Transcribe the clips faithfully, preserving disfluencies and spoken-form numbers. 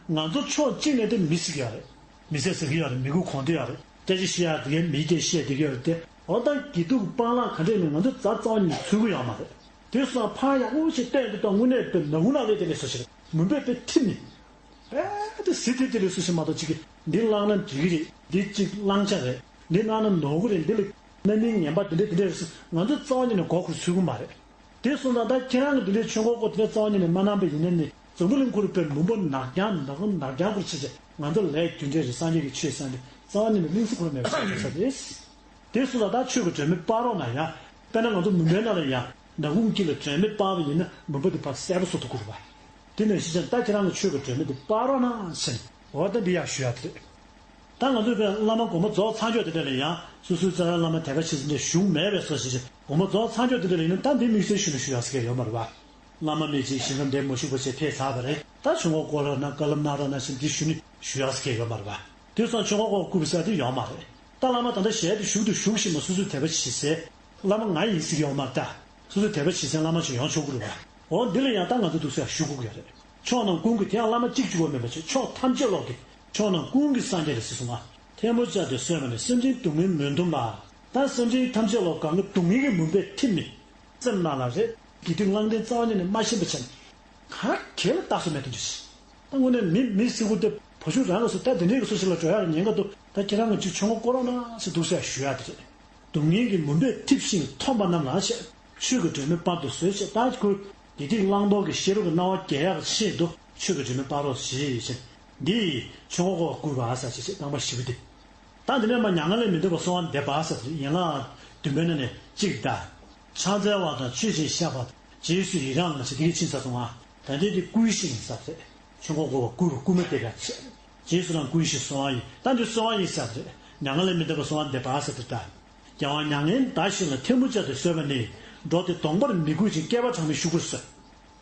ང་ཚོ་ཕྱོགས་གཅིག་ནས་དེ་མི་ཟེར་གྱི་ཡོད་རེད། མི་ཟེར་ཟེར་གྱི་ཡོད་རེད། མི་དགོས་གོང་དེ་ཡོད་རེད། སྐད་ཆ་བཤད་ཡག་དེ་གའི་མིའི་སྐད་བཤད་བསྡད་ཀྱི་ཡོད་རེད་དེ། འོ་ད་དགེ་སྡིག་སྤང་བླང་ག་འདྲས་ནས་ང་ཚོ་རྩ་རྩ་བ་ཉིད་ཚུད་ཀྱི་ཡོད་མ་རེད། དེ་སོང་ཕར་ཡག་པོ་ཞིག་བལྟས་འདུག་ད་དངོས་གནས་དཔེ་ནག་ཁུང་ནང་སླེབས་དེ་ལས་སོ་ཞིག་རེད། མུན་པས་དཔེ་ཐིམ་ནས། རྦད་དེ་ཟི་ཐིབ་དེ་ལས་སུ་ཞིག་མ་གཏོགས་ཅིག་གིས་འདི་བླངས་ན་འགྲིག་གི་རེད། འདི་གཅིག་བླང་བྱ་རེད། འདི་བླངས་ན་ནོར་གི་རེད། འདི་ལ་རྣམ་སྨིན་ངན་པ་འདི་འདྲ་འདི་འདྲ་རེད་ཟེར་ང་ཚོ་རྩ་བ་ཉིད་ནས་མགོ་འཁོར་ཚུད་ཀྱི་མ་རེད། དེ་སོང་ཙང་ད་ཁྱེད་རང་གི་འདི་འདྲའི་ཆོས་འཁོར་སྐོར་དེ་འདྲ་རྩ་བ་ཉིད་ནས་མ་གནང་པ་ཡིན་ན་ནི་འཛམ་བུ་གླིང་ཁོ་རང་དཔེ་མུན་པ་ནག་རྐྱང་ནག་ནག་རྐྱང་སྐོར་བྱེད་བྱེད་ང་ཚོ་ལས་རྒྱུ་འབྲས་རེད། སངས་རྒྱས་ཀྱི་ཆོས་བསམ་པས་རྩ་བ་ཉིད་ནས་གླིང་ཚ་ཁོ་རང་མེད་པ་ཞིག་འགྲོ་ས་རེད། དེ་སོང་ཙང་ད་ཆོས་ཀྱི་སྒྲོན་མེ་སྤར་རོགས་གནང་ཡ། དཔེར་ན་ང་ཚོ་མུན་པའི་ནང་ལ་ཡ། ནག་ཁུང་དཀྱིལ་ལ་སྒྲོན་མེ་སྤར་བ་ཡིན་ན་མུན་པ་དེ་ཕར་གསལ་པོ་བཟོ་ཐུབ་ཀྱི་རེད་པ། དེ་ནང་བཞིན་ཅན་ད་ཁྱེད་རང་གི་ཆོས་ཀྱི་སྒྲོན་མེ་དེ་སྤར་རོགས་གནང་ཟེར་ནས་འོ་ད་འདི་ཡག་ཞུ་ཡག་དེ་རེད། ད་ང་ཚོས་དཔེར་བླ་མ་དགོངས་པ་རྫོགས་ཚར་ཆོག་དེ་འདྲ་ལ་ཡང་སོ་སོའི་རྩ་བའི་བླ་མ་དད་པ་ཆེ་ཙམ་ཅན་བཞུགས་མེད་པའི་སོ་ཞིག་ཅིག་དགོངས་པ་རྫོགས་ཚར་ཆོག་དེ་འདྲ་ལ་ཡིན་ན་ད་འདི་དམིགས་བསལ་ཞུ་ན་ཞུ་ཡག་ཟེར་མཁན་ཡོད་མ་རེད་པ། བླ་མ་མི་གཅིག་ཞིང་ཁམས་བདེ་མོ་བཞུགས་པ་ཞིག་ཕེབས་ཚར་བ་རེད། ད་ཆོས་འཁོར་བསྐོར་རོགས་གནང་བཀའ་སློབ་གནང་རོགས་གནང་ཞེས་འདི་ཞུ་ནི་ཞུ་ཡག་ཟེར་མཁན་ཡོད་མ་རེད་པ། དེ་སོང་ཆོས་འཁོར་བསྐོར་བསྐུར་བ་ཟེར་དེ་ཡོད་མ་རེད། ད་བླ་མ་ད་ལྟ་ཞལ་དུ་བཞུགས་དུ་བཞུགས་བཞིན་པ་སོ་སོའི་དད་པ་ཆེ་ཟེར། བླ་མ་ང་ཡིན་ཟེར་གྱི་ཡོད་མ་རེད་ད། སོ་སོའི་དད་པ་ཇི་སྲིད་བླ་མ་ཅིག་ཡོང་ཆོག་གི་རེད་པ། འོ་འདི་ལ་ཡང་ད་ང་ཚོ་འདུག་སེ་ཞུ་དགོས་ཀྱི་ཡོད་རེད། ཕྱོགས་རྣམས་ཀུན་གྱི་དེ་ཡང་བླ་མ་གཅིག་གཅིག་པོ་མིན་པ་ཅིག་ཕྱོགས་ཐམས་ཅད་ཀློག་སྟེ་ཕྱོགས་རྣམས་ཀུན་གྱི་སངས་རྒྱས་ལ་ཟེར་གསུངས་པ། ཐལ་མོ་སྦྱར་ཏེ་གསོལ་བ་ནི་སེམས་ཅན་སྡུག་བསྔལ་མུན་འཐོམས་ལ། ད་སེམས་ཅན་ཐམས་ཅད་ལ་གང་གི་སྡུག་བསྔལ་གྱི་མུན་པས་ཐིམ་ནས། སེམས་ནང་ལ་རེད་དགེ་སྡིག་བླང་དོར་རྩ་བ་ཉིད་ནས་མ་ཤེས་པ་བྱས་ནས། ག་གེ་ལ་རྟགས་སུ་མེད་དུ་འགྱུར་ཞིང་། ད་དངོས་གནས་མི་མི་སྲིད་གུ་དེ་བུ་ཆུང་རང་ལ་སུ་ད་དེ་འདྲའི་གི་སུ་ཞིག་ལ་འགྲོ་ཡག་ཉེན་ཁ་འདུག་ད་ཁྱེད་རང་གི་ཅིག་ཆུང་ངུ་སྐོར་རོགས་གནང་ཟེར་འདུག་ཟེར་ཞུ་ཡག་དེ་རེད། སྡུག་བསྔལ་གྱི་མུན་པས་འཐིབས་ཤིང་འཐོམས་པ་རྣམས་ལ་ཆེ། ཆོས་ཀྱི་སྒྲོན་མེ་སྤར་དུ་གསོལ་ཞེས་ད་ཁོས་དགེ་སྡིག་བླང་དོར་གྱི་ཤེས་རབ་ཀྱི་སྣང་བ་རྒྱས་ཡག་ཆེད་དུ་ཆོས་ཀྱི་སྒྲོན་མེ་སྤར་རོགས་ཞེས་བྱས། འདི་ཡིས་ཆོས་འཁོར་བསྐོར་བ་ཟེར་ཞེས་བྱས་རྣམ་པ་བཞི་པོ་སྟེ། ད་འདི་ནས་མ་མྱ་ངན་ལས་མི་འདའ་བར་གསོལ་བ་འདེབས་པ་ཟེར་ཡན་ལག་བདུན་པའི་ནང་ནས་གཅིག་ད། ཕྱག་འཚལ་བ་དང་མཆོད་ཅིང་བཤགས་པ་དང་རྗེས་སུ་ཡི་རང་ལ་ཞེས་འདི་གའི་ཕྱིན་ཚར་སོང་ང་། ད་ལྟའི་འདི་བསྐུལ་ཞིང་ཟེར་རེད། ཆོས་འཁོར་བསྐོར་བ་བསྐུལ་བ་བསྐུལ་མ་འདེབས་པ་ཆེ། རྗེས་སུ་རང་བསྐུལ་ཞིང་གསོལ་བ་ཡི་ད་འདི་གསོལ་བ་ཡི་ཟེར་རེད། མྱ་ངན་ལས་མི་འདའ་བར་གསོལ་བ་འདེབས་པ་ཟེར་དེ་ད། རྒྱལ་བ་མྱ་ངན་འདའ་ཞིང་ལ་ཐལ་མོ་སྦྱར་ཏེ་གསོལ་བ་ནི། འགྲོ་དེ་གདོང་པར་མི་གུས་ཤིང་བསྐལ་པ་གྲངས་མེད་བཞུགས་པར་གསོལ།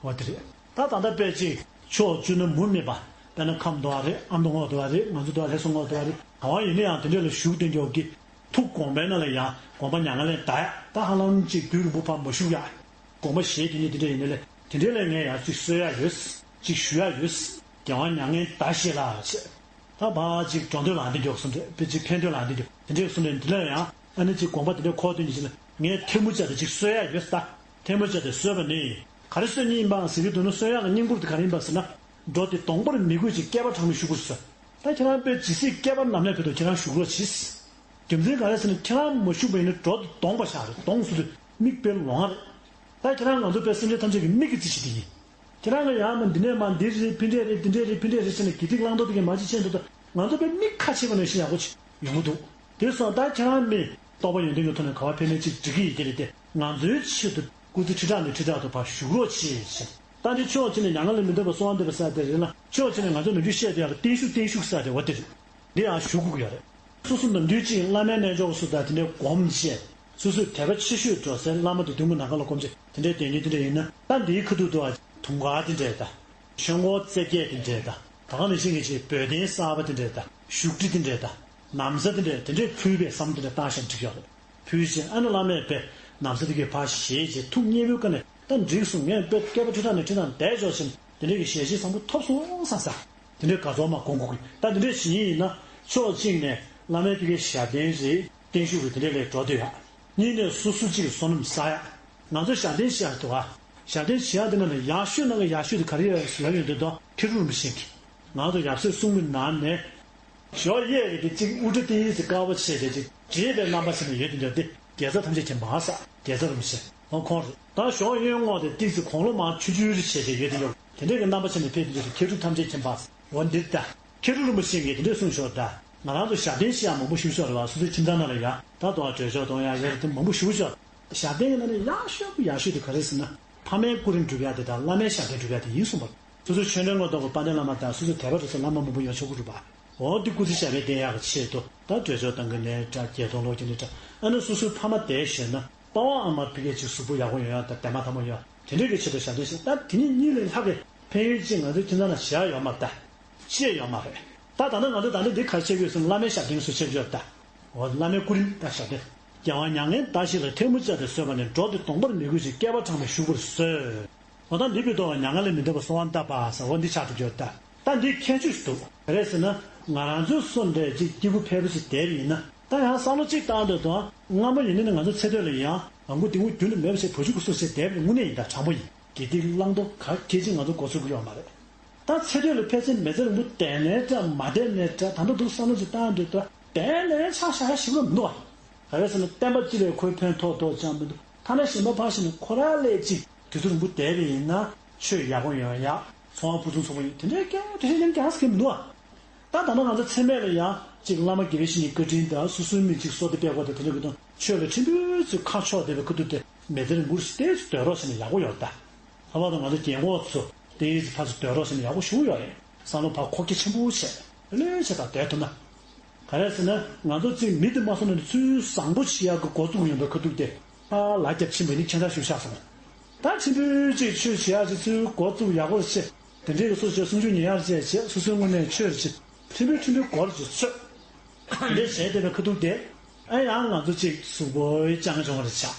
འོ་དེ་རེད། ད་ད་ལྟ་དཔེ་ཅིག་ཕྱོགས་བཅུ་ན་མུ་མེད་པ། དཔེར་ན་ཁམས་འདུ་བ་རེད། ཨ་མདོ་སྔོག་འདུ་བ་རེད། ང་ཚོ་འདུ་བ་ལྷ་ས་སྔོག་འདུ་བ་རེད། ག་བ་ཡིན་ན་ཡང་དེ་འདྲས་ལ་བཞུགས་བསྡད་མགྱོགས་ཀྱི། ཐུགས་དགོངས་པའི་ནང་ལ་ཡང་དགོངས་པ་མྱ་ངན་ལས་འདའ་ཡག་ད་ཧ་ལམ་ཅིག་དུས་རིང་པོ་ཕར་མ་བཞུགས་ཡག་དགོངས་པ་བཞེས་དེ་ཉིད་དེ་འདྲས་ཡིན་ནའི་ལས་དེ་འདྲས་ལས་ངས་ཡང་ཅིག་གསོལ་ཡག་ཡོད། ཅིག་ཞུ་ཡག་ཡོད། རྒྱལ་བ་མྱ་ངན་འདའ་ཞེས་ལ་ཞེས། ད་ཕར་ཅིག་འགྲོ་འདོད་ལ་འདི་མགྱོགས་སོང་དེ་དཔེ་ཅིག་ཕན་འདོད་ལ་འདི་མགྱོགས་དེ་འདྲས་གསུངས་ནས་འདི་ལ་ཡང་ཨ་ནི་ཅིག་དགོངས་པ་དེ་འདྲས་འཁོར་དོན་གྱི་ཕྱིར་ལ་ངས་ཐལ་མོ་སྦྱར་ཏེ་ཅིག་གསོལ་ཡག་ཡོད་ད། ཐལ་མོ་སྦྱར་ཏེ་གསོལ་བ་ནི། ག་རེ་གསོལ་སྙིང་ཡིན་པ་ཟེར་གྱི་འདུག་ན་གསོལ་ཡག་གི་སྙིང་པོ་དེ་ག་རེ་ཡིན་པ་ཟེར་ན། འགྲོ་དེ་གདོང་པར་མི་གུས་ཤིང་བསྐལ་པ་གྲངས་མེད་བཞུགས་པར་གསོལ། ད་ཁྱེད་རང་དཔེ་ཇི་སྲིད་བསྐལ་པ་ནམ་ལས་བར་དུ་ཁྱེད་རང་བཞུགས་རོགས་གྱིས། རྒྱུ་མཚན་ག་རེ་ཟེར་ན་ཁྱེད་རང་མ་བཞུགས་པ་ཡིན་ན་འགྲོ་དེ་གདོང་པ་ཤག་རེད། གདོང་ཟེར་དུས་མིག་དཔེ་ལོང་བ་རེད། ད་ཁྱེད་རང་ང་ཚོ་དཔེ་སེམས་ཅན་ཐམས་ཅད་ཀྱི་མིག་གི་རྩིས་གཞི་དེ་ཡིན། ཁྱེད་རང་གི་ཡང་མ་འདི་ནས་མ་འདི་རེད་ཕི་འདྲས་རེད་འདི་འདྲས་རེད་ཕི་འདྲས་རེད་ཟེར་ནས་དགེ་སྡིག་བླང་དོར་དེ་གའི་མ་ཅིག་ཆེན་འདུག་ད་ང་ཚོ་དཔེ་མིག་ཁ་ཕྱེས་པ་ནང་བཞིན་ཡག་པོ་ཅིག་ཡོང་གི་འདུག་དེ་སོང་ད་ཁྱེད་རང་མི་རྟོགས་པ་ཡོན་ཏན་གྱི་ཐོག་ནས་ག་བ་ཕེབས་ནས་ཅིག་འགྲིག་གི་ཡིན་དེ་རེད་དེ་ང་ཚོའི་ཆེད་དུ་སྐུ་ཚེ་ཁྲི་ཕྲག་ནས་ཁྲི་ཕྲག་ཏུ་ཕར་བཞུགས་རོགས་བྱེད་ཅེས། ད་འདི་ཕྱོགས་གཅིག་ནས་མྱ་ངན་ལས་མི་འདའ་བར་གསོལ་བ་འདེབས་པ་ཟེར་དེ་རེད་ལ་ཕྱོགས་གཅིག་ནས་ང་ཚོ་ནམ་རྒྱུན་བཤད་བསྡད་ཡག་ལ་བརྟན་བཞུགས་བརྟན་བཞུགས་ཟེར་དེ་འོ་དེ་རེད། འདི་ཡང་ཞུ་དགོས་ཀྱི་ཡོད་རེད། སོ་སོ་ནམ་རྒྱུན་གཅིག་བླ་མའི་རྣལ་འབྱོར་སུ་དང་དེ་འདྲའི་སྒོམ་བྱས། སོ་སོའི་དད་པ་ཆེ་ཤོས་འགྲོ་སའི་བླ་མ་དེ་མདུན་གྱི་ནམ་མཁའ་ལ་སྒོམ་བྱས་དེ་འདྲའི་བསྡད་མཁན་དེ་འདྲ་ཡིན་ན་ད་འདིའི་ཁ་ཐུག་ཏུ་ཨ་དུང་དཀར་དེ་འདྲས་དང་། ཆོས་འཁོར་རྩེ་བརྒྱད་དེ་འདྲས་དང་། ད་ག་ནང་བཞིན་གྱི་ཅིག་འབོལ་གདན་གསར་པ་དེ་འདྲས་དང་བཞུགས་ཁྲི་དེ་འདྲས་དང་། ན་བཟའ་དེ་འདྲས་དེ་འདྲས་ཕུལ་བས་བསམ་དེ་འདྲས་བཏང་བཞག་འགྲིག་ཡོད་རེད། ཕུལ་བྱས་ཨ་ནི་བླ་མས་དཔེ་ན་བཟའ་དེ་གའི་ཕར་བཞེས་བྱས་ཐུགས་མཉེས་པོའི་སྒོ་ནས་ད་འགྲིག་སོང་ངས་དཔེ་བསྐལ་པ་ཁྲི་ཕྲག་ནས་ཁྲི་ཕྲག་བསྡད་ཆོག་ཟེར་ནས་དེ་འདྲས་ཀྱི་ཞལ་བཞེས་བཟང་པོ་ཐོབ་སོང་བསམ་ས། དེ་འདྲས་དགའ་ཚོར་མ་སྒོམ་དགོས་ཀྱི་ད་དེ་འདྲས་བྱེད་ཡིན་ན་ཕྱོགས་གཅིག་ནས་བླ་མའི་དེ་གའི་ཞབས་བརྟན་རེད་བརྟན་བཞུགས་རེད་དེ་འདྲས་ལས་འགྲོ་འདོད་ཡ། གཉིས་ནས་སོ་སོ་གཅིག་གི་བསོད་ནམས་བསགས་ཡ། ང་ཚོ་ཞབས་བརྟན་བྱེད་ཡ་འདུག་ཨ། ཞབས་བརྟན་བྱེད་ཡ་དེ་ནང་ནས་ཡག་ཤོས་ནང་གི་ཡག་ཤོས་དེ་ག་རེ་ཡོད་ལབ་ཡོང་དུས་དོ་མཁས་གྲུབ་རིན་པོ་ཆེ་གིས། ང་ཚོ་ཡབ་སྲས་གསུམ་གྱི་ནང་ནས། ཞོགས་གཡས་ཀྱི་དེ་གཅིག་དབུ་སྐྲ་ཏི་ཡིས་དཀར་པོ་བྱས་ཏེ་གཅིག་བགྲེས་པའི་རྣམ་པ་ཟེར་ནས་ཡོད་དེ་འདྲ་དེ་དགེ་རྩ་ཐམས་ཅད་མཁྱེན་པ་ཟེར་དགེ་རྩ་རིན་པོ་ཆེ་འོ་ཁོང་རེད། ད་ཞོགས་གཡོན་ངོས་དེ་ཏིག་ཙི་དགུང་ལོ་མང་ཆུང་ཆུང་རེ་བྱས་ཏེ་ཡོད་དེ་འདྲ་དེ་འདྲའི་གི་རྣམ་པ་བྱས་ནས་ཕེབས་དེ་འདྲ་དེ་མཁས་གྲུབ་ཐམས་ཅད་མཁྱེན་པ་འོ་འདིར་ད་མཁས་གྲུབ་རིན་པོ་ཆེ་གིས་དེ་འདྲས་གསུངས་ཞོར་ད་ང་རང་ཚོ་ཞབས་བརྟན་བྱེད་ཡ་མང་པོ་ཞིག་ཤོར་བ་སོ་སོའི་ཁྱིམ་ཚང་ནང་ལ་ཡ་ད་དུང་གྲོས་ཆོད་གཏོང་ཡ་ཡོད་རེད་དེ་མང་པོ་ཞིག་ཤོར། ཞབས་བརྟན་གྱི་ནང་ནས་ཡག་ཤོས་ཀྱི་ཡག་ཤོས་དེ་ག་རེ་ཟེར་ན་ཕ་མའི་སྐུ་རིམ་སྒྲུབ་ཡ་དེ་དང་བླ་མའི་ཞབས་བརྟན་སྒྲུབ་ཡ་དེ་ཡིན་གསུངས་པ་རེད། སོ་སོའི་ཆོས་འབྲེལ་ངོ་ཐོག་གི་དཔལ་ལྡན་བླ་མ་དང་སོ་སོའི་དད་པ་རེ་ཟེར་བླ་མ་མང་པོ་ཡོང་ཆོག་གི་རེད་པ། འོ་འདི་སྐུ་ཚེ་ཞབས་པད་བརྟན་ཡག་གི་ཆེད་དུ་ད་གྲོས་ཆོད་གཏང་གི་ནས་འདྲ་བརྒྱད་སྟོང་ལོ་གི་ནས་འདྲ་ཨ་ནི་སོ་སོའི་ཕ་མ་དེ་ཞེ་ན་པ་ཕ་ཨ་མ་ཕ་གི་ཅིག་གཟུགས་པོ་ཡག་པོ་ཡོང་ཡག་དང་དེ་མ་ཐ་མ་ཡོང་ཡག་དེ་འདྲས་ཀྱི་ཆེད་དུ་ཞབས་བརྟན་ཞེ་ད་དེ་གཉིས་གཉིས་ལས་ལྷག་གི་ཕན་ཡོན་ཅིག་ང་ཚོའི་ཁྱིམ་ཚང་ནང་བྱེད་ཡག་ཡོད་མ་རེད་ད། ཅེས་ཡོད་མ་རེད། ད་ད་ནི་ང་ཚོ་ད་ནི་འདི་ག་རེ་བྱེད་དགོས་ཟེར་ན་བླ་མའི་ཞབས་བརྟན་སུ་བྱེད་དགོས་ད། འོ་བླ་མའི་སྐུ་རིམ་ད་ཞབས་བརྟན། རྒྱལ་བ་མྱ་ངན་འདའ་ཞིང་ལ་ཐལ་མོ་སྦྱར་ཏེ་གསོལ་བ་ནི་འགྲོ་དེ་གདོང་པར་མི་གུས་ཤིང་བསྐལ་པ་གྲངས་མེད་བཞུགས་པར་གསོལ། འོ་ད་འདི་བོད་ཐོག་མྱ་ངན་ལས་མི་འདའ་བར་གསོལ་བ་བཏབ་པ་ཟེར་འོ་འདི་ཆགས་འགྲོ་རྒྱུ་ད། ད་འདི་ཁྱད་ཆོས་ཤིག་འདུག། ག་རེ་ཟེར་ན། ང་རང་ཚོའི་སོ་འདྲ་ཅིག་སྐྱིད་པོ་ཕལ་པོ་ཞིག་བསྡད་པ་ཡིན་ན། ད་ཡང་བསམ་བློ་གཅིག་བཏང་དུས་དང་སྔ་མོ་ཡིན་ནའི་ང་ཚོ་ཚེ་སྟོད་ལ་ཡང་ལམ་གོ་དེ་མོ་རྒྱུན་དུ་མེད་པ་ཞིག་བ་ཕྱུགས་ཀྱི་སོ་ཞིག་བསྡད་པ་དངོས་གནས་ཡིན། ད་དྲང་པོ་ཡིན། དགེ་སྡིག་བླང་དོར་ག་གེ་ཅིག་ང་ཚོ་མགོ་ཚོད་ཀྱི་ཡོད་མ་རེད། ད་ཚེ་སྟོད་ལ་ཕལ་ཆེར་མི་ཚེ་རིང་པོ་བསྡད་ནའི་འདྲ་མ་བསྡད་ནའི་འདྲ། ད་ལྟ་འདུག་བསམ་བློ་ཅིག་བཏང་དུས་ད་བསྡད་ནའི་ཆ་བཞག་ཡ་ཞིག་ལ་མི་འདུག་བ། ག་རེ་ཟེར་ན། བསྟན་པ་སྤྱི་ལ་ཁོའི་ཕན་ཐོགས་ཐོགས་ཅང་མི་འདུག། ཐ་ན་གཞན་པ་ཕར་ཕྱིན་ནས་ཁོ་རང་ལས་ཅིག་དུས་ཚོད་རིང་པོ་བསྡད་པ་ཡིན་ན་ཆོས་ཡག་པོ་ཡོང་ཡག། ཚོང་བ་ཕུན་སུམ་ཚོགས་པོ་ཡིན། དེ་འདྲའི་སྐད་དེ་འདྲའི་ཉམས་རྒྱག་ས་གང་མི་འདུག་ཨ། ད་ད་ནང་ང་ཚོ་ཚེ་སྨད་ལ་ཡང་ཅིག་བླ་མ་དགེ་བའི་བཤེས་གཉེན་བཀའ་དྲིན་དང་སོ་སོའི་མི་གཅིག་སོ་དེ་སྤེལ་དགོས་དང་དེ་འདྲ་གི་དང་ཆོས་ལ་ཕྲན་བུ་ཚོས་ཁ་ཕྱོགས་བསྡད་པའི་ཁ་ཐུག་དེ་མི་ཚེ་རིང་པོ་ཞིག་ཏོག་ཙམ་སྡོད་རོགས་བྱས་ན་ཡག་པོ་ཡོད་ད། ལྷག་པར་དུ་ང་ཚོ་རྒན་གོག་ཚོ་ཏོག་ཙམ་ཕར་ཚུར་སྡོད་རོགས་བྱས་ན་ཡག་པོ་ཞེ་པོ་ཡོད་རེད། བསམ་བློ་ཕར་ཁོག་རྒྱ་ཆེན་པོ་བྱས་ལྷོད་ལྷོད་བྱས་ད་སྡོད་ཐུབ་ན། ག་རེ་ཟེར་ན། ང་ཚོ་ཚོའི་མི་དེ་མ་སོང་ན་ནི་ཚུར་བཟང་པོ་བྱེད་ཡག་གི་འགོ་བཙུགས་ཡོང་བའི་ཁ་ཐུག་དེ། ཨ། ལ་རྒྱབ་ཕྱིན་པ་ནི་ཁྱད་མཚར་ཞིག་ཆགས་སོང་། ད་ཕྲན་བུ་ཅིག་ཆོས་བྱེད་ཡག་ཅིག་ཚུར་འགོ་བཙུགས་ཡག་པོ་བྱེད། དེ་འདྲའི་སོ་སོའི་སྲུང་སྐྱོབ་ཉན་ཡག་ཅིག་བྱེད། སོ་སོའི་ངོས་ནས་ཆོས་ཅིག་ཕྲན་བུ་ཕྲན་བུ་འགོ་རུ་ཅིག་ཚུད། དེ་འདྲ་བྱས་བསྡད་པའི་ཁ་ཐུག་དེ། ཨ། ཡང་ང་ཚོ་ཅིག་གཟུགས་པོ་སྤྱང་སྤྱོང་རེ་ཆགས།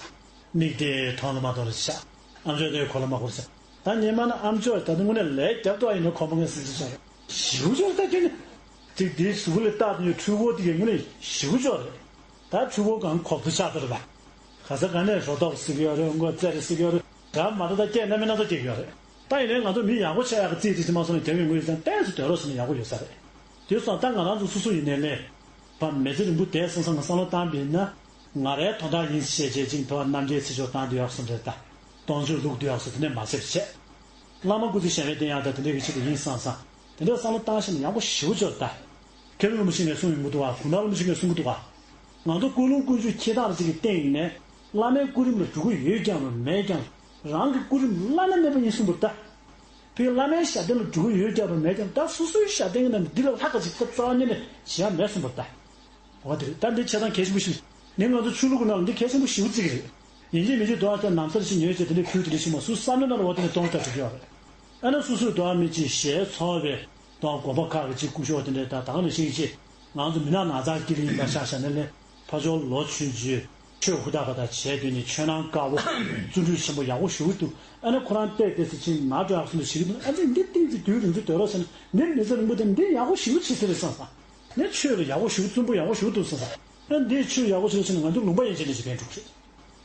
མིག་དེ་མཐོང་ལ་མ་མཐོང་རེ་ཆགས། ཨམ་ཅོག་དེ་གོ་ལ་མ་གོ་རེ་ཆགས། ད་ཉི་མ་ན་ཨམ་ཅོག་ད་དུང་དངོས་གནས་ལས་རྒྱབ་ཏུ་ཨ་ཡིན་ན་ཁོ་མོ་ངས་ཟིན་ཟིན་ཆགས་རེད། ཞེ་པོ་ཅིག་རེད་ད་ཁྱོད་ནི། ཅིག་དེའི་གཟུགས་པོ་ལ་བལྟས་དུས་འཕྲུལ་འཁོར་དེ་གའི་དངོས་གནས་ཞེ་པོ་ཅིག་རེད། ད་འཕྲུལ་འཁོར་གང་གོབ་ཚོ་ཆགས་ཚར་བ། ག་ས་ག་ནས་རོ་ཏོག་ཟེར་གི་ཡོད་རེད། མགོ་རྩེ་རེ་ཟེར་གི་ཡོད་རེད། ད་མ་ད་ད་སྐད་སྣ་མིན་སྣ་ཚོགས་སྐྱེ་གི་ཡོད་རེད། ད་ཡིན་ནའི་ང་ཚོ་མི་ཡག་པོ་ཆགས་ཡག་གི་རྩིས་དེ་ཅི་མ་སོང་ན་རྒྱབ་ཡོང་གི་ཡོད་ཙང་ཏོག་ཙམ་སྡོད་རོགས་བྱས་ན་ཡག་པོ་ཡོད་ས་རེད། དེ་སོང་ད་ང་རང་ཚོ་སོ་སོ་ཡིན་ནའི་ལས། ཕར་མི་ཚེ་རིང་པོ་བསྡད་སོང་ཙང་ང་བསམ་བློ་བཏང་བ་ཡིན་ན། ང་རའི་དོན་དག་ཡིན་ཞེས་བྱས་ཅིག་ཕར་རྣམ་རྒྱལ་ཚེ་མཆོག་བཏང་དུས་ཡག་སོང་རེད་ད། སྟོང་མཆོད་བླུག་དུས་ཡག་སོང་དེ་འདྲས་མ་བྱེད་བྱས། བླ་མ་སྐུ་ཚེ་ཞབས་པད་བརྟན་ཡག་དང་དེ་འདྲས་ཀྱི་ཆེད་དུ་ཡིན་བསམ་བསམ། དེ་འདྲས་བསམ་བློ་བཏང་ཤེས་ན་ཡག་པོ་ཞེ་པོ་ཅིག་ད། མཁས་པའི་བླ་མ་ཞིག་ནས་གསུང་ཡོང་གི་འདུག་ག། གུང་ཐང་བླ་མ་ཞིག་ནས་གསུང་གི་འདུག་ག། ང་ཚོ་ཀུན་སློང་ཀུན་སྤྱོད་འཁྱེར་སྟངས་ལ་ཅིག་གི་སྟེང་ནས། བླ་མའི་སྐུ་རིམ་ལ་འགྲོ་གི་ཡོད་ཀྱང་རུང་མེད་ཀྱང་། རང་གི་སྐུ་རིམ་བླ་ན་མེད་པ་ཡིན་གསུངས་པ་རེད་ད། ཕའི་བླ་མའི་ཞབས་བརྟན་ལ་འགྲོ་གི་ཡོད་ཀྱང་རུང་མེད་ཀྱང་། ད་སོ་སོའི་ཞབས་བརྟན་གྱི་ནང་ནས་འདི་ལས་ལྷག་ག་ཅིག་ཐབས་རྩ་བ་ཉིད་ནས་བྱེད་ཡ་མེད་གསུངས་པ་རེད་ད། འོ་དེ་རེད། ད་འདི་བྱེད་སྟངས་གལ་ཆེན་པོ་ཞིག་རེད། ངས་ང་ཚོ་ཆོས་ལུགས་ཀྱི་ནང་ལ་འདི་གལ་ཆེན་པོ་ཞེ་པོ་བརྩི་གི་རེད། ཡིན་གཅིག་མིན་གཅིག་དོ་ཨ་ཅག་ནམ་སར་ཞིག་ཉོས་བྱས་དེ་འདྲའི་ཕུལ་དེ་འདྲ་ཞིག་མ་སུ་བསམ་བློའི་ནང་ལ་འོ་དེ་ནས་གཏོང་ལྟ་འགྲོ་གི་ཡོད་རེད། ཨ་ན་སོ་སོས་དོ་ཨ་མི་གཅིག་ཞལ་ཚོར་བའི་དོ་ཨ་དགོན་པ་ཁག་གི་གཅིག་སྐུ་ཞབས་དེ་འདྲའི་ད་ད་ག་ནང་བཞིན་གཅིག་ང་ཚོ་མི་ནག་ནག་ཚང་དཀྱིལ་ཡིན་པ་ཤག་ཤག་ནས་ལས་ཕ་ཇོ་ལོ་ཆུང་ཆུང་ཆོས་ཧུར་ཐག་པ་དག་བྱས་དུས་ནས་ཆོས་ནང་དཀར་པོ་བརྩོན་འགྲུས་ཆེན་པོ་ཡག་པོ་ཞེ་པོ་འདུག། ཨ་ནི་ཁོ་རང་བལྟས་བལྟས་ཚེ་ཕྱིན་ནག་འགྲོ་ཡག་སོང་དུ་ཞིག་འདུག། ཨ་ཙི་འདི་ཏིང་ཙི་དུས་རིང་ཙི་སྡོད་རོགས་ཟེར་ན་འདི་མི་ཚེ་རིང་པོ་དེ་འདི་ཡག་པོ་ཞེ་པོ་བྱེད་ས་རེད་བསམ་བསམ། ནས་ཆོས་ལ་ཡག་པོ་ཞེ་པོ་བརྩོན་པོ་ཡག་པོ་ཞེ་པོ་འདུག་བསམ་བསམ། ཨ་འདི་ཆོས་ཡག་པོ་བྱེད་ཟེར་ན་ང་ཚོ་ལུང་པ་ཡན་ཆད་ནས་ཅིག་ཕན་འགྲོ་གི་རེད།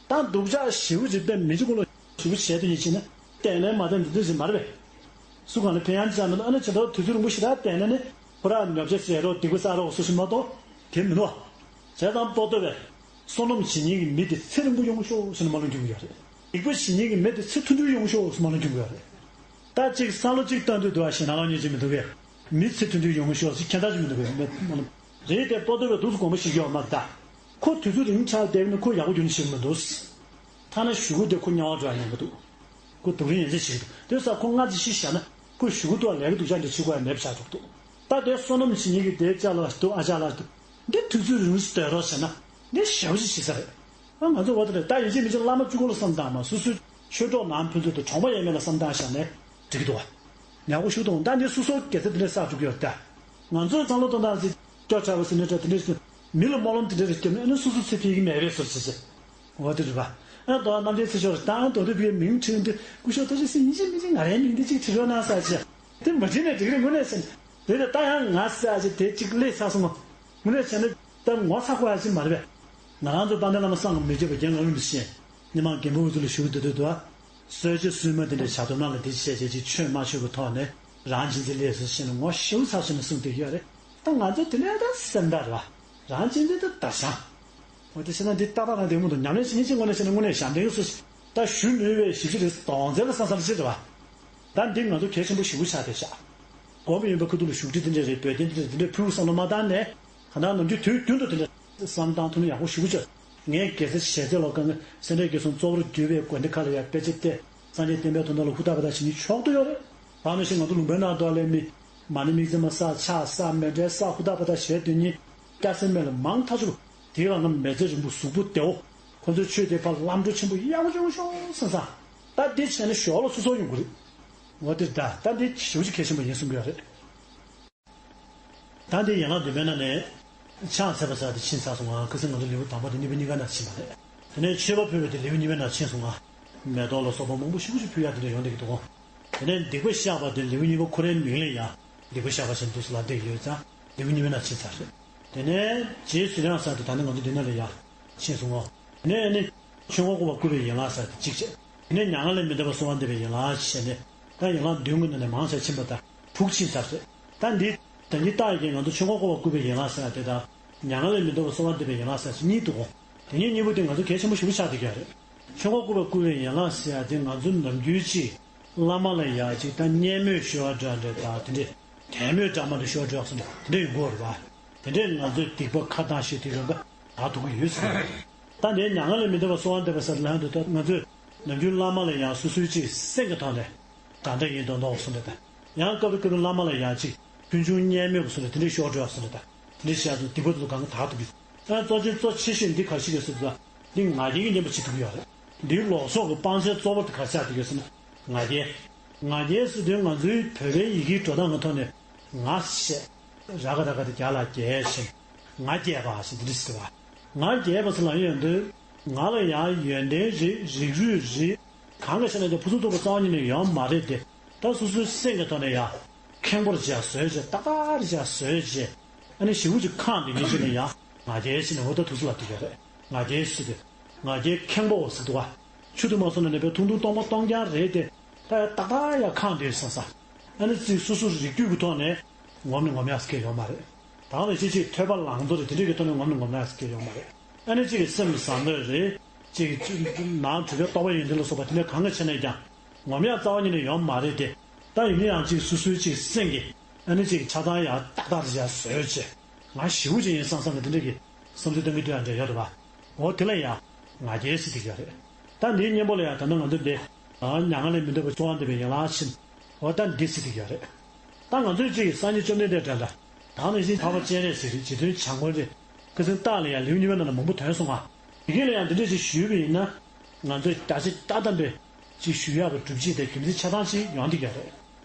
ད་སྡུག་ཅག་ཞེ་པོ་ཅིག་དཔེ་མི་གཅིག་ཀུན་ལ་ཞེ་པོ་བྱས་དུས་ཡིན་ཕྱིན་ན་བལྟས་ནས་མ་བལྟས་འདི་འདྲ་ཞིག་མ་རེད་པས། སུ་གང་ལ་ཕན་ཡང་ཅི་ཙམ་མེད་ལ། ཨ་ནི་ཇི་ལྟར་དུས་ཚོད་རིང་པོ་ཞེ་དྲག་བསྡད་ན་ནི་ཁོ་རང་ཉོབ་ཆ་ཟད་རོགས་སྡིག་པ་བསགས་རོགས་སུ་ཞིག་མ་གཏོགས་དེ་མི་འདུག་བ། བྱས་ཙང་པོ་ཏོ་བས་བསོད་ནམས་བྱེད་མཁན་གྱི་མི་དེ་ཚེ་རིང་པོ་ཡོང་ཤོག་ཟེར་ནས་མ་ལུང་ཁྱུང་གི་ཡོད་རེད། སྡིག་པ་བྱེད་མཁན་གྱི་མི་དེ་ཚེ་ཐུང་ཐུང་ཡོང་ཤོག་ཟེར་མ་ལུང་ཁྱུང་གི་ཡོད་རེད། ད་ཅིག་བསམ་བློ་གཅིག་བཏང་དུས་འདུག་བ། ཞེ་ན་ལོ་ཉེས་ཅིག་མི་འདུག་གས། མི་ཚེ་ཐུང་ཐུང་ཡོང་ཤོག་ཟེར་ཁྱད་མཚར་ཅིག་མི་འདུག་གས། མི་མ་ལུང་། རེད་དེ་པོ་ཏོ་བས་འདུག་སེ་དགོངས་པ་བཞེས་ཀྱི་ཡོད་མ་རེད་ད། ཁོ་དུས་ཚོད་རིང་ཆགས་བསྡད་ན་ཁོ་ཡག་པོ་འགྱུར་ནི་ཞིག་མི་འདུག། ཐ་ན་གཞུག་གུ་དེ་ཁོ་དམྱལ་བར་འགྲོ་ཡ་ཉེན་ཁ་འདུག། ཁོ་སྡུག་རུས་ཡན་ཆད་བྱེད་ཀྱི་འདུག། དེ་ས་ཁོ་སྔ་ཙམ་ཤི་བཞག་ན་ཁོ་གཞུག་གུ་ཐོག་ལས་ཀ་སྡུག་ཅག་འདི་བྱེད་དགོས་ཡ་མེད་པ་ཆགས་འགྲོ་གི་འདུག། ད་དེ་བསོད་ནམས་བྱེད་མཁན་གྱི་དེ་ཅག་ལ་འདུག། ཨ་ཅག་ལ་འདུག། འདི་དུས་ཚོད་རིང་སྡོད་རོགས་བྱས་ན་འདི་ཞེ་པོ་ཅིག་བྱེད་ས་རེད། ཨ་ང་ཚོ་འོ་དེ་རེད། ད་ཡིན་གཅིག་མིན་གཅིག་བླ་མ་གཅིག་པོ་ལ་བསམ་བཏང་མ། སོ་སོའི་ཆོས་གྲོགས་ནང་ཕན་ཚུན་དུ་གྲོང་པ་ཡས་མས་ལ་བསམ་བཏང་བཞག་ནས་འགྲིག་གི་འདུག་བ། ཡག་པོ་ཞིག་འདུག། ད་འདི་སོ་སོ་དགེ་རྩ་དེ་འདྲས་བསགས་འགྲོ་གི་ཡོད་ད། ང་ཚོས་བསམ་བློ་གཏོང་སྟངས་ཟིག་སྐྱོ་ཆགས་པ་ཟེར་ནས་འདྲ་དེ་འདྲས་ཟེར། མི་ལ་སྨོན་ལམ་དེ་འདྲས་རེ་སྐྱབས་ནས་ཨ་ནི་སོ་སོ་ཚེ་འཕེལ་གྱི་མེད་པའི་བཟོ་ཟེར་ཟེར། འོ་དེ་རེད་པ། ཨ་དོ་རྣམ་རྒྱལ་ཚེ་མཆོག་རེད། ད་དོ་དེ་བའི་མིང་བྲིས་འདི་སྐུ་ཞབས་ཐུགས་རྗེ་ཆེ། ཡིན་གཅིག་མིན་གཅིག་ང་རའི་མིང་འདི་གཅིག་བྲིས་རོགས་གནང་ཟེར་ཅི། དེ་མ་བྲིས་ནས་འགྲིག་རེད་དངོས་གནས་ཟེར། དེ་ལས་ད་ཡང་ང་ཟེར་ཅི་དེ་གཅིག་སླེབས་ཚར་སོང་ངོ་། དངོས་གནས་བྱས་ན་ད་ངོ་ཚ་དགོས་ཡ་ཅིག་མ་རེད་པས། ང་རང་ཚོ་དཔལ་ལྡན་བླ་མ་སངས་མི་རྒྱས་པ་རྒན་ལགས་ལུང་དུ་བཤད། སྔོན་མ་རྒན་པོ་འུ་ཚོ་ལ་ཞུ་གི་འདུག་འདུག་འདུག་ཨ། གསོལ་ཇ་གསོལ་མ་དེ་འདྲའི་བྱ་དོ་ན་ལ་འདི་བཤད་བྱས་ཅིག་ཆོས་མ་ཆོས་ཀྱི་ཐོག་ནས་རང་གཅེས་འཛིན་ལས་སུ་ཤེས་ནས་ངོ་ཤེའུ་ཚ་ཤེས་ནས་གསུངས་བསྡད་ཀྱི་ཡོད་རེད། ད་ང་ཚོ་དེ་ལས་ད་སེམས་དག་རེད་བ། རང་གཅེས་འཛིན་དེ་ད་བྱང་། འོ་དེ་བྱས་ན་འདི་ཏག་ཏག་རང་བདེ་མོ་འདུག། ཉམས་ལེན་བྱེད་མཁན་གྱི་ངོས་ནས་བྱས་ན་དངོས་གནས་ཞབས་འདྲེན་སུ་ཞིག་ད་ཞུ་ནུས་པའི་ཞིབ་ཞིབ་རེད། དོང་ཙེ་ལ་ས་ས་ལ་ཅི་རེད་བ། ད་འདི་ང་ཚོ་གལ་ཆེན་པོ་ཞེ་པོ་ཆགས་བསྡད་ཤག། དགོས་པ་ཡིན་པའི་ཁ་ཐུག་ལ་བཞུགས་ཁྲི་དེ་འདྲ་རེད། འབོལ་གདན་དེ་འདྲ་དེ་འདྲ་ཕུལ་བསམ་བློ་མ་བཏང་ནས་གང་ལྟར་ནམ་རྒྱུན་དུས་རྒྱུན་དུ་དེ་འདྲ་བསམ་བཏང་ཐུབ་ན་ཡག་པོ་ཞེ་པོ་ཅིག། ངས་དགེ་རྩ་ཞལ་ཚད་ལོ་གང་གི་སེ་འབྲས་དགེ་གསུམ་གཙོ་བོར་གྱུར་པའི་དགོན་སྡེ་ཁག་ལ་ཡང་དཔེ་ཆ་བལྟས། སངས་རྒྱས་བསྟན་པའི་དོན་དག་ལ་ཧུར་ཐག་པ་དག་བྱེད་མཁན་མཆོག་ཏུ་ཡོད་རེད། ད་ནང་བཞིན་ང་ཚོ་ལུང་པའི་ནང་དུ་ལས་མི་མ་ཎི་དམིགས་བརྩེ་མ་བསགས། ཕྱག་བསགས། མཎྜལ་བསགས། ཧུར་ཐག་པ་དག་བྱས་དོན་གཉིས་སྐྱ་སེར་མེད་ལ་མང་ཐག་ཆོད། དེའི་རང་ལ་མི་ཚེ་རིང་པོ་གཟུགས་པོ་བདེ་བོ། ཁོ་ཚོའི་ཆོས་དེ་ཕར་ལམ་འགྲོ་ཆེན་པོ་ཡག་པོ་བྱུང་ཤོག་བསམ་བསམ། ད་འདི་བྱས་ན་ཞོར་ལ་སོ་སོ་ཡོང་གི་རེད། འོ་དེ་ད་ད་འདི་ཞེ་པོ་ཅིག་གལ་ཆེན་པོ་ཡིན་གསུང་གི་ཡོད་རེད། ད་འདི་ཡན་ལག་བདུན་པའི་ནང་ནས་ཕྱག་འཚལ་བ་ཟེར་དེ་ཕྱིན་ཚར་སོང་ང་། ཁ་སང་ང་ཚོ་ལེའུ་དང་པོ་དེ་གཉིས་པ་གཉིས་ཀ་ནང་ཕྱིན་པ་རེད། དེ་ནས་མཆོད་པ་ཕུལ་བ་དེ་ལེའུ་གཉིས་པའི་ནང་ཕྱིན་སོང་ང་། མེ་ཏོག་ལ་སོགས་པ་མང་པོ་ཞེ་པོ་ཅིག་ཕུལ་ཡག་དེ་འདྲ་ཡོང་བསྡད་ཀྱི་འདུག་གོ། དེ་ནས་སྡིག་པ་བཤགས་པ་དེ་ལེའུ་གཉིས་པ་ཁོ་རའི་མིང་ལ་ཡང་ སྡིག་པ་བཤགས་པ་བྱས་ནས་འདུག་སེ་ལབ་བསྡད་ཡོད་ཙང་སྡིག་པ་གཉིས་པའི་ནང་ཕྱིན་ཚར་རེད། དེ་ནས་རྗེས་སུ་ཡི་རང་ཟེར་དེ་ད་ནི་ང་ཚོ་འདི་ནང་ལ་ཡར་ཕྱིན་སོང་ངོ་། དེ་ནས་ཨ་ནི་ཆོས་འཁོར་བསྐོར་བ་བསྐུལ་བའི་ཡན་ལག་ཟེར་དེ་གཅིག་བྱས། དེ་ནས་མྱ་ངན་ལས་མི་འདའ་བར་གསོལ་བ་འདེབས་པའི་ཡན་ལག་བྱས་ནས་ད་ཡན་ལག་བདུན་གྱི་ནང་ནས་མང་ཆེ་ཕྱིན་པ་དང་དྲུག་ཕྱིན་ཚར་རེད། ད་འདི་ད་འདི་རྟགས་ཡི་གེ་ང་ཚོ་ཆོས་འཁོར་བསྐོར་བ་བསྐུལ་བའི་ཡན་ལག་ཟེར་ཡ་དེ་དང་མྱ་ངན་ལས་མི་འདའ་བར་གསོལ་བ་འདེབས་པའི་ཡན་ལག་ཟེར་ཡ་གཉིས་འདུག་གོ། དེ་གཉིས་གཉིས་པོ་དེ་ང་ཚོ་གལ་ཆེན་པོ་ཞེ་པོ་ཆགས་བསྡད་ཀྱི་ཡོད་རེད། ཆོས་འཁོར་བསྐོར་བ་བསྐུལ་བའི་ཡན་ལག་ཟེར་ཡ་དེ་ང་ཚོ་ནམ་རྒྱུན་ཅིག་བླ་མ་ལ་ཡ་ཅིག་ད་བརྙས་སྨོད་ཞུ་བ་འདྲ་འདྲ་དང་དེ་འདྲས་དད་མོས་འདྲ་མ་འདྲ་ཞུ་བ་འདྲ་སོང་འདྲ་དེ་འདྲ་ཡོང་གི་ཡོད་རེད་པ། དེ་འདྲས་ང་ཚོའི་སྡིག་པ་ཁ་གཏང་ཞེས་དེ་རང་ག་ད་ཐུག་གི་ཡོད་ཟེར་གི་རེད། ད་འདིའི་མྱ་ངན་ལས་མི་འདའ་བར་གསོལ་བ་འདེབས་པ་ཟེར་ལབ་ཡོང་དུས་ད་ང་ཚོས་ནམ་རྒྱུན་བླ་མ་ལ་ཡང་སོ་སོའི་ཅིག་སེམས་ཀྱི་ཐོག་ནས་གང་འདྲ་ཡིན་མདོག་མདོག་སོང་འདྲ་དང་ཡང་སྐབས་རེ་སྐབས་རེ་བླ་མ་ལ་ཡང་ཅིག་ཕུན་ཆུང་བརྙས་སྨོད་ཀྱི་སོང་འདྲ་དེ་འདྲའི་ཤོར་འགྲོ་བ་སོང་འདྲ་དང་དེ་འདྲའི་བྱས་ཙང་སྡིག་པ་དེ་ཚོ་གང་ག་དག་ཐུབ་ཀྱི། ཡང་གཙོ་ཆེ་གཙོ་ཆེ་ཤོས་འདི་ག་རེ་བྱེད་ཀྱི་ཡོད་ཟེར་དུས་འདི་ང་རྒྱལ་གྱི་གཉེན་པོ་བྱེད་ཐུབ་ཀྱི་ཡོད་རེད། འདིའི་ལོགས་ཕྱོགས་ཀྱི་སྤང་བྱའི་གཙོ་བོ་དེ་ག་རེ་ཆགས་བསྡད་ཀྱི་ཡོད་ཟེར་ན་ང་རྒྱལ། ང་རྒྱལ་ཟེར་དུས་ང་ཚོའི་བོད་པའི་ཡི་གེའི་འགྲོ་སྟངས་ཀྱི་ཐོག་ནས་ང་ཞེས། ར་ག་ར་ག་དེ་རྒྱ་ལ་རྒྱལ་ཞིང་། ང་རྒྱལ་བ་ཞེས་འདི་འདྲ་ཟེར་བ། ང་རྒྱལ་བ་ཟེར་ལབ་ཡོང་དུས། ང་ལ་ཡང་ཡོན་ཏན་རེད། རིགས་རུས་རེད། གང་ག་བྱས་ན་ཀྱང་ཕུན་སུམ་ཚོགས་པ་རྩ་བ་ཉིད་ནས་ཡོད་མ་རེད་དེ། ད་སོ་སོའི་སེམས་ཀྱི་ཐོག་ནས་ཡང་། ཁེངས་པོར་བྱས་བཟོས་བྱས་ཏག་ཏག་བྱས་བཟོས་བྱས། ཨ་ནི་ཞེ་པོ་ཅིག་ཁེངས་དེ་ཉིད་ཅིག་ནས་ཡང་ང་རྒྱལ་ཞེས་ནས་འོ་ད་དུས་སུ་ལ་དེ་ག་རེད། ང་རྒྱལ་ཞེས་དེ། ང་རྒྱལ་ཁེངས་པོ་ཟེར་འདུག་ག་ཆུ་དུ་མ་སོང་ན་ནི་བས་ཐུང་ཐུང་སྟོང་པ་སྟོང་རྐྱང་རེད་དེ། ད་ཡང་ཏག་ཏག་ཡང་ཁེངས་དེ་བསམ་ས། ཨ་ནི་ཅིག་སོ་སོ་རིགས་རྒྱུད་ཀྱི་ཐོག་ནས། ངོམ་ནས་ངོམ་ཡག་སྐད་ཡོང་མ་རེད། ད་ནི་ཅིག་ཅིག་ཐོས་པ་ལང་ཚོ་རེད་དེ་འདྲས་ཀྱི་ཐོག་ནས་ངོམ་ནས་ངོམ་ཡག་སྐད་ཡོང་མ་རེད། ཨ་ནི་ཅིག་གི་སེམས་བཟང་མོས་རེད། ཅིག་གི་ནང་གྲུབ་པའི་རྟོགས་པ་ཡོན་ཏན་ལ་སོགས་པ་དེ་འདྲས་གང་ག་བྱས་ནས་ཀྱང་ངོམ་ཡག་རྩ་བ་ཉིད་ནས་ཡོང་མ་རེད་དེ། ད་ཡིན་ན་ཡང་ཅིག་སོ་སོའི་ཅིག་སེམས་ཀྱི་ཨ་ནི་ཅིག་ཆ་ཚང་ཡག་ཏག་ཏག་རེད་ཡག་བཟོས་བྱས་ང་ཞེ་པོ་ཅིག་ཡིན་བསམ་བསམ་གི་དེ་འདྲས་ཀྱི་བསམ་ཚུལ་གཏང་གི་འདུག་ཡག་འདྲ་ཡོད་རེད་པ། འོ་དེ་ལ་ཡང་ང་རྒྱལ་ཟེར་གྱི་ཡོད་རེད། ད་འདིའི་གཉེན་པོ་ལ་ཡང་ད་ནི་ང་ཚོ་འདི་མྱ་ངན་ལས་མི་འདའ་བར་གསོལ་བ་འདེབས་པའི་ཡན་ལག་ཕྱིན། འོ་ད་འདི་ཟེར་གྱི་ཡོད་རེད། ད་ང་ཚོས་ཅིག་སངས་རྒྱས་བཅོམ་ལྡན་འདས་འདྲ་འདྲ། ད་ནི་བཞིན་འཕགས་པ་སྤྱན་རས་གཟིགས་རེད། རྗེ་བཙུན་བྱམས་མགོན་རེད། ཁ་སང་རྟགས་ལ་ཡང་ལེའུ་གཉིས་པའི་ནང་ལ་མང་པོ་ཐོན་སོང་ང་། དེ་གས་ལ་ཡང་འདི་འདྲས་ཅིག་ཞུས་པ་ཡིན་ན། ང་ཚོས་བརྒྱ་ཆ་བརྒྱ་ཐམ་པའི་ཅིག་ཞུ་ཡག་གི་སྒྲུབ་བྱེད་དེ་རྒྱུ་མཚན་ཆ་ཚང་ཅིག་ཡོང་བསྡད་ཀྱི་ཡོད་རེད།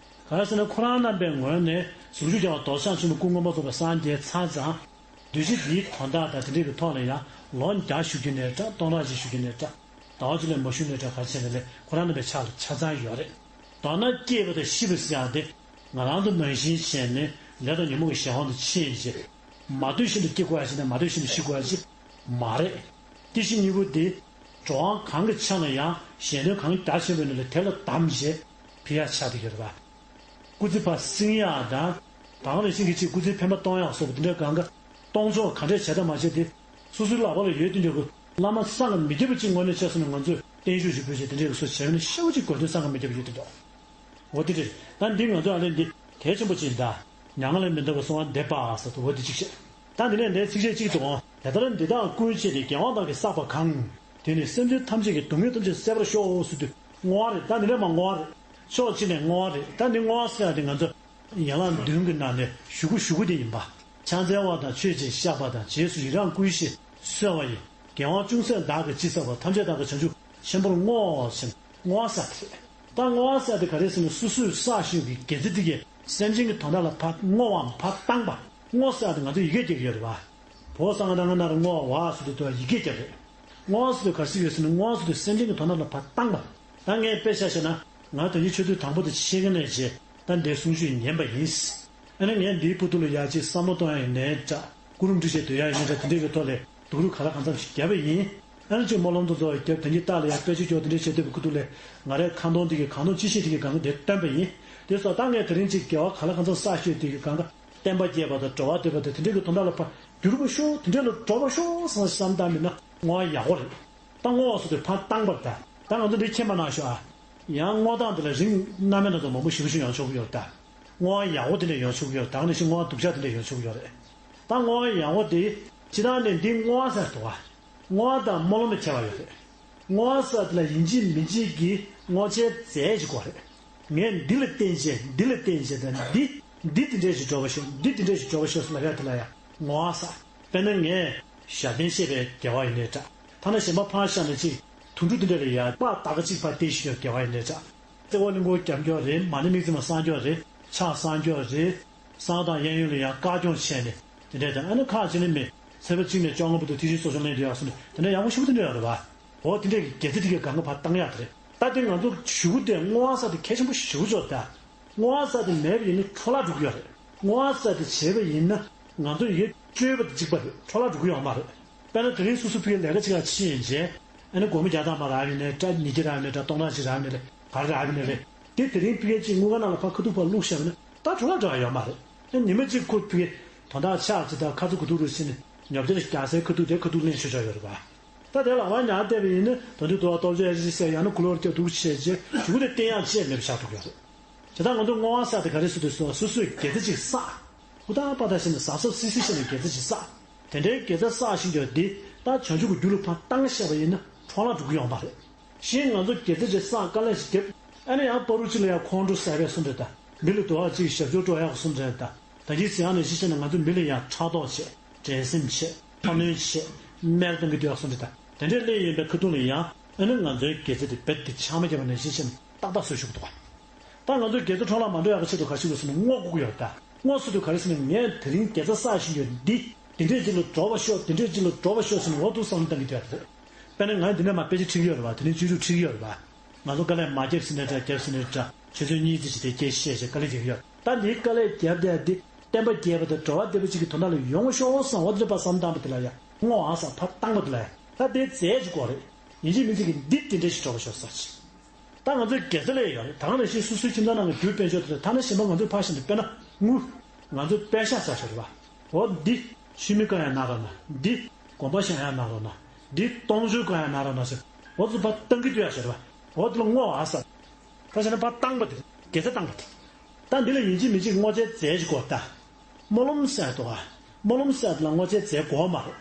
གང་ཡིན་ཟེར་ན་ཁོ་རང་རྣམ་པའི་ངོས་ནས་ཟུང་འཇུག་རྒྱལ་བ་རྡོ་རྗེ་འཆང་ཆེན་པོ་སྐུ་མངོན་པར་རྫོགས་པའི་སངས་རྒྱས་ཚར་ཙང་། གདུལ་བྱ་འདིའི་དོན་དག་དང་དེ་འདྲའི་གི་ཐོག་ལ་ཡང་ལོ་བརྒྱ་བཞུགས་རྒྱུ་ནས་འདྲ་སྟོང་ཕྲག་གཅིག་བཞུགས་རྒྱུ་ནས་འདྲ་ཟླ་བ་གཅིག་ལས་མ་བཞུགས་ནས་འདྲ་ག་རེ་བྱས་ནས་ལས་ཁོ་རང་རྣམ་པའི་ཕྱག་ལ་ཆ་ཚང་ཡོད་རེད། མདོར་ན་སྐྱེས་པ་དང་ཤི་བ་ཟེར་ཡག་དེ་ང་རང་ཚོ་ནང་བཞིན་བྱས་ནས་ལས་དང་ཉོན་མོངས་ཀྱི་གཞན་དབང་དུ་ཕྱིན་བྱས། མ་སྡོད་བཞིན་དུ་སྐྱེ་དགོས་ཡག་ཅིག་དང་མ་སྡོད་བཞིན་དུ་ཤི་དགོས་ཡག་ཅིག་མ་རེད། སྐྱེ་ཤི་གཉིས་པོ་དེ་འགྲོ་དབང་གང་གི་ཆ་ནས་ཡང་གཞན་དོན་གང་རྒྱ་ཆེན་པོ་ཡིན་ན་ལས་དེ་ལ་བསྡམས་བྱས་ཕི་ཡ་ཆགས་བསྡད་ཀྱི་རེད་པ། སྐུ་ཚེ་ཕར་བསྲིང་ཡག་དང་། དེང་རེ་ཞིག་གི་ཅིག་སྐུ་ཚེ་འཕེན་པ་གཏོང་ཡག་སོགས་པ་དེ་འདྲ་གང་ག་གཏོང་ཕྱོགས་ག་འདྲས་བྱས་དང་མ་བྱས་ཏེ། སོ་སོའི་ལག་པ་ལ་ཡོད་དེ་འདྲ་གི་བླ་མ་བསམ་གྱིས་མི་ཁྱབ་པ་ཅིག་ངོས་ནས་བྱས་སོང་ན་ང་ཚོས་བརྟན་བཞུགས་ཤིག་ཕུལ་བྱས་དེ་འདྲས་གི་སོ་བྱས་ན་ཤ་བོ་ཅིག་དགོས་དོན་བསམ་གྱིས་མི་ཁྱབ་པ་ཡོད་དེ་འདྲ། འོ་དེ་རེད། ད་འདི་ང་ཚོ་ཨ་ལས་འདི་གལ་ཆེན་པོ་ཅིག་ཡིན་ད། མྱ་ངན་ལས་མི་འདའ་བར་གསོལ་བ་འདེབས་པ་ཟེར་དུ་འོ་དེ་གཅིག་བཤད། ད་འདི་ནས་འདིའི་ཚིགས་བཅད་གཅིག་ཏུ་འོང་། དེ་ལྟར་འདི་དག་ཀུན་བྱས་ཏེ་རྒྱལ་བ་དག་གིས་བསགས་པ་གང་། དེ་ནི་སེམས་ཅན་ཐམས་ཅད་ཀྱི་སྡུག་བསྔལ་ཐམས་ཅད་བསལ་བར་ཤོག་ཟེར་དུས་བསྔོ་བ་རེད། ད་འདི་ནས་མ་བསྔོ་བ་རེད། ཕྱོགས་གཅིག་ནས་བསྔོ་བ་རེད། ད་འདི་བསྔོ་བ་ཟེར་ཡག་དེ་ང་ཚོ་ཡན་ལག་བདུན་གྱི་ནང་ནས་ཞུ་དགོས་ཞུ་དགོས་དེ་ཡིན་པ། ཕྱག་འཚལ་བ་དང་མཆོད་ཅིང་བཤགས་པ་དང་། རྗེས་སུ་ཡི་རང་བསྐུལ་ཞིང་གསོལ་བ་ཡི། རྒྱལ་བ་ཅུང་ཟད་བདག་གིས་ཅི་བསགས་པ། ཐམས་ཅད་བདག་གིས་བྱང་ཆུབ་ཆེན་པོར་བསྔོ་ཞེས་བསྔོ་བ་ཟེར་ཡག་དེ་རེད། ད་བསྔོ་བ་ཟེར་ཡག་དེ་ག་རེ་ཟེར་ན་སོ་སོས་བསགས་ཤིང་གི་དགེ་རྩ་དེ་གས་སེམས་ཅན་གྱི་དོན་དག་ལ་ཕར་བསྔོ་བའམ་ཕར་བཏང་པ། བསྔོ་ཟེར་ཡག་དེ་ང་ཚོས་ཡི་གེ་རྒྱག་གི་ཡོད་རེད་པ། བོ་ས་ང་ད་ང་ན་ར་བསྔོ་བ་ཟེར་དུས་དེ་ཡི་གེ་རྒྱག་རེད། བསྔོ་བ་ཟེར་དུས་ག་རེ་ཟེར་ཡོད་ཟེར་ན་བསྔོ་བ་ཟེར་དུས་སེམས་ཅན་གྱི་དོན་དག་ལ་ཕར་བཏང་པ། ད་ངས་དཔེ་ཆ་བཞག་ན་ང་ད་ནི་ཆུ་ཚོད་དང་པོ་དེ་ཕྱེད་ཀ་ནས་བྱས་ད་འདིའི་གསུང་ཆོས་ཉན་པ་ཡིན། ཨ་ནི་ངས་འདིའི་བར་དུ་ལ་ཡ་གཅིག་བསམ་བློ་གཏོང་ཡག་ཡིན་ནའི་འདྲ། སྐུ་རུ་འདྲི་བྱེད་སྡོད་ཡག་ཡིན་ནའི་འདྲ། དེ་འདྲའི་གི་ཐོག་ལ་སྡུག་རུས་ག་ལ་གང་འཚམ་ཞིག་བརྒྱབ་པ་ཡིན། ཨ་ནི་ཅིག་སྨོན་ལམ་དུ་རྫོགས་བརྒྱབ་དེ་ཉིད་རྟགས་ལ་ཡང་དཔེ་ཆ་སྐྱོར་དེ་འདྲའི་བྱེད་སྡོད་པའི་ཁུ་ཐུག་ལས་ང་རའི་ཁ་འདོན་དེ་གི་གང་འདོན་ཅི་ཤེས་དེ་གི་གང་གི་དེ་སྟོན་པ་ཡིན། དེ་སོགས་ད་ངས་དེ་རིང་ཅིག་དགེ་བ་ག་ལ་གང་འཚམ་བསགས་ཤེས་དེ་གི་གང་ག་བསྟན་པ་རྒྱས་པ་དང་གྲོལ་བ་འདོད་པ་དང་དེ་འདྲའི་གི་དོན་དག་ལ་ཕར་འགྱུར་བ་ཤོག་དེ་འདྲའི་ལ་འགྲོ་བ་ཤོག་བསམ་བསམ་བཏང་མིན་ན་བསྔོ་བ་ཡག་པོ་རེད། ད་བསྔོ་བ་སོགས་དེ་ཕར་བཏང་པར་ད། ད་ང་ཚོ་འདི་མཁྱེན་པ་གནང་ཤོག་ཨ། ཡང་བསྔོ་སྟངས་དེ་ལ་རིགས་སྣ་མིན་སྣ་ཚོགས་མང་པོ་ཞེ་པོ་ཞིག་ཡོང་ཆོག་གི་ཡོད་ད། བསྔོ་བ་ཡག་པོ་དེ་འདྲ་ཡོང་ཆོག་གི་ཡོད། ད་ག་ནང་བཞིན་བསྔོ་བ་སྡུག་ཅག་དེ་འདྲ་ཡོང་ཆོག་གི་ཡོད་རེད། ད་བསྔོ་བ་ཡག་པོ་དེ་སྤྱིར་བཏང་ནས་འདི་བསྔོ་བ་ཟེར་འདུག་བ། བསྔོ་བ་དང་སྨོན་ལམ་ལ་ཁྱད་པར་ཡོད་རེད། བསྔོ་བ་ཟེར་དེ་ལ་ཡིན་གཅིག་མིན་གཅིག་གིས་བསྔོ་བྱའི་རྫས་ཤིག་དགོས་རེད། ངས་འདི་ལ་བརྟེན་བྱས་འདི་ལ་བརྟེན་བྱས་དང་འདི་འདི་འདི་འདྲས་ཤིག་འགྲོ་བ་ཤོག་འདི་འདི་འདྲས་ཤིག་འགྲོ་བ་ཤོག་ཟེར་ལབ་ཡག་དེ་ལ་ཡང་བསྔོ་བ་ཟེར། དཔེར་ན་ངས་ཞབས་བརྟན་བཅས་པའི་དགེ་བ་ཡིན་ནའི་འདྲ། ཐ་ན་གཞན་པ་ཕར་བཞག་ནས་ཅིག་དུག་སྦྲུལ་འདི་འདྲ་ལ་ཡང་པགས་ད་ག་ཅིག་ཕར་བལྟས་ཤིག་ཡོད་དགེ་བ་ཡིན་ནའི་འདྲ། རྩེ་བ་གླིང་སྐོར་རྒྱབ་སྐྱོར་རེད། མ་ཎི་དམིགས་བརྩེ་མ་བསང་སྐྱོར་རེད། ཕྱག་བསང་སྐྱོར་རེད། བསང་དང་གཡས་གཡོན་ལ་ཡང་བཀའ་སྐྱོང་བྱས་ནས་དེ་འདྲ་དང་ཨ་ནི་ཁག་ཅིག་ནི་མི་ཚེས་པ་གཅིག་ནས་བཅོ་ལྔ་བར་དུ་ཐེག་ཆེན་གསོ་སྦྱོང་ལེན་དུ་ཡག་སོང་ནས་དེ་འདྲ་ཡག་པོ་ཞེ་པོ་དེ་འདྲ་ཡོད་རེད་བ། འོ་དེ་འདྲས་ཀྱི་དགེ་རྩ་དེ་གའི་གང་ག་ཕར་བཏང་ཡག་དེ་རེད། ད་དེ་ང་ཚོ་ཞུ་དེ་བསྔོ་བ་ཟེར་དེ་གལ་ཆེན་པོ་ཞེ་པོ་ཅིག་ད། བསྔོ་བ་ཟེར་དེ་མེད་པ་ཡིན་ན་འཕྲོ་བརླག་འགྲོ་གི་ཡོད་རེད། བསྔོ་བ་ཟེར་དེ་བྱས་པ་ཡིན་ན་ང་ཚོ་ཡོད་སྤྱོད་པ་དེ་གཅིག་པ་རེད། འཕྲོ་བརླག་འགྲོ་གི་ཡོད་མ་རེད། དཔེར་ན་དེ་རིང་སོ་སོ་ཕ་གིའི་ལས་ཀ་ཅིག་ལ་ཕྱིན་ཡིན་རྗེས་ཨ་ནི་སྒོར་མོ་བརྒྱ་ཐམ་པ་རག་ཡིན་ནའི་འདྲ། ཉིས་བརྒྱ་རག་ཡིན་ནའི་འདྲ། སྟོང་ཕྲག་ཅིག་རག་ཡིན་ནའི་ག་རེ་རག་ཡིན་ནའི་རེད། དེ་དེ་རིང་ཕ་གིའི་ཅིག་དངུལ་ཁང་ནང་ལ་ཕར་ཁ་ཐུག་ཕར་བླུགས་བཞག་པ་ན་ད་འཕྲོ་བརླག་འགྲོ་ཡ་ཡོད་མ་རེད། ཨ་ཉི་མ་གཅིག་ཁོ་ཕ་གི་དོན་དག་ཆགས་ཅིག་དང་ཁ་ཚ་དགོས་གཏུགས་རེད་ཟེར་ནས་ཉོ་ཆ་རྒྱག་སའི་ཁ་ཐུག་དེ་ཁ་ཐུག་ལེན་ཆོག་ཆོག་ཡོད་རེད་པ། ད་དེ་ལ་བ་ཉག་བལྟས་པ་ཡིན་ན་ད་དུང་དུ་བ་སྟོབས་ཆེ་ཨེ་ཅི་ཟེར་ཡང་ན་གུ་ལོར་སྐྱ་སྡུག་ཆེ་ཅེས་གཞུག་གུ་དེ་བསྟན་ཡག་ཅེས་མེད་པ་ཆགས་ཐུབ་ཀྱི་རེད། བྱས་ཙང་ང་ཚོ་བསྔོ་བ་ཟེར་དེ་ག་རེ་ཟེར་དུས་སོ་སོ་སོས་དགེ་རྩ་ཅིག་བསགས། ཧུར་ཐག་པ་ཐག་བྱས་ནས་གཟབ་གཟབ་སིལ་སིལ་བྱས་ནས་དགེ་རྩ་ཅིག་བསགས། དེ་འདྲའི་དགེ་རྩ་བསགས་བཞིན་དུ་འདི་ད་བྱང་ཆུབ་ཀྱི་རྒྱུ་ལ་ཕར་བཏང་བཞག་པ་ཡིན་ན་འཕྲོ་བརླག་འགྲོ་གི་ཡོད་མ་རེད། གཞན་ང་ཚོ་དགེ་རྩ་ཅིག་བསགས། དཀའ་ལས་ཅིག་བརྒྱབ། ཨ་ནི་ཡང་བར་དུ་ཅིག་ལ་ཡང་ཁོང་ཁྲོ་ཟ་བའི་བཟོ་འདྲ་དང་། མི་ལ་དུ་བ་ཅིག་ཞབས་ཞུ་སྤྲོད་ཡག་བཟོ་འདྲ་དང་། ད་གིན་ཟེར་ཡག་ནས་གཞི་བྱས་ནས་ང་ཚོ་མི་ལ་ཡང་ཕྲག་དོག་བྱེད། འགྲན་སེམས་བྱེད། ཁ་སྣོན་བྱེད། སྨད་གཏོང་གི་འདུག་ཡག་བཟོ་འདྲ་དང་། དེ་འདྲའི་སླེབས་ཡིན་པའི་ཁ་ཐུག་ལ་ཡང་ཨ་ནི་ང་ཚོའི་དགེ་རྩ་དེ་རྦད་དེ་ཆག་མ་བརྒྱབ་པ་ནས་གཞི་བྱས་ནས་ཏག་ཏག་བཟོ་ཤུགས་འདུག་ག་ད་ང་ཚོས་དགེ་རྩ་འཕྲོ་བརླག་མ་འགྲོ་ཡག་གི་ཆེད་དུ་ག་ཞིག་དགོས་ཟེར་ན་བསྔོ་དགོས་ཀྱི་ཡོད་ད། བསྔོ་ཟེར་དུས་ག་རེ་ཟེར་ན་ངས་དེ་རིང་དགེ་རྩ་བསགས་བཞིན་ཡོད་འདི། དེ་འདྲས་ཅིག་ལ་འགྲོ་བ་ཤོག་དེ་འདྲས་ཅིག་ལ་འགྲོ་བ་ཤོག་ཟེར་ནས་འོ་འདུག་བསམ་བློ་བཏང་གི་བསྡད་ཡོད་རེད། དཔེར་ན་ང་དེ་ནས་མ་དཔེ་ཆ་ཁྲིད་ཀྱི་ཡོད་རེད་བ། དེ་ནས་སྤྱོད་ཆོག་ཁྲིད་ཀྱི་ཡོད་རེད་བ། ང་ཚོ་དཀའ་ལས་མ་བརྒྱབ་ཟིན་ནའི་འདྲ་བརྒྱབ་ཟིན་ནའི་འདྲ་ཆུ་ཚོད་གཉིས་ཙམ་ཞིག་དེ་སྐད་བཤད་བྱས་དཀའ་ལས་རྒྱག་གི་ཡོད། ད་འདིའི་དཀའ་ལས་བརྒྱབ་བསྡད་འདི་བསྟན་པ་རྒྱས་པ་དང་འགྲོ་བ་བདེ་བ་ཅིག་གི་དོན་དག་ལ་ཡོང་ཤོག་བསམ་འོ་དེ་འདྲ་པ་བསམ་བཏང་པ་དེ་ལ་ཡ་བསྔོ་བ་ཟེར་ཕར་བཏང་པ་དེ་ལ་ཡ་ད་དེ་རྫས་ཅིག་དགོས་རེད། ཡིན་གཅིག་མིན་གཅིག་གི་འདི་དེ་འདྲ་ཞིག་འགྲོ་བ་ཤོག་ཟེར་ཅིག་ད་ང་ཚོའི་དགེ་རྩ་ལས་ཡོད་རེད། ད་ག་ནང་བཞིན་སོ་སོའི་ཁྱིམ་ཚང་ནང་གི་རྒྱུ་དཔལ་འབྱོར་དེ་ཐ་ན་གཞན་པ་ང་ཚོས་ཕར་བཞག་ན་དཔེར་ན་དངུལ། ང་ཚོའི་པད་ཤག་ཟེར་ཞིག་རེད་བ། འོ་འདི་ཤུལ་མི་བཀག་ཡ་གནང་རོགས་གནང་། འདི་དགོན་པ་བཞེངས་ཡ་གནང་རོགས་གནང་། འདི་སྟོང་མཆོད་བཀག་ཡ་གནང་རོགས་གནང་ཟེར། འོ་ཚོ་ཕར་བཏང་གི་སྡོད་ཡ་ཞིག་རེད་བ། འོ་དེ་ལ་བསྔོ་བ་ཟེར། ད་བྱས་ན་ཕར་བཏང་པ་དེ་དགེ་རྩ་བཏང་པ་དེ། ད་འདི་ལ་ཡིན་གཅིག་མིན་གཅིག་བསྔོ་བྱའི་རྫས་ཅིག་དགོས་ད། སྨོན་ལམ་ཟེར་འདུག་ག་སྨོན་ལམ་ཟེར་དེ་ལ་བསྔོ་བྱའི་རྫས་དགོས་མ་རེད།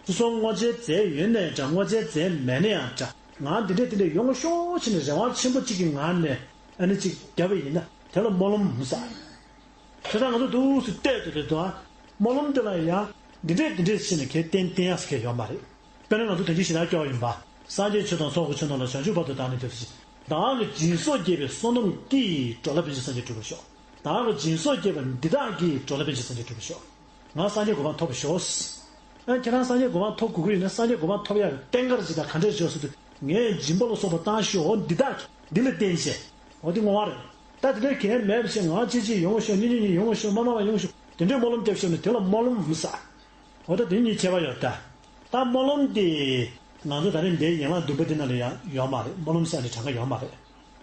སོ་སོ་བསྔོ་བྱའི་རྫས་ཡོད་ནའི་འདྲ། བསྔོ་བྱའི་རྫས་མེད་ན་ཡང་འདྲ། ང་འདི་འདྲས་འདི་འདྲས་ཡོང་ཤོག་ཅེས་ནས་རེ་བ་ཆེན་པོ་གཅིག་གི་ངང་ནས་ཨ་ནི་གཅིག་བརྒྱབ་པ་ཡིན་ན་དེ་ལ་སྨོན་ལམ་ཟེར། བྱས་ཙང་ང་ཚོ་འདུག་སེ་བལྟས་དུས་དེ་དུས་ཨ། སྨོན་ལམ་འདི་ལ་ཡང་འདི་འདྲས་འདི་འདྲས་བྱས་ནས་གལ་ཏན་ཏན་ཡག་སེ་གལ་ཡོད་མ་རེད། དཔེར་ན་ང་ཚོ་ད་གིན་ཞེ་དྲག་སྐྱོ་བ་ཡིན་པ། སངས་རྒྱས་ཆོས་དང་ཚོགས་ཀྱི་མཆོག་རྣམས་ལ། བྱང་ཆུབ་བར་དུ་བདག་ནི་སྐྱབས་སུ་མཆི། བདག་གིས་སྦྱིན་སོགས་བགྱིས་པའི་བསོད་ནམས་ཀྱིས། འགྲོ་ལ་ཕན་ཕྱིར་སངས་རྒྱས་འགྲུབ་པར་ཤོག་བདག་གིས་སྦྱིན་སོགས་བགྱིས་པ་འདི་དག་གིས། འགྲོ་ལ་ཕན་ཕྱིར་སངས་རྒྱས་འགྲུབ་པར་ཤོག་ང་སངས་རྒྱས་གོ་འཕང་ཐོབ་པར་ཤོག་ཨ་ཁྱེད་རང་སངས་རྒྱས་གོ་འཕང་ཐོབ་དགོས་ཀྱི་ཡིན་ན་སངས་རྒྱས་གོ་འཕང་ཐོབ་ཡག་གི་རྟེན་འབྲེལ་ཅིག་དང་ག་འདྲས་ཤོག་ཟེར་དུས་ངས་སྦྱིན་པ་ལ་སོགས་པ་བཏང་ཞིང་འོ་འདི་དག་གིས་འདི་ལ་བརྟེན་བྱས། འོ་འདི་བསྔོ་བ་རེད། ད་དེ་འདྲའི་གལ་མེད་པ་བྱས་ང་གཅིག་གཅིག་ཡོང་བ་ཤོག་གཉིས་གཉིས་གཉིས་ཡོང་བ་ཤོག་མ་མང་བ་ཡོང་བ་ཤོག་དེ་འདྲའི་སྨོན་ལམ་བརྒྱབ་ཤོག་ནས་དེ་ལ་སྨོན་ལམ་ཟེར། འོ་ད་དེ་གཉིས་ཁྱད་པར་ཡོད་ད། ད་སྨོན་ལམ་དེ་ང་ཚོ་ད་རེས་འདིའི་ཡན་ལག་བདུན་པ་འདི་ནང་ལ་ཡང་ཡོད་མ་རེད། སྨོན་ལམ་ཟེར་ནས་གྲངས་ཀ་ཡོད་མ་རེད།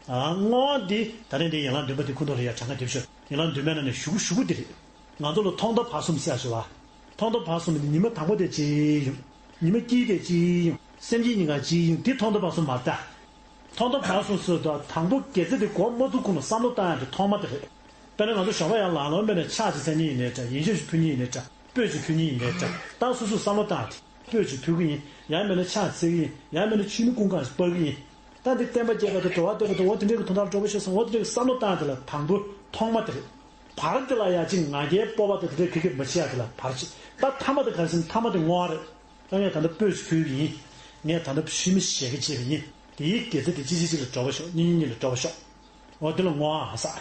ཨ་བསྔོ་བ་འདི་ད་རེས་འདིའི་ཡན་ལག་བདུན་པ་འདི་ཁོ་ཐོག་ལ་ཡང་གྲངས་ཀ་རྒྱབ་ཤོག་ཡན་ལག་བདུན་པའི་ནང་ནས་ཞུ་གུ་ཞུ་གུ་འདི་རེད། ང་ཚོ་ལ་ཐོག་མཐའ་བར་གསུམ་ཟེར་ཞུ་བ། ཐོག་མཐའ་བར་གསུམ་ནི་ཉི་མ་དང་པོ་དེ་ཅི་ཡིན། ཉི་མ་དཀྱིལ་དེ་ཅི་ཡིན། སེམས་ཅན་གཉིས་ཀ་ཅི་ཡིན། འདི་ཐོག་མཐའ་བར་གསུམ་མ་རེད་ད། ཐོག་མཐའ་བར་གསུམ་ཟེར་དུས་དང་པོ་དགེ་རྩ་དེ་འགོ་མ་ཚུགས་གོང་ལ་བསམ་བློ་བཏང་ཡག་དེ་ཐོག་མ་དེ་རེད། དཔེར་ན་ང་ཚོ་ཞོགས་པ་ཡར་ལངས་ལོང་མེད་ནས་ཕྱག་ཅིག་འཚལ་མཁན་ཡིན་ནའི་འདྲ། ཡིན་ཤོག་ཅིག་ཕུལ་མཁན་ཡིན་ནའི་འདྲ། སྤོས་ཅིག་ཕུལ་མཁན་ཡིན་ནའི་འདྲ། ད་སོ་སོས་བསམ་བློ་བཏང་སྟེ་སྤོས་ཅིག་ཕུལ་གི་ཡིན། ཡང་མིན་ན་ཕྱག་འཚལ་གི་ཡིན། ཡང་མིན་ན་མཆོད་མེ་ཀུན་གང་ཞིག་སྤར་གི་ཡིན། ད་འདི་བསྟན་པ་རྒྱས་པ་དང་འགྲོ་བ་བདེ་བ་དང་འོ་དེ་འདྲའི་གི་དོན་དག་ལ་འགྲོ་བ་ཤོག་བསམ་འོ་དེ་འདྲའི་གི་བསམ་བློ་བཏང་དེ་ལ་དང་པོ་ཐོག་མ་དེ་རེད། བར་དེ་ལ་ཡ་གཅིག་ང་རྒྱལ་སྤོབས་པ་དང་དེ་འདྲའི་གི་གི་མ་བྱེད་ཡ་དེ་ལ་བར་གཅིག་ད་ཐ་མ་དེ་ག་རེ་ཟེར་ན་ཐ་མ་དེ་བསྔོ་བ་རེད། ད་ངས་ད་ལྟ་སྤོས་ཤིག་ཕུལ་གི་ཡིན། ངས་ད་ལྟ་མཆོད་མེ་བཞད་གད་བྱས་པ་ཡིན། དེའི་དགེ་རྩ་དེ་གཅིག་གཅིག་གཅིག་ལ་འགྲོ་བ་ཤོག་གཉིས་གཉིས་གཉིས་ལ་འགྲོ་བ་ཤོག་འོ་དེ་ལ་བསྔོ་བ་ཟེར།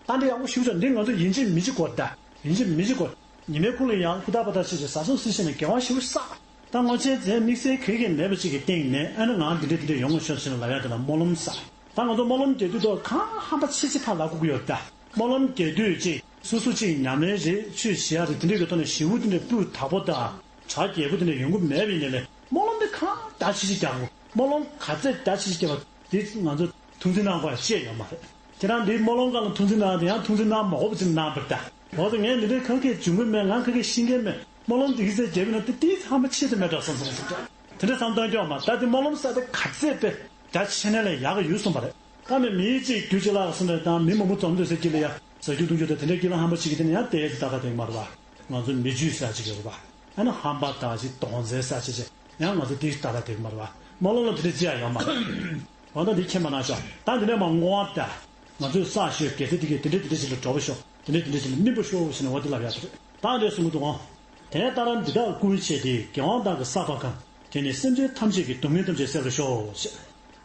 ད་འདི་ཡག་པོ་ཞེ་པོ་ཅིག་འདི་ང་ཚོ་ཡིན་གཅིག་མིན་གཅིག་དགོས་ད། ཡིན་གཅིག་མིན་གཅིག་དགོས། ཉི་མའི་ཁུག་ལ་ཡང་ཧུར་ཐག་པ་ཐག་བྱས་བྱས་གཟབ་གཟབ་སིལ་བྱས་ནས་དགེ་བ་ཞེ་པོ་བསགས། ད་བསྔོ་བྱའི་རྫས་དམིགས་བསལ་ག་གེ་མེད་པ་ཅིག་གི་སྟེང་ནས་ཨ་ནི་ང་འདི་འདྲ་འདི་འདྲ་ཡོང་བ་ཤོག་ཟེར་ནས་ལབ་ཡ་དེ་ལ་སྨོན་ལམ་ཟེར། ད་ང་ཚོ་སྨོན་ལམ་རྒྱག་དུས་ཐོག་གང་ཧམ་པ་ཆེ་ཆེ་ཕར་ལབ་དགོས་ཀྱི་ཡོད་ད། སྨོན་ལམ་རྒྱག་དུས་ཅིག་སོ་སོ་ཅིག་ཉམས་ལེན་རེད། ཆོས་བྱེད་ཡ་རེད། དེ་འདྲ་གི་ཐོག་ནས་ཞེ་པོ་དེ་འདྲ་སྤུས་དག་པོ་དང་གྲ་རྒྱས་པོ་དེ་འདྲ་ཡོང་གི་མེད་པ་ཡིན་ནའི་ལས་སྨོན་ལམ་དེ་གང་རྒྱ་ཆེ་ཆེ་རྒྱག་དགོས། སྨོན་ལམ་ག་ཚད་རྒྱ་ཆེ་ཆེ་རྒྱག་པ་དེ་ང་ཚོ་ཐུགས་འཛིན་གནང་དགོས་ཡ་བཤད་ཡོད་མ་རེད། ཁྱེད་རང་འདིའི་སྨོན་ལམ་སྒང་ལ་ཐུགས་འཛིན་གནང་དེ་ཡང་ཐུགས་འཛིན་གནང་མ་དགོས་པ་ཅིག་གནང་བར་ད། འོ་ད་ངས་འདི་འདྲའི་ཁ་སྐད་འཇུག་གི་མེད། ང་ཁ་སྐད་ཤེས་ཀྱི་མེད། སྨོན་ལམ་འདི་གི་ཚེ་རྒྱབ་ཡིན་ན་དེ་དེའི་ཚང་མ་ཆེད་དུ་མེད་འགྲོ་བསམ་བསམ་བསམ་འདྲ་དེ་འདྲ་བསམ་གཏོང་སྐྱོ་མ། ད་དེ་སྨོན་ལམ་ཟེར་དེ་ག་ཚད་དཔེ་རྒྱ་ཆེ་ནས་ལས་ཡག་གི་ཡོད་གསུངས་པ་རེད། ད་ནི་མི་གཅིག་རྒྱུ་གཅིག་ལ་གསུངས་པ་རེད། ད་མི་མང་པོ་འཛོམས་འདུག་ཟེར་གྱི་ལ་ཡ་ཟ་རྒྱུ་འཐུང་རྒྱུ་དང་དེ་འདྲའི་དཀྱིལ་ལ་ཧམ་པ་བྱེད་ཀྱི་དེ་ནི་ཡང་དེ་ཡ་དེ་ད་ག་དེ་མ་རེད་བ། ང་ཚོ་མི་རྒྱུད་ཟེར་ཅིག་ཡོད་རེད་བ། ཨ་ནི་ཧམ་པ་དང་ཅིག་གདོང་འཛིན་ཟེར་ཅིག་ཅིག་ཡང་ང་ཚོ་དེ་ད་ག་དེ་མ་རེད་བ། སྨོན་ལམ་ལ་དེ་འདྲའི་ཅི་ཡང་ཡོད་མ་རེད། འོ་ན་འདི་ཁྱེད་མ་གནང་ཤོག་ད་འདི་ནས་མ་བསྔོ་བ་ད། ང་ཚོས་བསགས་ཤོག་དགེ་རྩ་འདི་གས་དེ་འདྲ་དེ་འདྲ་ཞིག་ལ་འགྲོ་བ་ཤོག་དེ་འདྲ་དེ་འདྲ་ཞིག་ལ་སྨིན་པ་ཤོག་ཟེར་ནས་འོ་དེ་ལབ་ཡག་དེ་རེད། ད་འདྲ་གསུང་གི་འདུག་ཨང་། དེ་ལྟར་འདི་དག་ཀུན་བྱས་ཏེ། རྒྱལ་བ་བདག་གིས་བསགས་པ་གང་། དེ་ནི་སེམས་ཅན་ཐམས་ཅད་ཀྱི། སྡུག་བསྔལ་ཐམས་ཅད་སེལ་བར་ཤོག་ཅེས།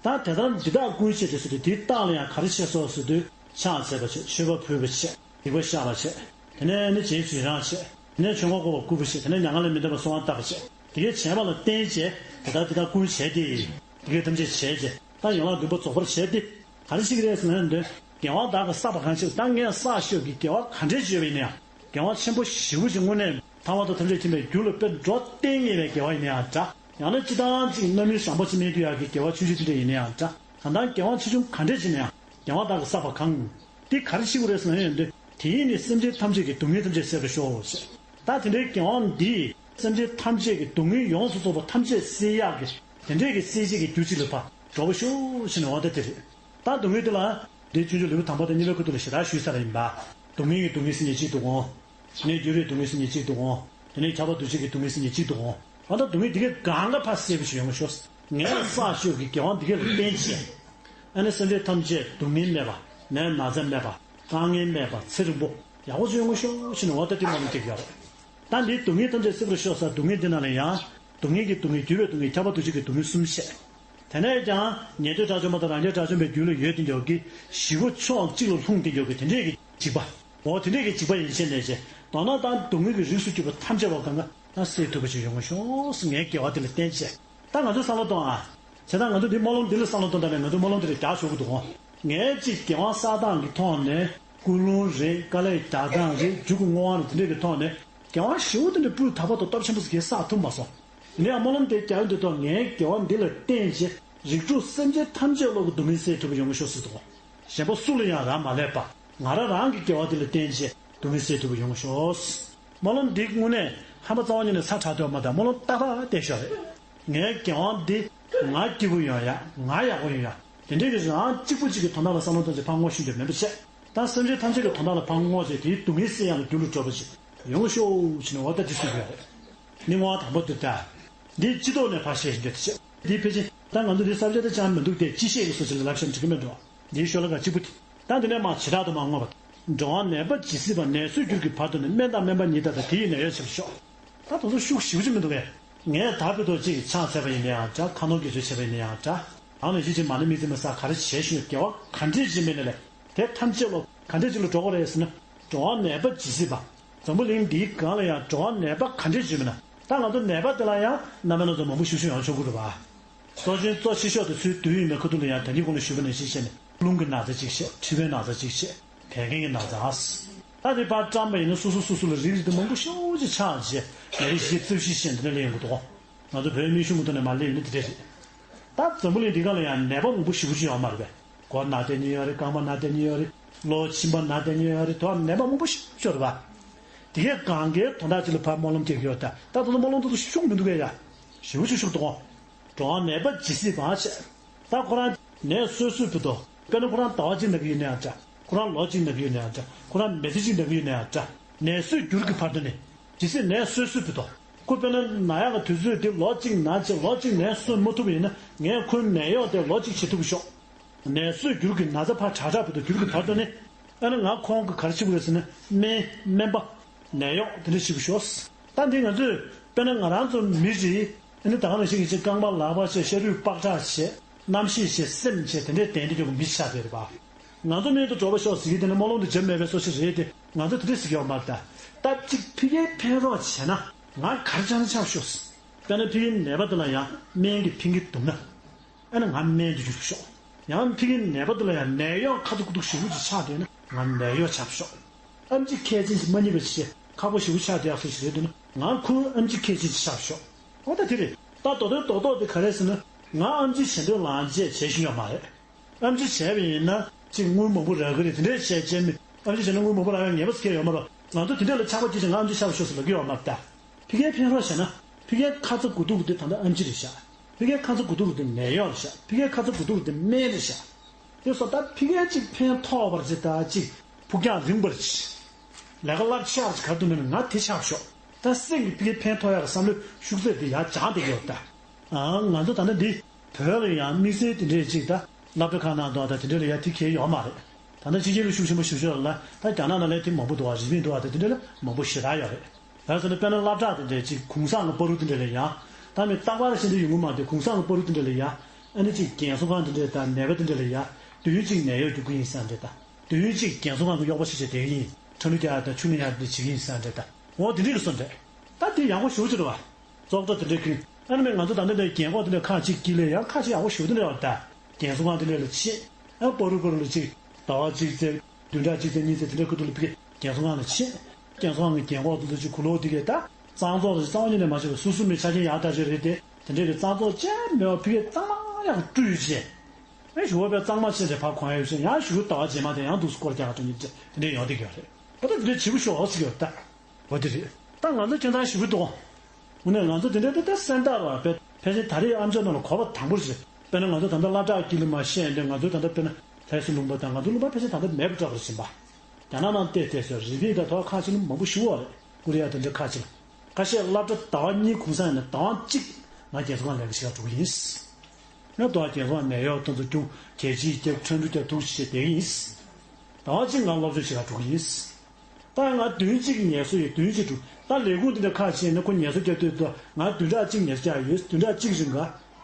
ད་དེ་ལྟར་འདི་དག་ཀུན་བྱས་ཏེ་ཟེར་དུས་འདི་དག་ལ་ཡང་ག་རེ་བྱས་སོ་ཟེར་དུས་ཕྱག་འཚལ་བ་བྱས། མཆོད་པ་ཕུལ་བ་བྱས། སྡིག་པ་བཤགས་པ་བྱས། དེ་ནས་ནི་རྗེས་སུ་ཡི་རང་བྱས། དེ་ནས་ཆོས་འཁོར་བསྐོར་བར་བསྐུལ་བ་བྱས། དེ་ནས་མྱ་ངན་ལས་མི་འདའ་བར་གསོལ་བ་བཏབ་པ་བྱས། དེ་གའི་བྱས་པ་ལ་བརྟེན་བྱས་དེ་ལྟར་འདི་དག་ཀུན་བྱས་ཏེ། དེ་གའི་ཐམས་ཅད་བྱས་ཏེ་ད་ཡན་ལག་བདུན་པ་རྫོགས་པར་བྱས་ཏེ། ག་རེ་ཞིག་རེད་ཟེར་ན་འདོན། རྒྱལ་བ་བདག་གིས་བསགས་པ་གང་ཞིག་ད་ངས་བསགས་ཤོག་གི་དགེ་བ་ག་འདྲས་བྱས་པ་ཡིན་ན་ཡང་ དགེ་བ་ཆེན་པོ་ཞེ་པོ་ཅིག་དངོས་གནས་ཐར་པ་དང་ཐམས་ཅད་མཁྱེན་པའི་རྒྱུ་ལ་དཔེ་འགྲོ་གཏན་ངེས་པའི་དགེ་བ་ཡིན་ན་ཡང་འདྲ། ཡང་ན་སྤྱིར་བཏང་ཅིག་རྣམ་སྨིན་བཟང་པོ་ཅིག་སྨིན་རྒྱུ་ཡག་གི་དགེ་བ་ཆུང་ཆུང་དེ་འདྲ་ཡིན་ན་ཡང་འདྲ། གང་ལྟར་དགེ་བ་ཆེ་ཆུང་ག་འདྲས་ཅིག་ཡིན་ན་ཡང་དགེ་བ་བདག་གིས་བསགས་པ་གང་། འདི་ག་རེ་བྱེད་དགོས་རེད་ཟེར་ན་ཡང་འདི། དེས་ནི་སེམས་ཅན་ཐམས་ཅད་ཀྱི་སྡུག་བསྔལ་ཐམས་ཅད་སེལ་བར་ཤོག་ཟེར། ད་དེ་འདྲའི་དགེ་བ་འདིས་སེམས་ཅན་ཐམས་ཅད་ཀྱི་སྡུག་བསྔལ་ཡོངས་སུ་རྫོགས་པ་ཐམས་ཅད་སེལ་ཡག་གི་དེ་འདྲའི་གི་སེལ་བྱེད་ཀྱི་རྒྱུ་གཅིག་ལ་ཕར་འགྲོ་བར་ཤོག་ཟེར་ནས་འོ་ད་དེ་རེད། ད་སྡུག་བསྔལ་དེ་ལ། འདིའི་སྤྱོད་འཇུག་ལེའུ་དང་པོ་དང་གཉིས་པའི་ཁུ་ཐུག་ལ་ཞེ་དྲག་ཞུས་ཚར་ཡིན་པ། སྡུག་བསྔལ་གྱི་སྡུག་བསྔལ་སེལ་ནི་གཅིག་ཏུ་དགོངས། དེ་ནས་འགྱུར་བའི་སྡུག་བསྔལ་སེལ་ནི་གཅིག་ཏུ་དགོངས། དེ་ནས་ཁྱབ་པ་འདུ་བྱེད་ཀྱི་སྡུག་བསྔལ་སེལ་ནི་གཅིག་ཏུ་དགོངས། ཨ་ད་སྡུག་བསྔལ་འདི་གས་གང་ག་ཕར་སེལ་བ་ཞིག་ཡོང་བར་ཤོག་ངས་བསགས་ཤོས་ཀྱི་དགེ་བ་འདི་གས་ལ་བརྟེན་བྱས། ཨ་ནི་སེམས་ཅན་ཐམས་ཅད་སྡུག་བསྔལ་མེད་པ། ནད་ན་ཚ་མེད་པ། དཀའ་ངལ་མེད་པ། ཚེ་རིང་པོ། ཡག་པོ་ཅིག་ཡོང་བར་ཤོག་ཅེས་ནས་འོ་ད་དེ་སྨོན་ལམ་རྒྱག་གི་ཡོད་རེད། ད་འདིའི་སྡུག་བསྔལ་ཐམས་ཅད་སེལ་བར་ཤོག་ཟེར་སྡུག་བསྔལ་འདི་ནང་ལ་ཡང་། སྡུག་བསྔལ་གྱི་སྡུག་བསྔལ་འགྱུར་བའི་སྡུག་བསྔལ་ཁྱབ་པ་འདུ་བྱེད་ཀྱི་སྡུག་བསྔལ་གསུམ་བཤད། དེ་ནས་ཀྱང་ཉན་ཐོས་དགྲ་བཅོམ་པ་དང་རང་རྒྱལ་དགྲ་བཅོམ་པའི་རྒྱུད་ལ་ཡོད་དེ་འདྲ་གི་ཞི་བ་ཕྱོགས་གཅིག་ལ་ལྷུང་དེ་འདྲ་གི་དེ་འདྲས་ཀྱི་འཇིགས་པ། འོ་དེ་འདྲས་ཀྱི་འཇིགས་པ་ཡིན་ཕྱིར་ནས་ཀྱི་མདོར་ན་ད་སྡུག་བསྔལ་གྱི་རིགས་སུ་གྱུར་པ་ཐམས་ཅད་པོ་གང་ག་ད་སེལ་ཐུབ་པ་ཞིག་ཡོང་བར་ཤོག་ཟེར་ངའི་དགེ་བ་དེ་ལ་བརྟེན་བྱས། ད་ང་ཚོས་བསམ་བློ་གཏོང་ཨ། བྱས་ཙང་ང་ཚོ་འདི་སྨོན་ལམ་འདི་ལ་བསམ་བློ་གཏོང་དང་ནས་ང་ཚོའི་སྨོན་ལམ་འདི་ལ་རྒྱག་ཆོག་གི་འདུག་གོ། ངས་ཅིག་དགེ་བ་བསགས་སྟངས་ཀྱི་ཐོག་ནས་ཀུན་སློང་རེད། དཀའ་ལས་རྒྱག་སྟངས་རེད། མཇུག་གི་བསྔོ་བ་རེད། དེ་འདྲས་ཀྱི་ཐོག་ནས་དགེ་བ་ཞེ་པོ་དེ་འདྲ་སྤུས་དག་པ་དང་སྟོབས་ཆེན་པོ་ཟིག་གས་བསགས་ཐུབ་མ་སོང་། ཡིན་ན་ཡང་སྨོན་ལམ་དེ་རྒྱག་ཡོང་དུས་ཐོག་ངའི་དགེ་བ་འདི་ལ་བརྟེན་བྱས་རིགས་དྲུག་སེམས་ཅན་ཐམས་ཅད་བློ་གི་སྡུག་བསྔལ་སེལ་ཐུབ་པ་ཡོང་གི་ཤོག་ཟེར་འདུག་གོ། གཞན་པ་སུ་ལ་ཡང་རག་མ་ལས་པ། ང་རང་རང་གི་དགེ་བ་དེ་ལ་བརྟེན་བྱས་སྡུག་བསྔལ་སེལ་ཐུབ་པ་ཡོང་ཤོག། སྨོན་ལམ་འདི་དངོས་གནས་ཧམ་པ་རྩ་བ་ཉིད་ནས་ཚ་དྲག་དོན་མ་དང་སྨོན་ལམ་རྟག་པར་བལྟས་ཤོག་རེད། ངའི་དགེ་བ་འདི་ང་སྐྱིད་པོ་ཡོང་ཡ། ང་ཡག་པོ་ཡོང་ཡ། དེ་འདྲའི་གི་རང་གཅིག་པུ་གཅིག་གི་དོན་དག་ལ་བསམ་བློ་གཏོང་ཚེ་ཕར་བསྔོ་ཤེས་འདོད་མེད་པ་བྱས། ད་སེམས་ཅན་ཐམས་ཅད་ཀྱི་དོན་དག་ལ་ཕར་བསྔོ་བྱས་དེའི་སྡུག་བསྔལ་སེལ་ཡག་ལ་རྒྱུ་ལ་གྲོགས་པོ་ཞིག་ཡོང་ཤོག་ཅེས་ནས་འོ་ད་འདི་གསུངས་ཡོད་རེད། འདི་བསྔོ་བ་དང་པོ་འདི་ལྟ། འདི་སྤྱི་ལྡོག་ནས་ཕར་བཤད་བཞིན་ཡོད་དེ་བྱས། འདི་ཕལ་ཆེར་ད་ང་ཚོ་འདི་ས་བཅད་ད་ཅང་མི་འདུག་སྟེ་སྤྱི་བཤད་ཀྱི་སོ་ཅིག་ལ་ལབ་བཞིན་འགྲིག་གི་མེད་འགྲོ། འདིའི་ཤོ་ལོ་ཀ་གཅིག་པུ་དེ། ད་འདི་ནས་མར་བྱེ་བྲག་ཏུ་མར་བསྔོ་བ། འགྲོ་བ་ནད་པ་ཇི་སྲིད་པ། ནད་སོས་གྱུར་གྱི་བར་དུ་ནི། སྨན་དང་སྨན་པ་ཉིད་ལྟ་དང་། དེ་ཡི་ནད་གཡོག་བྱེད་པར་ཤོག་ད་དེ་ཚོ་ཤུགས་ཞེ་པོ་ཅིག་མི་འདུག་གས། ངས་ད་བར་དུ་ཅིག་ཕྱག་འཚལ་བ་ཡིན་ན་ཡང་འདྲ། ཁ་ནོར་དགེ་སྦྱོར་བྱས་པ་ཡིན་ན་ཡང་འདྲ། རང་ལ་ཡིད་ཆེས་མ་ཎི་དམིགས་བརྩེ་མ་སོགས་ག་རེ་བྱས་ཤིང་དགེ་བ་ག་འདྲས་བྱས་མིན་ནས་ལས། དེ་ཐམས་ཅད་ལོ་ག་འདྲས་ཅིག་ལ་འགྲོ་དགོས་རེད་ཟེར་ན། འགྲོ་བ་ནད་པ་ཇི་སྲིད་པ། འཛམ་བུ་གླིང་འདིའི་སྒང་ལ་ཡང་འགྲོ་བ་ནད་པ་ག་འདྲས་བྱས་མིན་ན། ད་ང་ཚོ་ནད་པ་དེ་ལ་ཡང་རྣམ་པ་སྣ་ཚོགས་མང་པོ་ཞིག་ཞུ་ཡང་ཆོག་གི་རེད་པ། གཙོ་ཆེན་གཙོ་ཆེ་ཤོས་དེ་ཚོའི་དུས་ཡིན་པའི་ཁ་ཐུག་ལ་ཡང་ད་གིན་གོང་ལ་ཞུས་པ་ནང་བཞིན་བྱས་ནས་རླུང་གི་ན་ཚ་གཅིག་བྱས། མཁྲིས་པའི་ན་ཚ་གཅིག་བྱས། བད་ཀན་གྱི་ན་ཚ། ད་དེ་ཕར་བཀྲམ་པ་ཡིན་ན་སོ་སོ་སོ་སོ་ལ་རིགས་རིགས་དེ་མང་པོ་ཞེ་པོ་ཅིག་ཆགས་རྗེས་ནད་རིགས་བཞི་བཅུ་བཞི་ཞེས་འདི་འདྲ་སླེབས་ཡོང་གི་འདུག་ང་ཚོ་བོད་མི་གཞུང་གི་ཐོག་ནས་མར་སླེབས་ཡོང་ན་དེ་འདྲ་རེད། ད་འཛམ་བུ་གླིང་འདི་སྒང་ལ་ཡང་ནད་པ་མང་པོ་ཞེ་པོ་ཅིག་ཡོད་མ་རེད་པས། མགོ་ན་བསྡད་མཁན་ཡོད་རེད། རྐང་པ་ན་བསྡད་མཁན་ཡོད་རེད། གློ་མཆིན་པ་ན་བསྡད་མཁན་ཡོད་རེད། དེ་བ་ནད་པ་མང་པོ་ཞེ་པོ་ཅིག་ཡོད་རེད་པ། དེ་གས་གང་གའི་དོན་དག་ཅིག་ལ་ཕར་སྨོན་ལམ་རྒྱག་གི་ཡོད་ད། ད་དེ་ཚོ་སྨོན་ལམ་དེ་ཚོ་ཤུགས་མི་འདུག་གས་ཡ། ཞེ་པོ་ཅིག་ཤུགས་འདུག་གོ། འགྲོ་བ་ནད་པ་ཇི་སྲིད་པ་བྱས། ད་ཁོ་རང་ནད་སོས་སོས་བུད་དོ། དཔེར་ན་ཁོ་རང་ཟླ་བ་གཅིག་ན་གི་ཡོད་ན་ཡང་འདྲ། ཁོ་རང་ལོ་གཅིག་ན་གི་ཡོད་ན་ཡང་འདྲ། ཁོ་རང་མི་ཚེ་གཅིག་ན་གི་ཡོད་ན་ཡང་འདྲ། ནད་སོས་གྱུར་གྱི་བར་དུ་ནི། ཇི་སྲིད་ནད་སོས་སོས་བུད་དོ། ཁོ་དཔེར་ན་ན་ཡག་གི་དུས་ཚོད་དེ་ལོ་གཅིག་ན་བྱས་ལོ་གཅིག་ནད་སོས་མ་ཐུབ་པ་ཡིན་ན་ངས་ཁོའི་ནད་གཡོག་དེ་ལོ་གཅིག་བྱེད་ཐུབ་ཀྱི་ཤོག་ནད་སོས་གྱུར་གྱི་ན་ཚ་ཕར་དྲག་དྲག་བུད་དོ་གྱུར་གྱི་བར་དུ་ནི། ཨ་ནི་ང་ཁོང་གི་ག་རེ་བྱེད་དགོས་རེད་ཟེར་ན་སྨན་སྨན་པ། ནད་གཡོག་དེ་འདྲ་བྱེད་དགོས་ཤོག་ད་འདི་ང་ཚོས་དཔེར་ན་ང་རང་ཚོ་མི་རེད། ཨ་ནི་ད་ག་ནང་བཞིན་གྱི་ཅིག་རྐང་པ་ལག་པ་བྱས། ཤ་རུས་པགས་ཁྲག་བྱས། རྣམ་ཤེས་བྱས། སེམས་བྱས། དེ་འདྲའི་གདན་དེ་འཇོག་གི་མི་ཆགས་བསྡད་རེད་པ། ང་ཚོ་སྨན་དུ་གྲོགས་པོ་ཤོག་ཟེར་གྱི་དེ་ནི་སྨོན་ལམ་དུ་བྱེད་མེད་པའི་སོ་སོ་རེད་དེ། ང་ཚོ་དེ་འདྲ་ཟེར་གྱི་ཡོད་མ་རེད་ད། ད་ཅིག་ཕ་གིར་ཕན་རོགས་བྱས་ན་ང་ག་རེ་བྱས་ན་ཆོག་ཤོག་དཔེར་ན་ཕ་གིའི་ནད་པ་དེ་ལ་ཡང་སྨན་གྱི་ཕན་གྱི་འདུག་ན། ཨ་ནི་ང་སྨན་དུ་གྱུར་ཤོག་ཡང་ཕ་གིའི་ནད་པ་དེ་ལ་ཡང་ནད་གཡོག་ཁ་ཚ་དགོས་གཏུགས་ཞེ་པོ་ཅིག་ཆགས་བསྡད་ན་ང་ནད་གཡོག་ཆགས་ཤོག་ཨེམ་ཆི་མཁས་ཅན་ཅིག་མ་རྙེད་པ་ཞིག་ཁག་པོ་ཞེ་པོ་ཆགས་བསྡད་ཡག་སུ་ཞིག་རེད་འདུག་ན་ང་ཁོའི་ཨེམ་ཆི་མཁས་ཅན་ཅིག་ཆགས་ཤོག་འོ་ད་དེ་རེད། ད་མདོ་དོན་རྡོག་རྡོག་དེ་ག་རེ་ཟེར་ན། ང་ཨེམ་ཆི་བྱེད་འདོད་ལངས་རྗེས་བྱེད་བཞིན་ཡོད་མ་རེད། ཨེམ་ཆི་བྱས་པ་ཡིན་ན་ཅིག་དངུལ་མང་པོ་རག་གི་རེད། དེ་འདྲས་བྱས་རྗེས་མི་ཨེམ་ཆི་བྱས་ན་དངུལ་མང་པོ་རག་ཡག་ངེས་པ་ཟེར་མཁན་ཡོད་མ་རེད། ང་ཚོ་དེ་འདྲས་ལ་ཆགས་པ་སྐྱེས་བྱས་ང་ཨེམ་ཆི་ཆགས་པ་ཤོག་ཟེར་ལབ་ཀྱི་ཡོད་མ་རེད་ད། ཕ་གིར་ཕན་རོགས་བྱས་ན། ཕ་གིའི་ཁ་ཚ་དགོས་གཏུགས་དེ་ད་ལྟ་ཨེམ་ཆི་རེད་ཤག་ཕ་གིའི་ཁ་ཚ་དགོས་གཏུགས་དེ་ནད་གཡོག་རེད་ཤག་ཕ་གིའི་ཁ་ཚ་དགོས་གཏུགས་དེ་སྨན་རེད་ཤག་དེ་སོང་ད་ཕ་གིར་ཅིག་ཕན་ཐོགས་པ་རེད་ད། ཅིག་ཕུགས་རྒྱང་རིང་པ་རེད། ལས་ཀ་རླབས་ཆེ་བ་ཞིག་ག་རེ་འདུག་ན་ང་དེ་ཆགས་ཤོག་ད་སེམས་ཀྱི་ཕ་གིར་ཕན་ཐོགས་ཡག་གི་བསམ་བློའི་ཤུགས་ཚད་དེ་ཡར་སྦྱངས་བསྡད་ཀྱི་ཡོད་ད། ཨང་། ང་ཚོ་ད་ལྟ་འདི་བོད་ལ་ཡང་དམིགས་བསལ་དེ་འདྲས་ཅིག་ད་སློབ་གྲྭ་ཁག་ནང་དུ་ད་དེ་འདྲས་ལ་ཡང་དེ་གལ་ཡོད་མ་རེད། ད་ལྟ་ཕྱི་རྒྱལ་ལ་ཤུགས་ཆེན་པོ་ཞུ་ཕྱོགས་ལ་ད་རྒྱ་ནག་ནང་ལ་དེ་མང་པོ་འདུག་བ། རིན་མེད་འདུག་བ། ད་དེ་འདྲས་ལ་མང་པོ་ཞེ་དྲག་ཡོད་རེད། ད་ཟེར་ན་དཔེར་ན་སློབ་གྲྭ་དེ་འདྲས་ཅིག་གུང་སེང་གི་པ་རུ་དེ་འདྲས་ལ་ཡང་། ད་མི་རྟག་པར་ཤེས་འདོད་ཡོང་གི་མ་རེད། གུང་སེང་གི་པ་རུ་དེ་འདྲས་ལ་ཡང་། ཨ་ནི་ཅིག་རྒན་གསོ་ཁང་དེ་འདྲས་དང་ནད་པ་དེ་འདྲས་ལ་ཡང་དུས་ཡུན་གཅིག་ནད་གཡོག་རྒྱུག་གི་ཡིན་ཟེར་འདྲས་ད། དུས་ཡུན་གཅིག་རྒན་གསོ་ཁང་གི་གཡོག་པ་ཞིག་བྱས་བསྡད་ཀྱི་ཡིན། ཁྲག་ནུས་རྒྱག་ཡག་དང་ཆུ་ནུས་རྒྱག་ཡག་འདི་བྱེད་ཀྱི་ཡིན་ཟེར་འདྲས་ད། འོ་དེ་འདྲས་ཀྱི་བཟོ་འདྲས། ད་དེ་ཡག་པོ་ཞེ་པོ་ཅིག་རེད་བ། བཙོག་ཁྲ་དེ་འདྲས་ཀྱི། ཨ་ནི་མི་ང་ཚོ་ད་ལྟ་འདི་རྒན་གོག་དེ་འདྲས་ཁག་ཅིག་དཀྱིལ་ལ་ཡང་ཁག་ཅིག་ཡག་པོ་ཞེ་པོ་དེ་འདྲས་ཡོད་ད། རྒན་གསོ་ཁང་དེ་འདྲས་ལ་ཕྱིན། ཨ་པ་རུ་པ་རུ་ལ་ཅིག་ཟླ་བ་གཅིག་ཙམ་བདུན་ཕྲག་གཅིག་ཙམ་གཉིས་ཙམ་དེ་འདྲས་ཁུ་ཐུག་ལ་ཕ་གི་རྒན་གསོ་ཁང་ལ་ཕྱིན། རྒྱལ་ཚོགས་ཁང་གི་རྒན་འཁོགས་དེ་ཚོ་ཅིག་གུ་ལོག་དེ་གས་ད་གཙང་བཙོག་རེད། གཙང་བ་ཉིད་ནས་མ་བྱས་པར་སོ་སོ་མི་ཆ་རྐྱེན་ཡག་དྲག་ཅིག་རེད་དེ། དེ་འདྲའི་གི་གཙང་བཙོག་ཅན་མེད་པ་ཕ་གིར་གཙང་མ་ཡག་པོ་བཀྲུས་བྱས། ཨེ་ཞུ་བ་པའི་གཙང་མ་ཆེན་རེ་ཕར་གོན་ཡ་ཡོད་ཅིང་ཡང་ཞུ་ཟླ་བ་རྗེས་མ་དེ་ཡང་འདུག་སྐོར་རྒྱག་ག་འགྲོ་མཁན་དེ་འདྲ་ཡོང་བསྡད་ཀྱི་ཡོད་རེད། ད་ལྟ་དེ་འདྲའི་བྱེད་པོ་ཤོག་ཟེར་གྱི་ཡོད་ད། འོ་དེ་རེད། ད་ང་ཚོ་ཁྱིམ་ཚང་ཞེ་པོ་འདུག་དངོས་གནས་ང་ཚོ་དེ་འདྲའི་ད་ལྟ་སེམས་ཐག་ར་བས་ཕལ་ཆེར་ད་རེས་ཨ་མཆོག་རྣམས་ལ་གོ་བ་དང་པོ་རེད། དཔེར་ན་ང་ཚོ་ད་ལྟ་སློབ་གྲྭ་དཀྱིལ་ལ་མར་བཤད་འདི་ང་ཚོ་ད་ལྟ་དཔེར་ན་ལྷ་སའི་ལུང་པ་དང་ང་ཚོ་ལུང་པ་ཕལ་ཆེར་ད་ལྟ་མེད་པ་འདྲ་པོ་རེད་ཟིན་པ། རྒྱ་ནག་ནང་བལྟས་བལྟས་སོ་རི་ཕིག་ད་དོ་ཁག་ཆེ་ལ་མང་པོ་ཞུ་བ་རེད། ཀོ་རི་ཡ་དེ་འདྲ་ཁག་ཆེ་ལ། ཁ་ཤས་སློབ་གྲྭ་ཟླ་བ་གཉིས་གུང་སེང་ནས་ཟླ་བ་གཅིག་ང་རྒྱལ་ཚོགས་ཁང་ལས་ཀ་བྱེད་ག་འགྲོ་གི་ཡིན། ང་དོ་རྒྱལ་ཚོགས་ནས་ཡོད་དོན་ཚོ་སྐྱོང་གལ་ཆེའི་རྒྱབ་ཁྲོན་ཁྲུ་རྒྱབ་ཐུག་ཞེས་བསྡད་ཀྱི་ཡིན། ཟླ་བ་གཅིག་ང་སློབ་སྦྱོང་བྱེད་ག་འགྲོ་གི་ཡིན། ད་ང་བདུན་གཅིག་ངལ་གསོ་ཡོད། བདུན་གཅིག་འགྲོ། ད་ལས་ཁུངས་འདི་འདྲ་ཁག་ཆེ་ན་ཁོ་ངལ་གསོ་རྒྱབ་སྡོད་དུས་ང་བདུན་ཕྲག་གཅིག་ངལ་གསོ་རྒྱག་ཡོད། བདུན་ཕྲག་གཅིག་རིང་ག་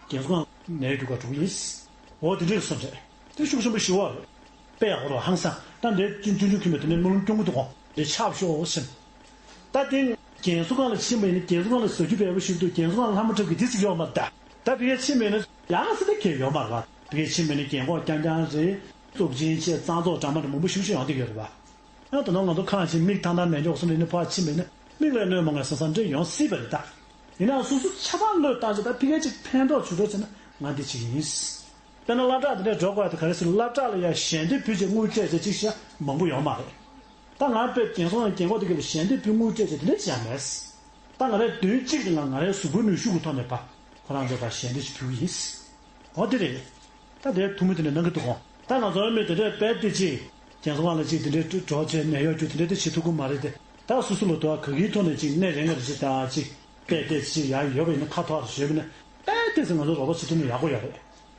རྒྱལ་ཚོགས་ཁང་ནས་རྒྱུག་ག་འགྲོ་གི་ཡིན། འོ་དེ་འདྲའི་བསམ་རེད། དེ་ཤུགས་ཆེན་པོ་ཞུ་བ་རེད། དཔེ་ཡག་པོ་རེད་ཧང་སང་། ད་འདྲའི་ཆུང་ཆུང་ཆུང་ཁྱིམ་པ་དེ་འདྲའི་སྨོན་ལམ་སྐྱོང་གི་འདུག་གོ། འདི་ཆགས་ཤོག་ཟེར། ད་དེ་རྒན་གསོ་ཁང་ལ་ཕྱིན་པ་ཡིན་ན་རྒན་གསོ་ཁང་ལ་ཟ་རྒྱུ་འབེལ་པོ་ཞིག་འདུག་རྒན་གསོ་ཁང་ལ་ལྷ་མོ་འཁྲབ་གི་དེ་ཅིག་ཡོད་མ་རེད་ད། ད་ཕ་གིར་ཕྱིན་པ་ཡིན་ན་ཡང་སེ་ད་གས་ཡོད་མ་རེད་པ། ཕ་གིར་ཕྱིན་པ་ཡིན་ན་རྒན་གོག་རྐྱང་རྐྱང་རེད། བཙོག་ཆེན་ཆེ་གཙང་བཙོག་འདྲ་མི་འདྲ་མང་པོ་ཞིག་ཞིག་ཡོང་བསྡད་ཡོད་རེད་པ། ཡང་ད་ནང་ང་ཚོ་ཁ་ཅིག་མིག་ཐང་ཐང་མེད་འཇོག་སོང་ནས་ནི་ཕར་ཕྱིན་པ་ཡིན་ན་མིག་ལ་གནོད་མ་ངེས་བསམ་བསམ་འདྲ་ཡོང་སྲིད་པ་རེད་ད། ཡིན་ནའང་སོ་སོ་ཆ་ཚང་བློས་བཏང་བྱས་ད་ཕ་གིར་ཅིག་ཕན་ཐོགས་བྱུང་འགྲོ་བྱས་ན་ང་འདི་བྱེད་ཀྱི་ཡིན། དཔེར་ན་སློབ་གྲྭ་འདི་འདྲ་འགྲོ་དགོས་ཡ་དེ་ག་རེ་ཟེར་ན་སློབ་གྲྭ་ལ་ཡ་ཞལ་འདེབས་ཕུལ་བྱས་དངུལ་སྤྲད་བྱས་ཅིག་བྱས་མང་པོ་ཡོད་མ་རེད། ད་ང་དཔེ་རྒན་གསོ་ཁང་རྒན་གོག་དེ་ག་ལ་ཞལ་འདེབས་ཕུལ་དངུལ་སྤྲད་བྱས་དེ་འདྲ་བྱས་མེད། ད་ང་རང་བདུན་གཅིག་གི་ནང་ང་རའི་གཟུགས་པོའི་ནུས་ཤུགས་ཀྱི་ཐོག་ནས་ཕར་ཁོ་རང་ཚོ་ཕར་ཞལ་འདེབས་ཤིག་ཕུལ་གྱི་ཡིན། འོ་དེ་རེད། ད་དེའི་ཐུགས་སྨོན་དེ་འདྲ་གནང་གི་འདུག་གོ། ད་ང་ཚོའི་མི་དེ་འདྲས་དཔེ་དེ་ཅིག་རྒན་གསོ་ཁང་ལ་ཅིག་དེ་འདྲས་འགྲོ་བྱས་ནད་གཡོག་རྒྱུ་དེ་འདྲས་དེ་བྱེད་ཐུབ་ཀྱི་མ་རེད་དེ། ད་སོ་སོ་ལ་དོ་ག་གི་ཐོག་ནས་ཅིག་སྣེ་རེ་ངར་ཅིག་ད་ཅིག་དཔེ་དེ་ཅིག་ཡར་ཡོད་པ་ཡིན་ན་ཁ་ཐོག་ལ་ཞོན་པ་ཡིན་ན་དཔེ་དེ་ཚོ་ང་ཚོ་རོགས་པ་བྱེད་ཐུབ་ན་ཡག་པོ་ཡོད་རེད།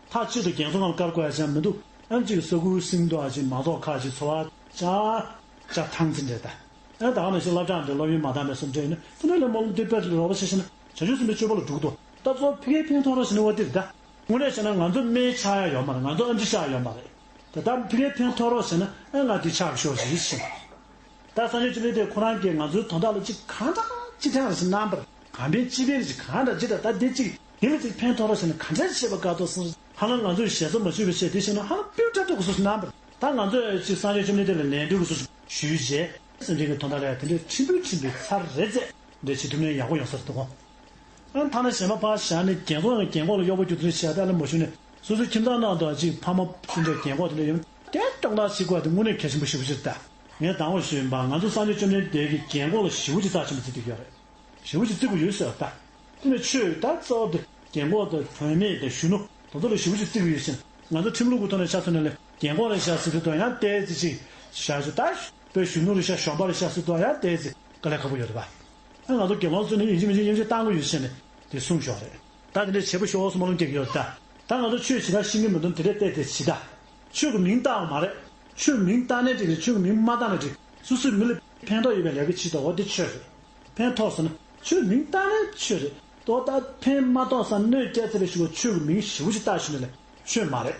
མཐའ་གཅིག་ཏུ་རྒན་གསོ་ཁང་ལ་བཀར་དགོས་ཡ་ཅང་མི་འདུག་ཨ་ནི་གཅིག་ས་ཁུལ་སིང་ཏོག་ཨ་ཅིག་མང་ཚོགས་ཁག་ཅིག་འཚོ་བ་ཅག་ཅག་ཐང་ཆེན་རེད་ད། ཨ་ད་ག་ནང་བཞིན་སློབ་གྲྭ་འདི་སློབ་ཡོན་མ་འདང་བའི་སུ་འདྲ་ཡིན་ན་དེ་འདྲ་ལ་མོ་ལ་འདི་དཔེ་རོགས་པ་བྱེད་ཤེས་ན་བྱང་ཆུབ་སེམས་དཔའི་སྤྱོད་པ་ལ་འགྲོ་གི་འདུག་ད་གཙོ་བོ་ཕ་གིར་ཕན་ཐོགས་རོགས་ཞེས་ནི་བ་འདིར་ད། དངོས་གནས་བྱས་ན་ང་ཚོ་སྨན་ཆག་ཡ་ཡོད་མ་རེད། ང་ཚོ་ཨེམ་ཆི་ཆག་ཡ་ཡོད་མ་རེད། ད་ལྟ་ཕ་གིར་ཕན་ཐོགས་རོགས་ཞེས་ན་ཨེ་ང་འདི་ཆག་ཤོག་ཞེས་ཞུས། ད་སངས་རྒྱས་བཅོམ་ལྡན་འདས་ཁོ་རང་གིས་ང་ཚོའི་དོན་དག་ལ་ཅིག་གང་འདྲ་ཅི་ཐང་རེ་ཞིག་གནང་བར་གང་ཕན་ཅི་ཕན་རེ་ཞིག་གང་འདྲ་ཅི་འདྲ་ད་འདི་ཅིག་དེ་ལ་ཅིག་ཕན་ཐོགས་རོགས་ཞེས་ན་གང་འདྲ་ཤེས་པ་དཀའ་ཐུབ་སོང་། ཧ་ལམ་ང་ཚོས་ཞེ་ས་མ་བཅུག་པའི་ཆེད་དེ་བྱས་ན་ཧ་ལམ་སྤུས་དག་ཏུ་གོ་སོ་ཞིག་གནང་བར་ད་ང་ཚོས་ཅིག་སངས་རྒྱས་བཅོམ་ལྡན་འདས་ལ་ལན་འདེབས་གོ་སོ་ཞིག་ཞུས་རྗེས་སེམས་ཅན་གྱི་དོན་དག་ལ་ཡང་དེ་འདྲའི་ཕྲན་བུ་ཕྲན་བུ་ཚར་རེ་ཙམ་འདྲ་བྱེད་ཐུབ་ན་ཡག་པོ་ཡོང་ས་རེད་འདུག་གོ། ཨ་ཐ་ན་གཞན་པ་ཕར་བཞག་ནས་རྒན་གོག་ཡང་རྒན་གོག་ལ་གཡོག་པོ་རྒྱུག་ཚུལ་བྱས་ཏེ་ཨ་ལ་མ་ཞུ་ནས་སོ་སོའི་ཁྱིམ་ཚང་ནང་དུ་ཅིག་ཕ་མ་སུ་འདྲ་རྒན་གོག་དེ་འདྲ་ཡོད་ན་དེ་སྐྱོང་བརྡར་བྱེད་དགོས་པ་དེ་དངོས་གནས་གལ་ཆེན་པོ་ཞེ་པོ་ཅིག་རེད་ད། ངས་དང་པོ་ཞུས་ཡིན་པ་ང་ཚོ་སངས་རྒྱས་བཅོམ་ལྡན་འདས་ཀྱིས་རྒན་གོག་ལ་ཞེ་པོ་ཅིག་རྩ་ཆེན་པོ་བརྩི་བསྡད་ཀྱི་ཡོད་རེད། ཞེ་པོ་ཅིག་བརྩི་དགོས་ཡོད་ཟེར་བ་ད། དེ་ནས་ཆོས་ད་གཙོ་བོ་དེ་རྒན་གོག་དང་བུད་མེད་དང་གཞོན་ནུ་དེ་ཚོ་ལ་ཞེ་པོ་ཅིག་བརྩི་གི་ཡོད་ཕྱིན། ང་ཚོ་ཁྲིམས་ལུགས་ཀྱི་ཐོག་ནས་ཆ་མཚོན་ན་ལས་རྒན་གོག་རེད་ཤག་ཟེར་དུས་ད་ཡང་ཏོག་ཙམ་ཅིག་བཞག་ཆོག་ད་དཔེ་གཞོན་ནུ་རེད་ཤག་གཞོན་པ་རེད་ཤག་ཟེར་དུས་ཡང་ཏོག་ཙམ་དཀའ་ལས་ཁག་པོ་ཡོད་རེད་པ། ཨ་ང་ཚོ་དགེ་སློང་ཚོ་ནི་ཡིན་གཅིག་མིན་གཅིག་དབྱེ་འབྱེད་བཏང་དགོས་ཡོད་ཕྱིན་ནས་དེ་གསུངས་ཞོག་རེད། ད་དེ་འདྲའི་བྱེད་པོ་ཤོག་སུ་མ་ལུང་སྐྱེ་གི་ཡོད་ད། ད་ང་ཚོ་ཆོས་བྱེད་ད་ཤེས་ཀྱི་མི་འདུག་དེ་འདྲའི་ཏོག་ཙམ་བྱེད་ད། ཆོས་ཀྱི་མིང་བཏགས་པ་མ་རེད། ཆོས་མིང་བཏགས་ནའི་འགྲིག་རེད། ཆོས་ཀྱི་མིང་མ་བཏགས་ནའི་འགྲིག་སོ་སོའི་མི་ལ་ཕན་ཐོགས་ཡོད་པའི་ལས་ཀ་བྱེད་དོ་འོ་དེ་ཆོས་རེད། ཕན་ཐོགས་ཟེར་ན་ཆོས་མིང་བཏགས་ནའི་ཆོས་རེད། ཏོ་ད་ཕན་མ་ཐོགས་ས་གནོད་སྐྱེལ་ཚར་བའི་ཞུ་བ་ཆོས་ཀྱི་མིང་ཞེ་པོ་ཅིག་བཏགས་ཞུ་ནས་ལས་ཆོས་མ་རེད།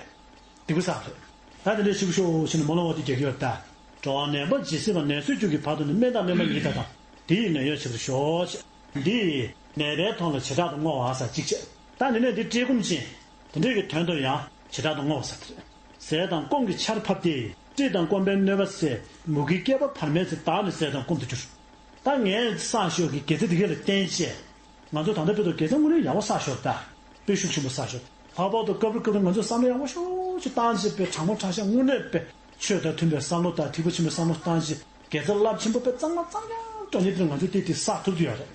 སྡིག་པ་བསགས་རེད། ད་དེ་འདྲའི་ཞིག་ཤོག་ཞེས་ནས་མོ་ལོང་བ་དེ་རྒྱག་གི་ཡོད་ད། འགྲོ་བ་ནད་པ་ཇི་སྲིད་པ་ནད་གསོས་རྒྱུ་གི་བར་དུ་ནི་སྨན་དང་སྨན་པ་ཉིད་དང་དང་། དེ་ཡི་ནད་གཡོག་བྱེད་པར་ཤོག་ཅེས། འདི་ཡིས་ནད་པའི་དོན་ལ་བྱེ་བྲག་ཏུ་བསྔོ་བ་ཟེར་གཅིག་བྱས། ད་ནི་ནས་འདི་བཀྲེས་སྐོམ་ཅན། དེ་འདྲའི་གི་དོན་དུ་ཡང་བྱེ་བྲག་ཏུ་བསྔོ་བ་ཟེར་དེ་རེད། ཟས་དང་སྐོམ་གྱི་ཆར་ཕབ་སྟེ། བཀྲེས་དང་སྐོམ་པའི་གནོད་པ་སེལ། མུ་གེའི་བསྐལ་པ་བར་མའི་ཚེ་བདག་ནི་ཟས་དང་སྐོམ་དུ་གྱུར། ད་ངས་བསགས་ཤོག་གི་དགེ་རྩ་འདི་གས་ལ་བརྟེན་བྱས། ང་ཚོ་ད་ལྟ་བོད་དུ་དགེ་རྩ་དངོས་གནས་ཡག་པོ་བསགས་ཤོག་ད། དཔེ་ཤུགས་ཆེན་པོ་བསགས་ཤོག་ལྷག་པར་དུ་སྐབས་རེ་སྐབས་རེ་ང་ཚོས་བསམ་བློ་ཡག་པོ་ཤུགས་ཆེ་བཏང་བྱས་པའི་དྲང་པོ་དྲང་བཞག་དངོས་གནས་པའི་ཆོས་དང་མཐུན་པའི་བསམ་བློ་དང་ཐིགས་པ་ཆེན་པོའི་བསམ་བློ་བཏང་བྱས་དགེ་རྩ་རླབས་ཆེན་པོ་དཔེ་གཙང་མ་གཙང་རྐྱང་སྤྲོ་ཉེ་དེར་ང་ཚོས་དེ་དེ་བསགས་ཐུབ་ཀྱི་ཡོད་རེད།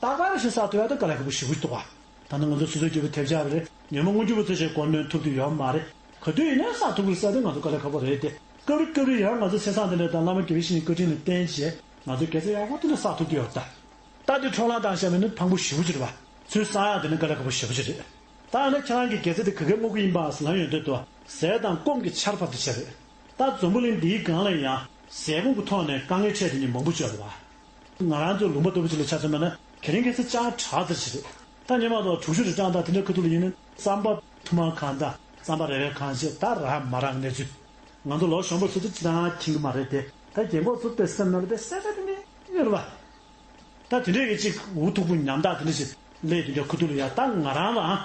རྟག་པར་ཞིག་བསགས་ཐུབ་ཡ་དེ་དཀའ་ལས་ཁག་པོ་ཞེ་པོ་ཞིག་འདུག་ག་ད་ནི་ང་ཚོ་སོ་སོའི་སྐྱེ་བོ་ཐེབས་ཆག་རེད། ཉོན་མོངས་མངོན་གྱུར་བ་ཚོས་བྱས་སྒོ་ནོན་ཐུབ་ཀྱི་ཡོད་མ་རེད། ག་དུས་ཡིན་ནའི་བསགས་ཐུབ་ཀྱི་ས་དེ་ང་ཚོ་དཀའ་ལས་ཁག་པོ་རེད་དེ། སྐབས་རེ་སྐབས་རེ་ཡང་ང་ཚོ་ཚེ་སང་དེ་འདྲ་དང་བླ་མ་དགེ་བའི་བཤེས་གཉེན་བཀའ་དྲིན་ལ་བརྟེན་བྱས་ང་ཚོ་དགེ་རྩ་ཡག་པོ་དེ་འདྲ་བསགས་ཐུབ་ཀྱི་ཡོད་ད། ད་དེ་འཕྲོ་བརླག་བཏང་བཞག་པ་ཡིན་ན་ཕངས་པོ་ཞེ་པོ་ཅིག་རེད་པ། ཚུར་བསགས་ཡག་དེ་ནི་དཀའ་ལས་ཁག་པོ་ཞེ་པོ་ཅིག་རེད། ད་ནི་ཁྱེད་རང་གི་དགེ་རྩ་དེ་ག་གེ་བསྔོ་གི་ཡིན་པ་ཟེར་ལབ་ཡོང་དུས་དུ་ཟས་དང་སྐོམ་གྱི་ཆར་ཕབ་སྟེ་བྱས་རེད། ད་འཛམ་བུ་གླིང་འདིའི་སྒང་ལ་ཡང་ཟས་སྐོམ་གྱི་ཐོག་ནས་དཀའ་ངལ་འཕྲད་དེ་ནི་མང་པོ་བྱུང་རེད་པ། ང་རང་ཚོའི་ལུང་པ་ལྟ་བུ་ཅིག་ལ་ཆ་མཚོན་པ་ན་དེ་རིང་ཁ་སང་ཅང་དྲག་ཙམ་ཞིག་རེད། ད་སྔོན་མ་དང་དྲུག་ཅུ་རེ་གྲངས་དང་དེ་འདྲ་ཁ་ཐུག་ལ་ཡིན་ན་རྩམ་པ་ཐུར་མ་གང་དང་རྩམ་པ་རེ་རེ་གང་བྱས་ད་རག་མ་རག་གནས་ཚུལ། ང་ཚོ་ལོ་གཞོན་པ་ཚོ་ད་ཅི་ལྟར་མཁྱེན་གྱི་མ་རེད་དེ། ད་རྒན་གོག་ཚོ་དཔེ་སེམས་ནང་ལ་དཔེ་གསལ་ཆ་དེ་འདྲ་ཡོད་རེད་པ། ད་དེ་འདྲའི་གི་ཅིག་འུ་ཐུག་པོ་ཉམ་ཐག་དེ་འདྲ་ཞིག་སླེབས་དེ་འདྲ་ཁ་ཐུག་ལ་ཡ་ད་ང་རང་ལའང་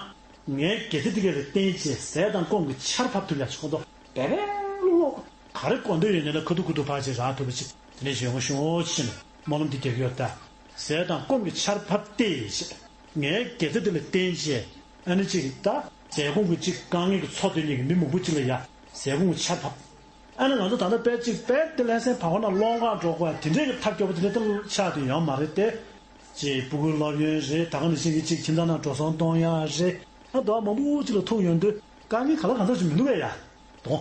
ངའི་དགེ་རྩ་དེ་ག་ལ་བརྟེན་བྱས་ཟས་དང་སྐོམ་གྱི་ཆར་ཕབ་ཐུབ་ཡ་ཆོག་མདོག་དེ་རེད་ལོ། ག་རེ་དགོས་འདོད་ཡོད་ནའི་ལ་ཁ་ཐུག་ཁ་ཐུག་ཕར་ཅིག་རག་ཐུབ་པ་ཅིག་དེ་འདྲ་ཞིག་ཡོང་ཤོག་ཅེས་ནས། སྨོན་ལམ་འདི་རྒྱག་གི་ཡོད་ད། ཟས་དང་སྐོམ་གྱི་ཆར་ཕབ་སྟེ་ཞེས། ངའི་དགེ་རྩ་འདི་ལ་བརྟེན་བྱས་ཨ་ནི་ཅིག་ད་ཟས་སྐོམ་གྱི་ཅིག་དཀའ་ངལ་གྱི་ཚོ་དེ་ཉིད་ཀྱི་མི་མང་པོ་ཅིག་ལ་ཡ་ཟས་སྐོམ་གྱི་ཆར་ཕབ། ཨ་ནི་ང་ཚོ་ད་ལྟ་དཔེ་གཅིག་དཔེ་དེ་ལན་སེང་བར་སྐོར་ན་སློང་གར་འགྲོ་དགོས་དེ་འདྲའི་གི་ཐབས་སྐྱོ་པོ་དེ་འདྲ་ཏུ་ཆགས་དུ་ཡོད་མ་རེད་དེ། ཅེས་སྤུ་གུའི་སློབ་ཡོན་རེད། ད་ག་ནང་བཞིན་གྱི་གཅིག་ཁྱིམ་ཚང་ནང་འགྲོ་སོང་གཏོང་ཡག་རེད། ཨ་དོ་མང་པོ་ཅིག་ལ་ཐུག་ཡོང་དུས་དཀའ་ངལ་ག་ལ་གང་འཚམ་ཞིག་མི་འདུག་གས་ཡ། དོ།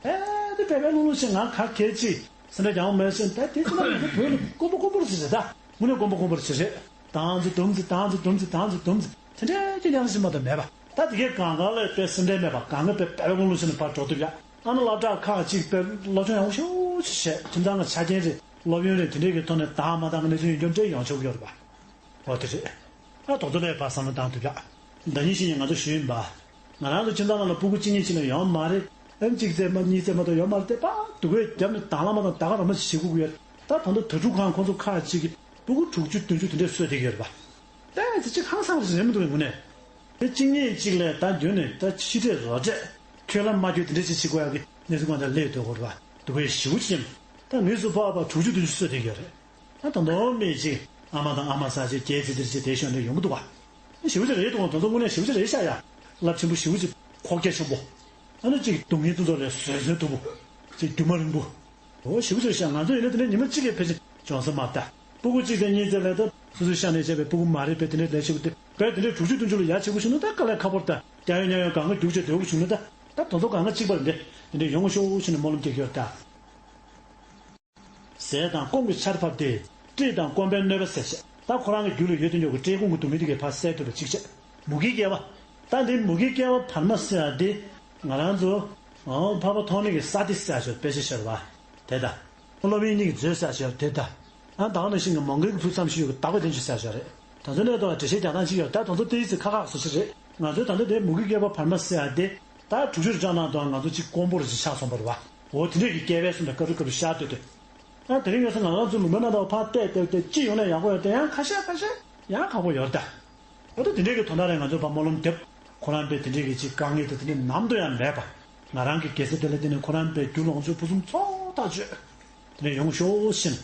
ཨེ་དེ་དཔེ་དཔེ་ལུང་ལུང་ཞིག་ང་ག་གལ་ཅིག་སེམས་ཁྲལ་རྒྱག་མ་མེད་ཤིང་ད་དེ་ཚོ་ལ་ཡོད་དུ་བོད་ལ་དཀོན་པོ་དཀོན་པོ་རེད་ཟེར་ད། དངོས་གནས་དཀོན་པོ་དཀོན་པོ་རེད་ཟེར་རེད། དང་ཚོ་དུམ་ཚོ་དང་ཚོ་དུམ་ཚོ་དང་ཚོ་དུམ་ཚོ་དེ་འདྲའི་ཅིག་ཉམས་ཞིག་མ་གཏོགས་མེད་པ། ད་དེ་གའི་གང་ག་ལ་དཔེ་སེམས་ཁྲལ་མེད་པ་གང་ག་དཔེ་དཔེ་དཔེ་ལུང་ལུང་ཞིག་ནས་ཕར་འགྲོ་ཐུབ་ཡ། ཨ་ནི་སློབ་གྲྭ་ཁག་ཅིག་དཔེ་སློབ་སྦྱོང་ཡག་པོ་ཤུགས་ཆེ་བྱས་ཁྱིམ་ཚང་གི་ཆ་རྐྱེན་རེད། སློབ་ཡོན་རེད། དེ་འདྲའི་གི་ཐོག་ནས་དང་མ་དང་གི་གནས་ཚུལ་ཡོད་རྒྱུ་འདྲ་ཡོང་ཆོག་གི་ཡོད་རེད་པ། འོ་དེ་རེད། ད་དོ་ཚོ་ལས་ཕར་བསམ་བློ་བཏང་ཐུབ་ཡག་ཟླ་ཉིན་ཞིག་ནས་ང་ཚོ་ཞུས་ཡིན་པ། ང་རང་ཚོ་ཁྱིམ་ཚང་ནང་ལ་སྤུ་གུ་གཅིག་གཉིས་ཅིག་ལས་ཡོད་མ་རེད། ཨེམ་གཅིག་བཙས་མ་གཉིས་བཙས་མ་གཏོགས་ཡོད་མ་རེད་དེ་ཕར་སྡུག་གུ་རྒྱབ་ནས་དང་བླངས་མ་དང་ད་ག་རང་མ་ཞིག་བྱེད་དགོས་ཀྱི་ཡོད། ད་ད་ལྟ་དྭ་ཕྲུག་ཁང་ཁོང་ཚོ་ཁག་ཅིག་གིས་སྤུ་གུ་དྲུག་ཅུ་བདུན་ཅུ་དེ་འདྲས་གསོས་བསྡད་ཀྱི་ཡོད་རེད་པ། ད་ཅི་ཅི་ཧང་སང་རེད་མི་འདུག་ངུ་ནས། དེ་གཅིག་གཉིས་གཅིག་ལས་ད་རྒྱུན་ནས་ད་ཕྱི་འབྲེལ་རོགས་འབྲེལ་ཁྱོད་ལ་མ་རྒྱུ་དེ་འདྲས་ཅིག་བྱེད་དགོས་ཡག་གི་གནས་ཚུལ་གང་འདྲ་སླེབས་སྡོད་དགོས་རེད་པ། སྡུག་གུ་ཞེ་པོ་ཅིག་ད་ངེས་སུ་ཕོག་པ་དྲུག་ཅུ་བདུན་ཅུ་གསོས་བསྡད་ཀྱི་ཡོད་རེད། ད་དོན་དག་མེད་ཅིག་ཨ་མ་དང་ཨ་མ་ཟེར་ཅིག་རྒྱའི་ཚིག་འདིར་ཅིག་དེ་ཤོད་འདྲ་ཡོང་གི་འདུག་བ། ཞེ་པོ་ཅིག་རེད་དོ། དོན་དག་དངོས་གནས་ཞེ་པོ་ཅིག་རེད་ཤག་ཡ། རླབས་ཆེན་པོ་ཞེ་པོ་ཅིག་ཁོག་རྒྱ་ཆེན་པོ། ཨ་ནི་ཅིག་སྡུག་བསྔལ་ཚོ་ཚོ་ལས་བཟོད་བཟོད་ཐུབ་པོ། ཅིག་རྒྱུ་མ་རིང་པོ། འོ་ཞེ་པོ་ཅིག་རེད་ཤག་ང་ཚོ་ཡིན་ན་དེ་འདྲ་ཉི་མ་གཅིག་གི་ཕལ་ཆེར་འབྱུང་ས་མ་རེད་ད། སྤུ་གུ་གཅིག་དང་གཉིས་ཙམ་ལས་ད་སོ་སོའི་ཤ་ནས་བྱས་པའི་སྤུ་གུ་མ་རེད་པས་དེ་འདྲའི་ལས་བྱེད་དགོས་ཏེ་བས་དེ་འདྲའི་དྲུག་ཅུ་བདུན་ཅུ་ལ་ཡ་བྱེད་དགོས་བྱུང་ན་ད་དཀའ་ལས་ཁག་པོ་རེད་ད། སྐྱ་ཡོ་ཉ་ཡོ་གང་ག་རྒྱུག་བྱས་སྡོད་དགོས་བྱུང་ན་ད། ད་དོ་ཚོ་གང་ག་གཅིག་པ་རེད་འདྲ། དེ་འདྲའི་ཡོང་ཤོག་ཅེས་ནས་སྨོན་ལམ་རྒྱག་གི་ཡོད་ད། ཟས་དང་སྐོམ་གྱི་ཆར་ཕབ་སྟེ། བཀྲེས་དང་སྐོམ་པའི་གནོད་པ་སེལ་བྱེད། ད་ཁོ་རང་གི་རྒྱུད་ལ་ཡོད་དུ་འཇོག་གི་བཀྲེས་སྐོམ་གྱི་སྡུག་བསྔལ་དེ་གས་ཕར་སེལ་ཐུབ་པ་གཅིག་བྱས། མུ་གེའི་བསྐལ་པ། ད་འདི་མུ་གེའི་བསྐལ་པ་བར་མ་ཟེར་ཡ་དེ། ང་རང་ཚོ། འོ་འཕགས་པ་ཐོགས་མེད་ཀྱི་ས་སྡེ་ཟེར་ཡ་ཞིག་དཔེ་ཆ་ཤར་བ། དེ་ད། སློབ་དཔོན་གཉིས་ཀྱི་མཛོད་ཟེར་ཡ་ཞིག་དེ་ད། ཨ་ད་ག་ནང་བཞིན་གྱི་མོའུ་འགལ་གྱི་ཕུག་ཙམ་ཞིག་ཡོད་ཀྱི་བདག་པོའི་བསྟན་བཅོས་ཟེར་ཡ་ཞིག་རེད། དེ་ཚོ་ནས་ད་འགྲེལ་བཤད་རྒྱག་སྟངས་གཅིག་ཡོད། ད་དེ་ཚོ་ཏོག་ཙམ་ཁག་ཁག་བཟོ་ཆེད་རེད། ང་ཚོས་ད་ལྟ་དེ་མུ་གེའི་བསྐལ་པ་བར་མ་ཟེར་ཡ་དེ། ད་དྲུག་ཅུ་རེ་གྲངས་ནང་དུ་ང་ཚོ་གཅིག་དཀོན་པོ་རེ་ཅིག་ཆགས་སོང་བ་རེད་བ། འོ་དེ་འདྲས་ཀྱི་བསྐལ་པའི་སུམ་དང་སྐབས་རེ་སྐབས་རེ་ཤར་སྡོད་དུས། ཨ་དེ་རིང་ཡོད་ས་ང་རང་ཚོ་ལུང་པའི་ནང་དུ་ཕར་བལྟས་བལྟས་བལྟས་ཅི་ཡོང་ན་ཡག་པོ་ཡོད་དེ་ཡང་ཁ་ཤས་ཁ་ཤས་ཡང་ཁག་པོ་ཡོད་རེད་ད། འོ་ད་དེ་འདྲས་ཀྱི་དོན་དག་རེད། ང་ཚོ་ཕར་སྨོན་ལམ་འདེབས། ཁོ་རང་པས་དེ་འདྲས་ཀྱི་ཅིག་དཀའ་ངལ་དེ་དེ་འདྲས་ནམ་དུ་ཡང་མེད་པ། ང་རང་གི་དགེ་རྩ་དེ་ལ་བརྟེན་ནས་ཁོ་རང་པས་རྒྱུ་ལོངས་སྤྱོད་ཕུན་སུམ་ཚོགས་ཐག་ཆོད། དེ་འདྲས་ཡོང་ཤོག་ཤིན།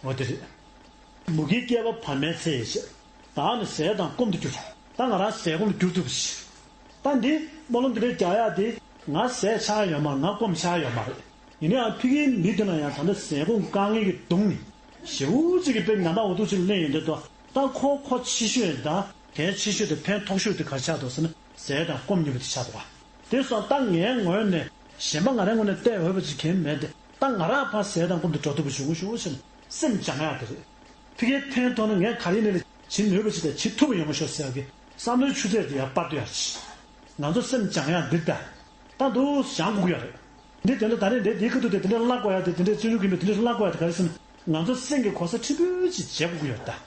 འོ་དེ་རེད། མུ་གེའི་བསྐལ་པ་བར་མའི་ཚེ་ཞེས། བདག་ནི་ཟས་དང་སྐོམ་དུ་གྱུར། ད་ང་རང་ཟས་སྐོམ་ལ་གྱུར་ཐུབ་པ་ཞིག་ད་འདི་སྨོན་ལམ་འདི་འདྲའི་རྒྱག་ཡག་འདི་ང་ཟས་ཆགས་ཡོད་མ་རེད། ང་སྐོམ་ཆགས་ཡོད་མ་རེད། ཡིན་ན་ཡང་ཕ་གིའི་མི་འདི་ལ་ཡང་ད་ལྟ་ཟས་སྐོམ་དཀའ་ངལ་གྱིས་གདུངས་ནས་ཞེ་པོ་ཅིག་གི་དཔེ་ཉམས་ཐག་འུ་ཐུག་ཅིག་སླེབས་ཡོང་དུས་དོ། ད་ཁོ་ཁོ་ཆེ་ཤོས་དང་གལ་ཆེ་ཤོས་དང་ཕན་ཐོགས་ཤོས་དེ་ག་རེ་ཆགས་འདུག་ཟེར་ན་ཟས་དང་སྐོམ་གཉིས་པོ་དེ་ཆགས་འདུག་ག་དེ་སོང་ད་ངའི་ངོས་ནས་གཞན་པ་ང་རའི་ངོས་ནས་བལྟས་འོས་པ་ཅིག་གང་ཡང་མེད་དེ། ད་ང་རང་ཕར་ཟས་དང་སྐོམ་དུ་འགྲོ་ཐུབ་པ་བྱུང་ངོ་ཞུ་ཞེས་སེམས་སྦྱང་ཡག་དེ་རེད། ཕ་གིའི་ཕན་ཐོགས་ན་ངས་ག་རེ་ཡིན་ནའི་བྱེད་ནུས་པ་ཅིག་དང་བྱེད་ཐུབ་པ་ཡོང་ངོ་ཤོག་ཟེར་ཡག་གི་བསམ་བློའི་ཆུ་ཚད་དེ་ཡར་སྤར་སྡོད་ཡག་ཅིག་ང་ཚོ་སེམས་སྦྱང་ཡག་འདི་ལྟ། ད་འདུག་སྦྱང་དགོས་ཀྱི་ཡོད་རེད། འདི་དེ་འདྲ་ད་རེས་འདྲའི་འདིའི་ཁ་ཐུག་དེ་དེ་འདྲ་བརླག་དགོས་ཡག་དེ་དེ་འདྲའི་བརྩོན་འགྲུས་ཀྱིན་པའི་དེ་འདྲ་བརླག་དགོས་ཡག་དེ་ག་རེ་ཟེར་ན་ང་ཚོ་སེམས་ཀྱི་གོ་ས་ཕྲན་བུ་ཅིག་འཇལ་དགོས་ཀྱི་ཡོད་རེད་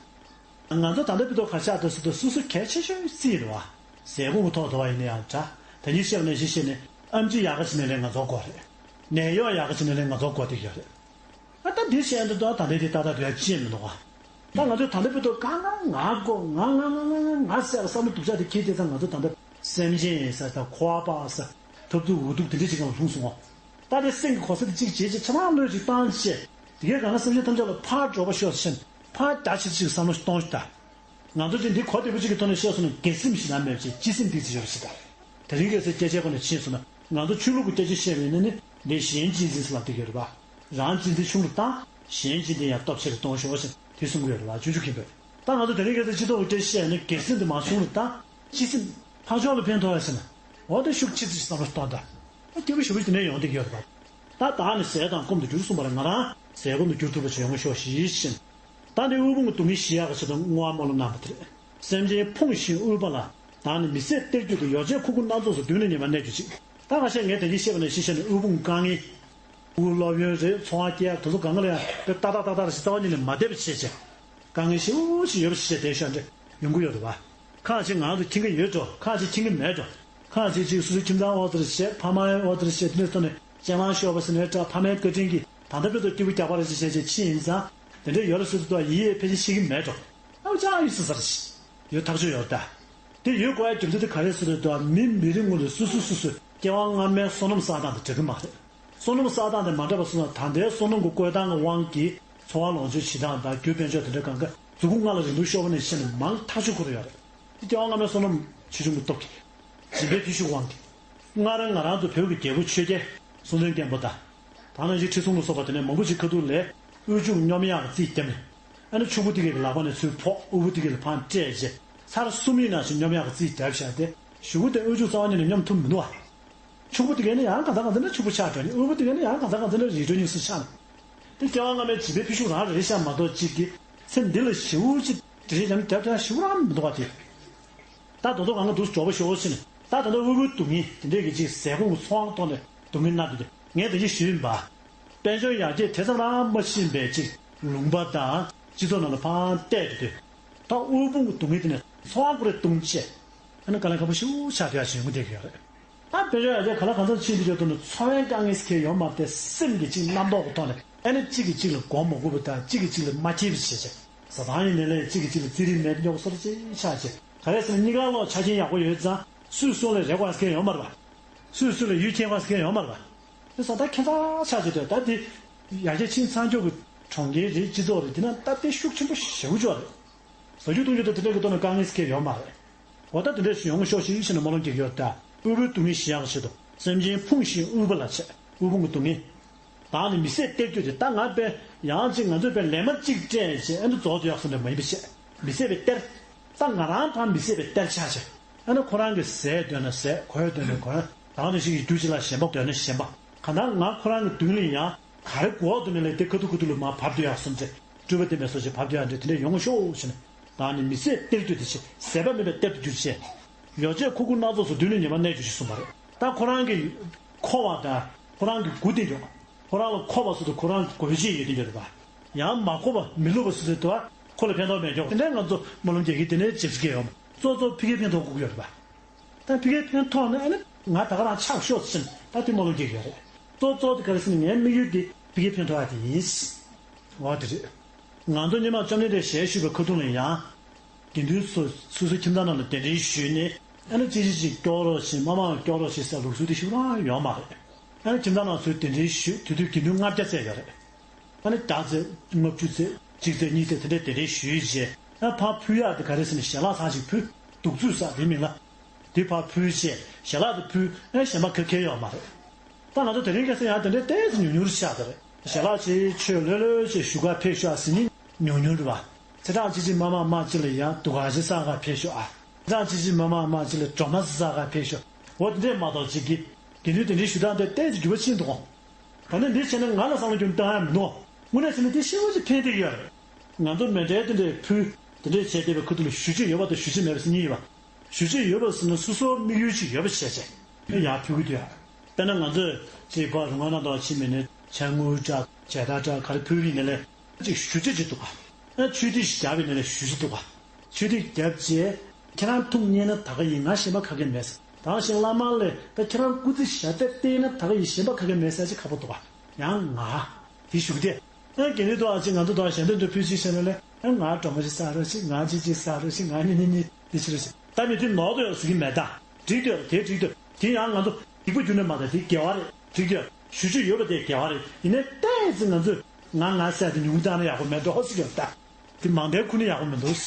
ད། ང་ཚོ་ད་ལྟ་བར་དུ་ག་རེ་ཆགས་འདུག་ཟེར་དུས་སོ་སོ་གལ་ཆེ་ཤོས་རྩིས་རེད་བ། ཟས་སྐོམ་གྱི་ཐོག་དུ་བ་ཡིན་ན་ཡང་འདྲ། ད་གིན་བཤད་པ་ནང་བཞིན་བཤད་ནས་ཨེམ་ཆི་ཡག་ག་ཅིག་ནས་ལས་ང་ཚོར་དགོས་རེད། ནད་གཡོག་ཡག་ག་ཅིག་ནས་ལས་ང་ཚོར་དགོས་བསྡད་ཀྱི་ཡོད་རེད། ཨ་ད་འདི་བཤད་འདི་དོ་ད་ལྟ་འདི་ཏག་ཏག་དུ་ཡ་ཅི་ཡང་མི་འདུག་ག་ད་ང་ཚོས་ད་ལྟ་བར་དུ་གང་ག་ང་དགོས་ང་ང་ང་ང་ང་ཟེར་བསམ་བློ་སྡུག་ཅག་དེ་འཁྱེར་བསྡད་ཙང་ང་ཚོ་ད་ལྟ་སེམས་ཅན་ཡིན་ས་དང་འཁོར་བ་པ་ས་ཐབས་སྡུག་འུ་སྡུག་དེ་འདྲ་ཅིག་གང་ལ་ལྷུང་སོང་ངོ་། ད་དེ་སེམས་ཀྱི་གོ་ས་དེ་གཅིག་བྱེད་ཅིག་ཆ་ཚང་བློས་ཅིག་བཏང་བྱས། དེ་གས་གང་ག་སེམས་ཅན་ཐམས་ཅད་ལ་ཕར་འགྲོ་བ་ཤོག་ཟེར་ཕར་རྒྱ་ཆེ་ཅིག་བསམ་བློ་ཞིག་གཏོང་ཞིག་ད། ང་ཚོ་ཅིག་འདི་གོ་བདེ་པོ་ཅིག་གི་ཐོག་ནས་བཤད་སོང་ན་སྒེར་སེམས་ཞིག་ན་མེད་ཅིག་སྤྱི་སེམས་འདི་ཅིག་ཡོད་ཞིག་ད། དེ་རིང་གལ་སྲིད་སྐད་ཆའི་སྒོ་ནས་ཕྱིན་སོང་ན་ང་ཚོ་ཆོས་ལུགས་ཀྱི་སྐད་ཆ་བཤད་པ་ཡིན་ན་ནི་འདི་གཞན་གཅེས་འཛིན་ཟེར་ལབ་བསྡད་ཀྱི་ཡོད་རེད་པ། རང་གཅེས་འཛིན་ཆུང་རུ་བཏང་གཞན་གཅེས་འཛིན་ཡང་སྟོབས་ཆེ་རུ་གཏོང་ཤོག་ཟེར་དེ་གསུང་གི་ཡོད་རེད་པ། ཆུང་ཆུང་མཁན་པོས། ད་ང་ཚོ་དེ་རིང་ཁ་སང་སྤྱི་ཚོགས་ཀྱི་སྐད་ཆ་བཤད་ནས་སྒེར་སེམས་དེ་མར་ཆུང་རུ་བཏང་། སྤྱི་སེམས་ཕར་ཕྱོགས་ལ་ཕན་ཐོགས་ཡ་ཟེར་ན། འོ་དེ་ཤུགས་ཆེ་ཙམ་ཞིག་བསམ་བློ་གཏོང་དང་། ཨ་སྐྱོ་པོ་ཞེ་པོ་ཞིག་དེ་ནས་ཡོང་བསྡད་ཀྱི་ཡོད་རེད་པ། ད་བདག་ནི་ཟས་དང་སྐོམ་དུ་གྱུར་གསུངས་པ་ལ་ང་རང་ཟས་སྐོམ་དུ་གྱུར་ཐུབ་པ་ཞིག་ཡོང་ཤོག་ཞེས་བཞིན། ད་འདི་དབུལ་ཕོངས་ཀྱི་སྡུག་བསྔལ་ཞི་ཡག་གི་ཆེད་དུ་བསྔོ་བ་སྨོན་ལམ་གནང་བ་དེ་རེད། སེམས་ཅན་ཕོངས་ཤིང་དབུལ་བ་ལ། བདག་ནི་མི་ཟད་གཏེར་གྱུར་ཏེ། ཡོ་བྱད་ཁུག་ཁུག་སྣ་ཚོགས་སུ། མདུན་ནས་ཉེ་བར་གནས་གྱུར་ཅིག་ད་ཁ་ཤས་ངས་དེ་གིན་བཤད་པ་ནང་བཞིན་བཤད་ནས་དབུལ་ཕོངས་དཀའ་ངལ། དབུལ་སློབ་ཡོན་རེད། འཚོ་བ་སྐྱེལ་ཡག་དེ་ཚོ་གང་ག་ལ་ཡང་དཔེ་ཏག་ཏག་ཏག་ཏག་རེ་ཞིག་རྩ་བ་ཉིད་ནས་མ་བསྡད་པ་བྱས་བྱས། དཀའ་ངལ་ཞེ་པོ་ཞིག་ཡོད་པ་ཞིག་བྱས་བསྡད་ཤོག་འདྲ་ཡོང་གི་ཡོད་རེད་པ། ཁག་ཅིག་ང་ཚོ་མཁྱེན་གྱི་ཡོད་འགྲོ། ཁག་ཅིག་མཁྱེན་གྱི་མེད་འགྲོ། ཁག་ཅིག་ཅིག་སོ་སོའི་ཁྱིམ་ཚང་འོག་ཙམ་རེ་བྱས། ཕ་མའི་འོག་ཙམ་རེ་བྱས། དེ་འདྲའི་ཐོག་ནས་སྤྱན་མ་ཤོར་བ་ཟེར་ནའི་འདྲ། ཕ་མའི་བཀའ་དྲིན་གྱིས་ད་ལྟ་བར་དུ་སྐྱིད་པོ་རྒྱག་པ་རེ་ཞིག་བྱས་བྱས་ཕྱིན་ཡིན་ཙང་། དེ་འདྲའི་ཡོད་རེད་ཟེར་དུས་ད་ཡིད་ཡིད་ཕལ་ཆེར་ཤེས་ཀྱི་མེད་འགྲོ། ཨ་ཅག་ཡོད་ས་ས་རེ་ཞིག་ཡོད་ཐག་ཆོད་ཡོད་རེད་ད། དེ་ཡོད་དགོས་ཡ་རྒྱུ་མཚན་དེ་ག་རེ་ཟེར་དུས་ད་མི་མི་རེ་ངོ་རེ་སོ་སོ་སོ་སོའི་སྐྱེ་བ་སྔ་མའི་བསོད་ནམས་བསགས་སྟངས་དེ་འདྲ་གི་མ་རེད། བསོད་ནམས་བསགས་སྟངས་དེ་མ་འདྲ་བ་སོང་ན་ད་ལྟའི་བསོད་ནམས་ཀྱི་བཀོལ་སྟངས་ཀྱི་དབང་གིས་ འཚོ་བ་ལོངས་སྤྱོད་བྱེད་སྟངས་དང་རྒྱུ་དཔལ་འབྱོར་དེ་འདྲ་གང་ག་མཛུབ་གུ་ལྔ་ལ་རིང་ཐུང་ཤོར་བ་ནས་བཤད་ནས་མང་ཐག་ཆོད་ཁུར་ཡོད་རེད། དེ་རྒྱལ་བ་བླ་མའི་བསོད་ནམས་ཆེ་ཆུང་གི་སྟོབས་ཀྱིས། སྦྱིན་པའི་བརྟུལ་ཞུགས་དབང་གིས། སྔར་ང་རང་ཚོ་བོད་ཀྱི་རྒྱལ་པོ་ཆོས་རྒྱལ་སྲོང་བཙན་སྒམ་པོ་དང་། ད་ནང་བཞིན་ཁྲི་སྲོང་ལ་སོགས་པ་དེ་ནས་མང་པོ་ཞིག་ཁ་ཐུག་ལས་དབུལ་ཕྱུག་སྙོམས་ཡག་གི་རྩིས་བརྒྱབ་ནས། ཨ་ནི་ཕྱུག་པོ་དེ་གའི་ལག་པ་ནས་ཚུར་ཕོག་དབུལ་པོ་དེ་གའི་ལ་ཕར་སྤྲད་རྗེས་ཚར་གསུམ་ཡིན་ནང་བཞིན་སྙོམས་ཡག་གི་རྩིས་བརྒྱབ་བཞག་སྟེ། གཞུག་གུ་དེ་དབུལ་ཕྱུག་རྩ་བ་ཉིད་ནས་སྙོམས་ཐུབ་མི་འདུག་བ། ཕྱུག་པོ་དེ་གའི་ནི་ཡང་གང་ལྟར་གང་འཚམ་ན་ཕྱུག་པོ་ཆགས་འགྲོ་ནི། དབུལ་པོ་དེ་གའི་ནི་ཡང་གང་ལྟར་གང་འཚམ་ན་རི་ཁྲོད་གཉིས་སུ་ཆགས་ནས། དེ་རྒྱལ་བ་བླ་མའི་བྱིན་པའི་བརྟུལ་ཞུགས་རང་རེད་ཤག་མ་གཏོགས་གཅིག་གིས་ཚེ་འདི་ལ་ཞེ་པོ་ཅིག་འགྲེལ་བཤད་རྒྱབ་ན་རྒྱབ་ཐུབ་ཡག་ཞེ་པོ་རང་མི་འདུག་བ་དེ། ད་དོ་དོ་གང་ག་འདུག་འཇོག་པ་ཤོག་ཕྱིན། ད་ད་ལྟ་དབུལ་པོའི་སྡུག་བསྔལ་དེ་འདྲས་ཀྱི་ཅིག་ཟས་སྐོམ་གྱི་འཚོ་བའི་ཐོག་ནས་སྡུག་བསྔལ་མནར་འདུག་སྟེ། ངས་ད་གིན་ཞུས་ཡིན་པ། དཔལ་འབྱོར་ཡར་རྒྱས་དེ་ཙམ་རང་མ་ཕྱིན་པའི་ཅིག་ལུང་པ་དང་སྤྱི་ཚོགས་ནང་ལ་ཕར་བལྟས་ཏེ། ད་དབུལ་ཕོངས་ཀྱི་སྡུག་བསྔལ་དེ་ནས་འཚོ་བ་ཁོ་རང་བཏུང་བྱས། ཨ་ནི་དཀའ་ལས་ཁག་པོ་ཞེ་པོ་ཆགས་བསྡད་ཡག་ཞིག་ཡོང་གི་བསྡད་ཀྱི་ཡོད་རེད། ད་དཔལ་འབྱོར་ཡར་རྒྱས་གང་ལ་གང་འཚམ་ཕྱིན་དུས་ཀྱང་དོན་དུ་འཚོ་བའི་དཀའ་ངལ་ཟེར་མཁན་ཡོད་མ་རེད་དེ། སེམས་ཀྱི་ཅིག་རྣམ་རྟོག་གི་ཐོག་ནས་ཨ་ནི་གཅིག་གིས་གཅིག་ལ་མགོ་མ་སྒུར་བ་དང་། གཅིག་གིས་གཅིག་ལ་མ་འཁྱེར་བ་བྱས་བྱས། བཟའ་ཚང་ཡིན་ནའི་ལས་གཅིག་གིས་གཅིག་ལ་རྩིས་རིག་མེད་སྙོག་སོར་ཅིག་ཆགས་བྱས། ག་རེ་ཟེར་ན་གཉིས་ཀ་ལོག་ཆ་རྐྱེན་ཡག་པོ་ཡོད་ཙང་སུས་སུ་ལ་རེ་བ་ཟེར་མཁན་ཡོད་མ་རེད་པ། སུས་སུ་ལ་ཡུལ་ཁྱེར་བ་ཟེར་མཁན་ཡོད་མ་རེད་པ། དེ་སོང་ད་ཁྱད་མཚར་ཆགས་བྱས་དུས། ད་དེ་ཡར་རྒྱས་ཕྱིན་ཚར་མཁན་གྱི་གྲོང་ཁྱེར་རེད། སྤྱི་ཚོགས་རེད། དེ་ན་ད་དེ་ཤུགས་ཆེན་པོ་ཞེ་པོ་ཅིག་ཡོད་རེད། བཟོ་རྒྱུ་གཏོང་རྒྱུ་དང་དེ་འདྲ་གི་ཐོག་ནས་དཀའ་ངལ་ཟེར་མཁན་ཡོད་མ་རེད། འོ་ད་དེ་འདྲ་ཞིག་ཡོང་ཤོག་ཞེས་བྱས་ནས་སྨོན་ལམ་རྒྱག་གི་ཡོད། ད་དབུལ་པོའི་སྡུག་བསྔལ་ཞི་ཡག་ཆེད་དུ། སེམས་ཅན་ཕུང་ཞིང་དབུལ་པོ་ལ་བྱེད། དབུལ་ཕོངས་ཀྱི་སྡུག་བསྔལ། བདག་ནི་མི་བཟད་གཏེར་གྱུར་ཏེ། ད་ང་དཔེ་ཡང་ཅིག་ང་ཚོས་དཔེ་ལས་མ་གཅིག་སྤྲད་བྱས་ཨ་ནི་རྫོགས་དུ་ཡག་སོང་འདྲ་མ་ཡིན་པ་བྱས། མི་བཟད་པའི་གཏེར། ད་ང་རང་ཕར་མི་བཟད་པའི་གཏེར་ཆགས་བྱས། ཨ་ནི་ཁོ་རང་གིས་ཟས་འདོད་ན་ཟས། གོས་འདོད་ན་གོན། ད་ག་ནང་བཞིན་གྱི་རྒྱུ་གཅིག་ལ་ཞེན་པ་འདོད་ན་ཞེན་པ། གང་ལྟར་ང་ཁོ་རང་གི་མདུན་ལ་ཡང་ག་རེ་དགོས་འདུག་ན་ལས་དེ་ཁ་ཐུག་ཁ་ཐུག་ལ་མར་བབས་སྡོད་ཡག་སོང་ཙང་། སྤྲུལ་པ་བསྟན་པའི་སོ་ཞེས་བབས་སྡོད་ཡག་འདྲ་དེ་འདྲ་ཡོང་ཤོག་ཞེས་ནས། བདག་ནི་མི་བཟད་གཏེར་གྱུར་ཏེ་ཞེས། ཟད་པ་མེད་པའི་གཏེར་དུ་གྱུར་ཅིག། ཡོ་བྱད་མཁོ་དགུ་སྣ་ཚོགས་སུ། མདུན་ནས་ཉེས་པ་གནས་གྱུར་ཅིག་གསུངས་པ་རེད། ད་ཁོ་རང་གི་མཁོ་བ་དང་ཁོ་རང་གི་སྒུག་བསྡད་རྒྱུ། ཁོ་རང་ལ་མཁོ་བ་སོགས་དང་ཁོ་རང་གི་དགོས་ཆེད་ཡོད་དེ་འདྲ་རེད་པ། ཡང་མ་མཁོ་བ་མི་བསླུ་བ་སོགས་དེ་ལྟ་བུ་ཁོ་ལ་ཕན་ཐོགས་མེད་ཀྱང་དེ་འདྲའི་ང་ཚོ་སྨོན་ལམ་རྒྱག་གི་དེ་ནས་ཅིག་ཅིག་ཡོད་མ། གཙོ་གཙོ་ཕ་གིར་ཕན་ཐོགས་དགོས་ཀྱི་ཡོད་རེད་པ། ད་ཕ་གིར་ཕན་ཐོགས་ན་ཨ་ནི་ང་ད་ག་རང་ཆགས་ཤོག་ཟེར་ནས་ད་དེ་སྨོན་ལམ་རྒྱག་གི་ཡོད་རེད། གཙོ་གཙོ་དེ་ག་རེ་ཟེར་ན་ངའི་དམིགས་ཡུལ་དེ་ཕ་གིར་ཕན་ཐོགས་ཡག་དེ་ཡིན། འོ་དེ་རེད། ང་ཚོ་སྔོན་མ་བཅོམ་ལྡན་འདས་ཞལ་བཞུགས་པའི་ཁ་ཐུག་ལ་ཡང་། དགེ་འདུན་ཚོ་སོ་སོའི་ཁྱིམ་ཚང་ནང་ལ་གདན་འདྲེན་ཞུས་ནས། ཨ་ནི་ཅི་ཅི་ཅིག་སྐྱོར་རོགས་ཞེས། མ་མང་སྐྱོར་རོགས་ཞེས་ཟེར་ལུགས་སྲོལ་དེ་ཞིག་རང་ཡོད་མ་རེད། ཨ་ནི་ཁྱིམ་ཚང་ནང་ཚོས་གདན་འདྲེན་ཞུས། དེ་དུས་དགེ་འདུན་ལྔ་བརྒྱ་ཙམ་ཡོད་རེད། ཨ་ནི་བདག་ཚེ་ལྔ་བཅུ་ཙམ། གཅིག་ཙམ་གཉིས་ཙམ་དེ་འདྲའི་གདན་འདྲེན་ཞུས་རྗེས། ཨ་ཕར་ཕུལ་ཡག་དེ་ག་རེ་ཟེར་ན་ཞལ་ལག་ཚང་ཞིག་ཕུལ། གདུགས་ཚོད་ཟེར་དེའི་མིང་ལ། དེ་ཕར་ཕུལ་རྗེས་ཞལ་ལག་དེ་ཕུལ། ཨ་གཞན་པ་ག་གེ་ཡོད་མ་རེད། ད་ང་ཚོ་དེ་རིང་ཁ་སང་ཡང་དེ་འདྲའི་ཏོག་ཙམ་ཉུང་ཉུང་ཆགས་བསྡད་རེད། ཞལ་ལག་ཅིག་མཆོད་ལྷོད་ལྷོད་ཅིག་བཞུགས་སྒར་ཕེབས་ཤོག་ཨ་ཟེར་མཁན་ཉུང་ཉུང་རེད་པ། ཚེས་གྲངས་གཅིག་གཅིག་མ་མང་མང་གཅིག་ལ་ཡང་འདུ་ཁང་ཅིག་གསར་སྒར་ཕེབས་ཤོག་ཨ། ཚེས་གྲངས་གཅིག་གཅིག་མ་མང་མང་གཅིག་ལ་སྒྲོལ་མ་གསར་སྒར་ཕེབས་ཤོག་འོ་དེ་འདྲས་མ་གཏོགས་ཅིག་གི་དགེ་འདུན་དེ་འདྲའི་ཞུ་སྟངས་དེ་ཏོག་ཙམ་འགྱུར་བ་ཕྱིན་འདུག་གོ། ད་ནི་འདི་བྱས་ན་ང་ལ་བསམ་བློ་འགྱུར་བཏང་ཡག་མི་འདུག་དངོས་གནས་བྱས་ན་འདི་ཞེ་པོ་ཅིག་ཕན་བདེ་ཡོད་རེད། ང་ཚོ་མཎྜལ་དེ་འདྲས་ཕུལ། དེ་འདྲས་བྱས་བསྡད་པའི་ཁ་ཐུག་ལ་ཞུ་རྒྱུ་ཡོད་པ་དང་ཞུ་རྒྱུ་མེད་པ་ཟེར་གཉིས་ཡོད་པ། ཞུ་རྒྱུ་ཡོད་པ་ཟེར་ན་སོ་སོའི་དམིགས་ཡུལ་ཅིག་ཡོད་པ་བྱས་བྱས་ཡར་ཕུལ་གྱི་འདུག་ཡ། དཔེར་ན་ང་ཚོས་ཅིག་ཕར་རོང་ཁ་ནང་དུ་ཕྱིན་པ་ཡིན་ན་ཕྱག་དངུལ་འདྲ་ཇ་ད་འདྲ་ག་རེ་ཕུལ་བ་ཡིན་ན་ལས་ཅིག་ཞུ་རྒྱུ་ཅིག་འདུག་ག་ཨ་ཆོས་ཁྲིད་ཞིག་བརྒྱབ་པ་ཡིན་ན་ལས་ཞུ་རྒྱུ་འདུག་ག་ཆོས་ཁྲིད་བརྒྱབ་རྗེས་ཁྱེད་རང་ཐུགས་མཉེས་ན་ད་ག་ཡིན། ང་གཞན་པ་ག་གེ་མེད་ཟེར། ད་ག་བཞིན་བླ་མ་ལས་ད་ཁྱེད་རང་སྐུ་ཚེ་ཞབས་པད་བརྟན་ན་ད་ག་ཡིན། གཞན་པ་ག་གེ་མེད་ཟེར་ཅིག་ཁག་པོ་འདུག་ག་ཡང་ང་དེ་ཞུ་གི་དེ། ཨ་དགེ་འདུན་དུ་ཨ་ཅེ་ང་ཚོ་དང་གཞན་དོན་དུ་ཕུལ་ཅིག་བྱས་ན་ལས། ཨ་ང་སྒྲོལ་མ་ཅིག་བསགས་རོགས་ཞིག་ང་ཅི་ཅིག་བསགས་རོགས་ཞིག་ང་གཉིས་གཉིས་གཉིས་འདི་བྱེད་རོགས་ཞིག་ད་མི་དེ་ནོར་དུ་ཡོད་ཟེར་གྱི་མེད། ད་འགྲིག་དུ་ཡོད། དེ་འགྲིག་དུ་ཡོད། དེ་ཡང་ང་ཚོ་སྡིག་པ་རྒྱུ་ནས་མ་དང་དེ་དགེ་བ་རེད། འགྲིག་དུ་ཡོད། ཞུ་རྒྱུ་ཡོད་པ་དེ་དགེ་བ་རེད། ཡིན་ནའི་ཏོག་ཙམ་ང་ཚོས་ང་ང་ཟེར་དེ་ཉུང་བཏང་ན་ཡག་པོ་མེད་འགྲོ་ཟེར་གྱི་ཡོད། ད་དེ་མང་དེ་ཁུར་ན་ཡག་པོ་མི་འདུག་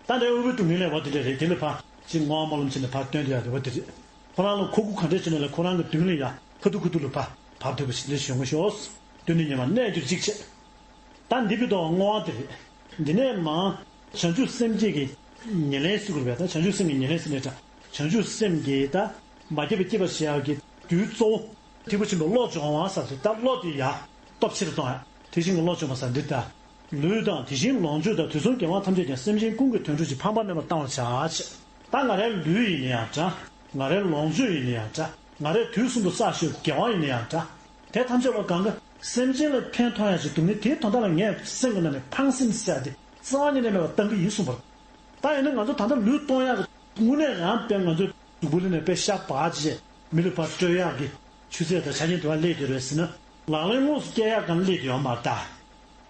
ད་ལྟའི་དབུལ་པོའི་སྡུག་བསྔལ་ལས་འོ་དེ་འདྲ་རེད། དེ་ལ་ཕར་ཅིག་བསྔོ་བ་སྨོན་ལམ་བྱས་ནས་ཕར་བཏོན་དུ་ཡག་རེད། འོ་དེ་རེད། ཁོ་རང་ལ་མཁོ་དགུ་ག་འདྲས་བྱས་ན་ལས་ཁོ་རང་གི་མདུན་ལ་ཡ་ཁ་ཐུག་ཁ་ཐུག་ལ་ཕར་བབས་ཐུབ་པ་ཞིག་འདི་ཞུ་ངོ་ཤོག་མདུན་ནས་ཉེས་པ་གནས་གྱུར་ཅིག་བྱས། ད་འདི་བི་དོ་བསྔོ་བ་དེ་རེད། འདི་ནས་མར་བྱང་ཆུབ་སེམས་བསྐྱེད་ཀྱི་ཉེར་ལེན་ཟེར་དགོས་རེད་པས། ད་བྱང་ཆུབ་སེམས་ཀྱི་ཉེར་ལེན་ཟེར་ནས་ད་བྱང་ཆུབ་སེམས་ཀྱི་ད་མ་སྐྱེས་པ་སྐྱེད་པར་བྱེད་ཡག་གི་རྒྱུའི་གཙོ་བོ། ཐེག་པ་ཆེན་པོའི་བློ་སྦྱོང་བ་ཟེར་ཚུལ། ད་བློ་དེ་ཡར་སྟོབས་ཆེར་གཏོང་ཡག་དེ་བཞིན་གྱི་བློ་སྦྱོང་བ་ཟེར་འདི་ལྟ། ལུས་དང་དེ་བཞིན་ལོངས་སྤྱོད་དང་དུས་གསུམ་རྒྱལ་བ་ཐམས་ཅད་ཀྱང་། སེམས་ཅན་ཀུན་གྱི་དོན་སྒྲུབ་ཅིང་། ཕངས་པ་མེད་པར་གཏང་བར་བྱ། ད་ང་རའི་ལུས་ཡིན་ན་ཡང་འདྲ། ང་རའི་ལོངས་སྤྱོད་ཡིན་ན་ཡང་འདྲ། ང་རའི་དུས་གསུམ་དུ་བསགས་ཞེས་རྒྱལ་བ་ཡིན་ན་ཡང་འདྲ། དེ་ཐམས་ཅད་ལ་གང་ག་སེམས་ཅན་ལ་ཕན་ཐོགས་ཡག་ཅིག་འདུག་ནི་དེའི་དོན་དག་ལ་ངས་སེམས་ཀྱི་ནང་ནས་ཕངས་སེམས་ཟེར་ཡག་དེ་རྩ་བ་ཉིད་ནས་མེད་པར་གཏང་གི་ཡིན་གསུངས་པ་རེད། ད་ཡིན་ན་ང་ཚོ་ད་ལྟ་ལུས་གཏོང་ཡག་གི་དངོས་གནས་རང་དཔེ་ང་ཚོའི་གཟུགས་པོ་ལ་ནས་དཔེ་ཤ་བག་ཅིག་བྱས་མི་ལ་ཕར་སྤྲོད་ཡག་གི་ཆུ་ཚད་དང་ཆ་རྐྱེན་དེ་བ་སླེབས་ཀྱི་རེད་ཟེར་ན། ལག་ལེན་དངོས་སུ་སྐྱེལ་ཡག་གང་སླེབས་ཀྱི་ཡོད་མ་རེད་ད།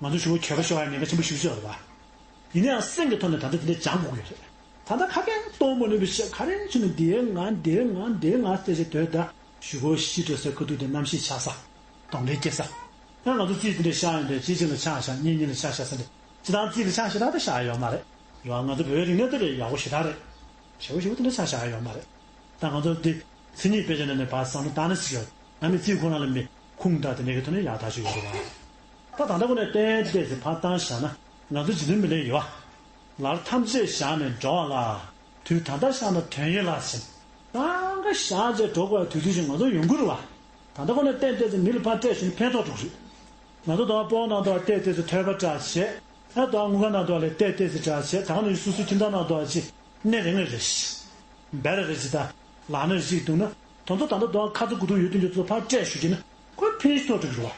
ང་ཚོ་ཞུ་བ་གྱོད་པ་ཤོར་ཡག་ཉེན་ཁ་ཆེན་པོ་ཞེ་པོ་ཅིག་ཡོད་རེད་པ། ཡིན་ན་ཡང་སེམས་ཀྱི་ཐོག་ནས་ད་ལྟ་དེ་འདྲ་སྦྱང་དགོས་ཀྱི་རེད། ད་ལྟ་ཁ་སྐད་གཏོང་མ་ནུས་པའི་ཤ་ག་རེ་བྱུང་ན་འདིའི་ང་འདིའི་ང་འདིའི་ང་ཟེར་བྱས་སྡོད་ད། ཞུ་བ་ཤི་འགྲོ་སའི་ཁ་ཐུག་དེ་རྣམ་ཤེས་ཆགས་ས། གདོན་འདྲེ་སྐྱེ་ས། ད་ང་ཚོ་རྩིས་དེ་འདྲ་བཞག་ཡོང་དུས་གཅིག་གཅིག་ལ་ཆ་བཞག་གཉིས་གཉིས་ལ་ཆ་བཞག་ཟེར་ནས་སྤྱིར་བཏང་རྩིས་ལ་ཆ་ཞེ་དྲག་ད་བཞག་ཡོད་མ་རེད། རེད་བ། ང་ཚོ་བོད་རིག་གནས་དེ་ལས་ཡག་པོ་ཞེ་དྲག་རེད། ཞེ་པོ་ཞེ་པོ་དེ་འདྲ་ཆ་བཞག་ཡོད་མ་རེད། ད་ང་ཚོ་འདི་མཚན་ཉིད་དཔེ་ཆ་ནང་ནས་ཕར་བསམ་བློ་བཏང་ན་ཅིག་ཡོད། ང་མི་རྩིས་ཁོ་རང་ལ་མི་ཁུངས་དང་དེ་འདྲ་གི་ཐོག་ནས་ཡག་ཐག་ཆོད་ཡོད་རེད་བ། ད་ད་ལྟ་ཁོ་ནས་གཏན་གཏན་ཚེ་ཕར་བཏང་བཞག་ན་ང་ཚོ་རྗེ་བཙུན་མི་ལས་ཡོད་བ། ལར་ཐམས་ཅད་བཞག་ནས་འགྲོ་བ་ལ། དུས་ད་ལྟ་བཞག་ན་དོན་ཡོད་ལགས་ཟེར། གང་ག་བཞག་རྗེས་འགྲོ་དགོས་པའི་དུས་ཚོད་ཅིག་ང་ཚོ་ཡོང་གི་རེད་བ། ད་ལྟ་ཁོ་ནས་གཏན་གཏན་ཚེ་མི་ལ་ཕར་སྤྲད་ཞུས་ན་ཕན་ཐོགས་འགྲོ་གི་རེད། ང་ཚོ་དང་པོ་ནང་དུ་གཏན་གཏན་ཚེ་ཐོས་པ་འདྲ་བྱས། ཨ་དང་དངུལ་ཁང་ནང་དུ་ལས་གཏན་གཏན་ཚེ་འདྲ་བྱས། ད་ནི་སོ་སོའི་ཁྱིམ་ཚང་ནང་དུ་ཅིག་གནས་རེ་ངེས་རེ་ཞིག་འབད་ར་རེ་ཅིག་དང་ལག་ན་རེ་ཅིག་འདུག་ན། དེ་ཚོ་ད་ལྟ་དང་ཁ་ཚ་དགོས་གཏུགས་ཡོད་དུས་ཚོ་ཕར་སྤྲད་ཞུ་གི་ན་ཁོས་ཕན་ཐོགས་འགྲོ་གི་རེད་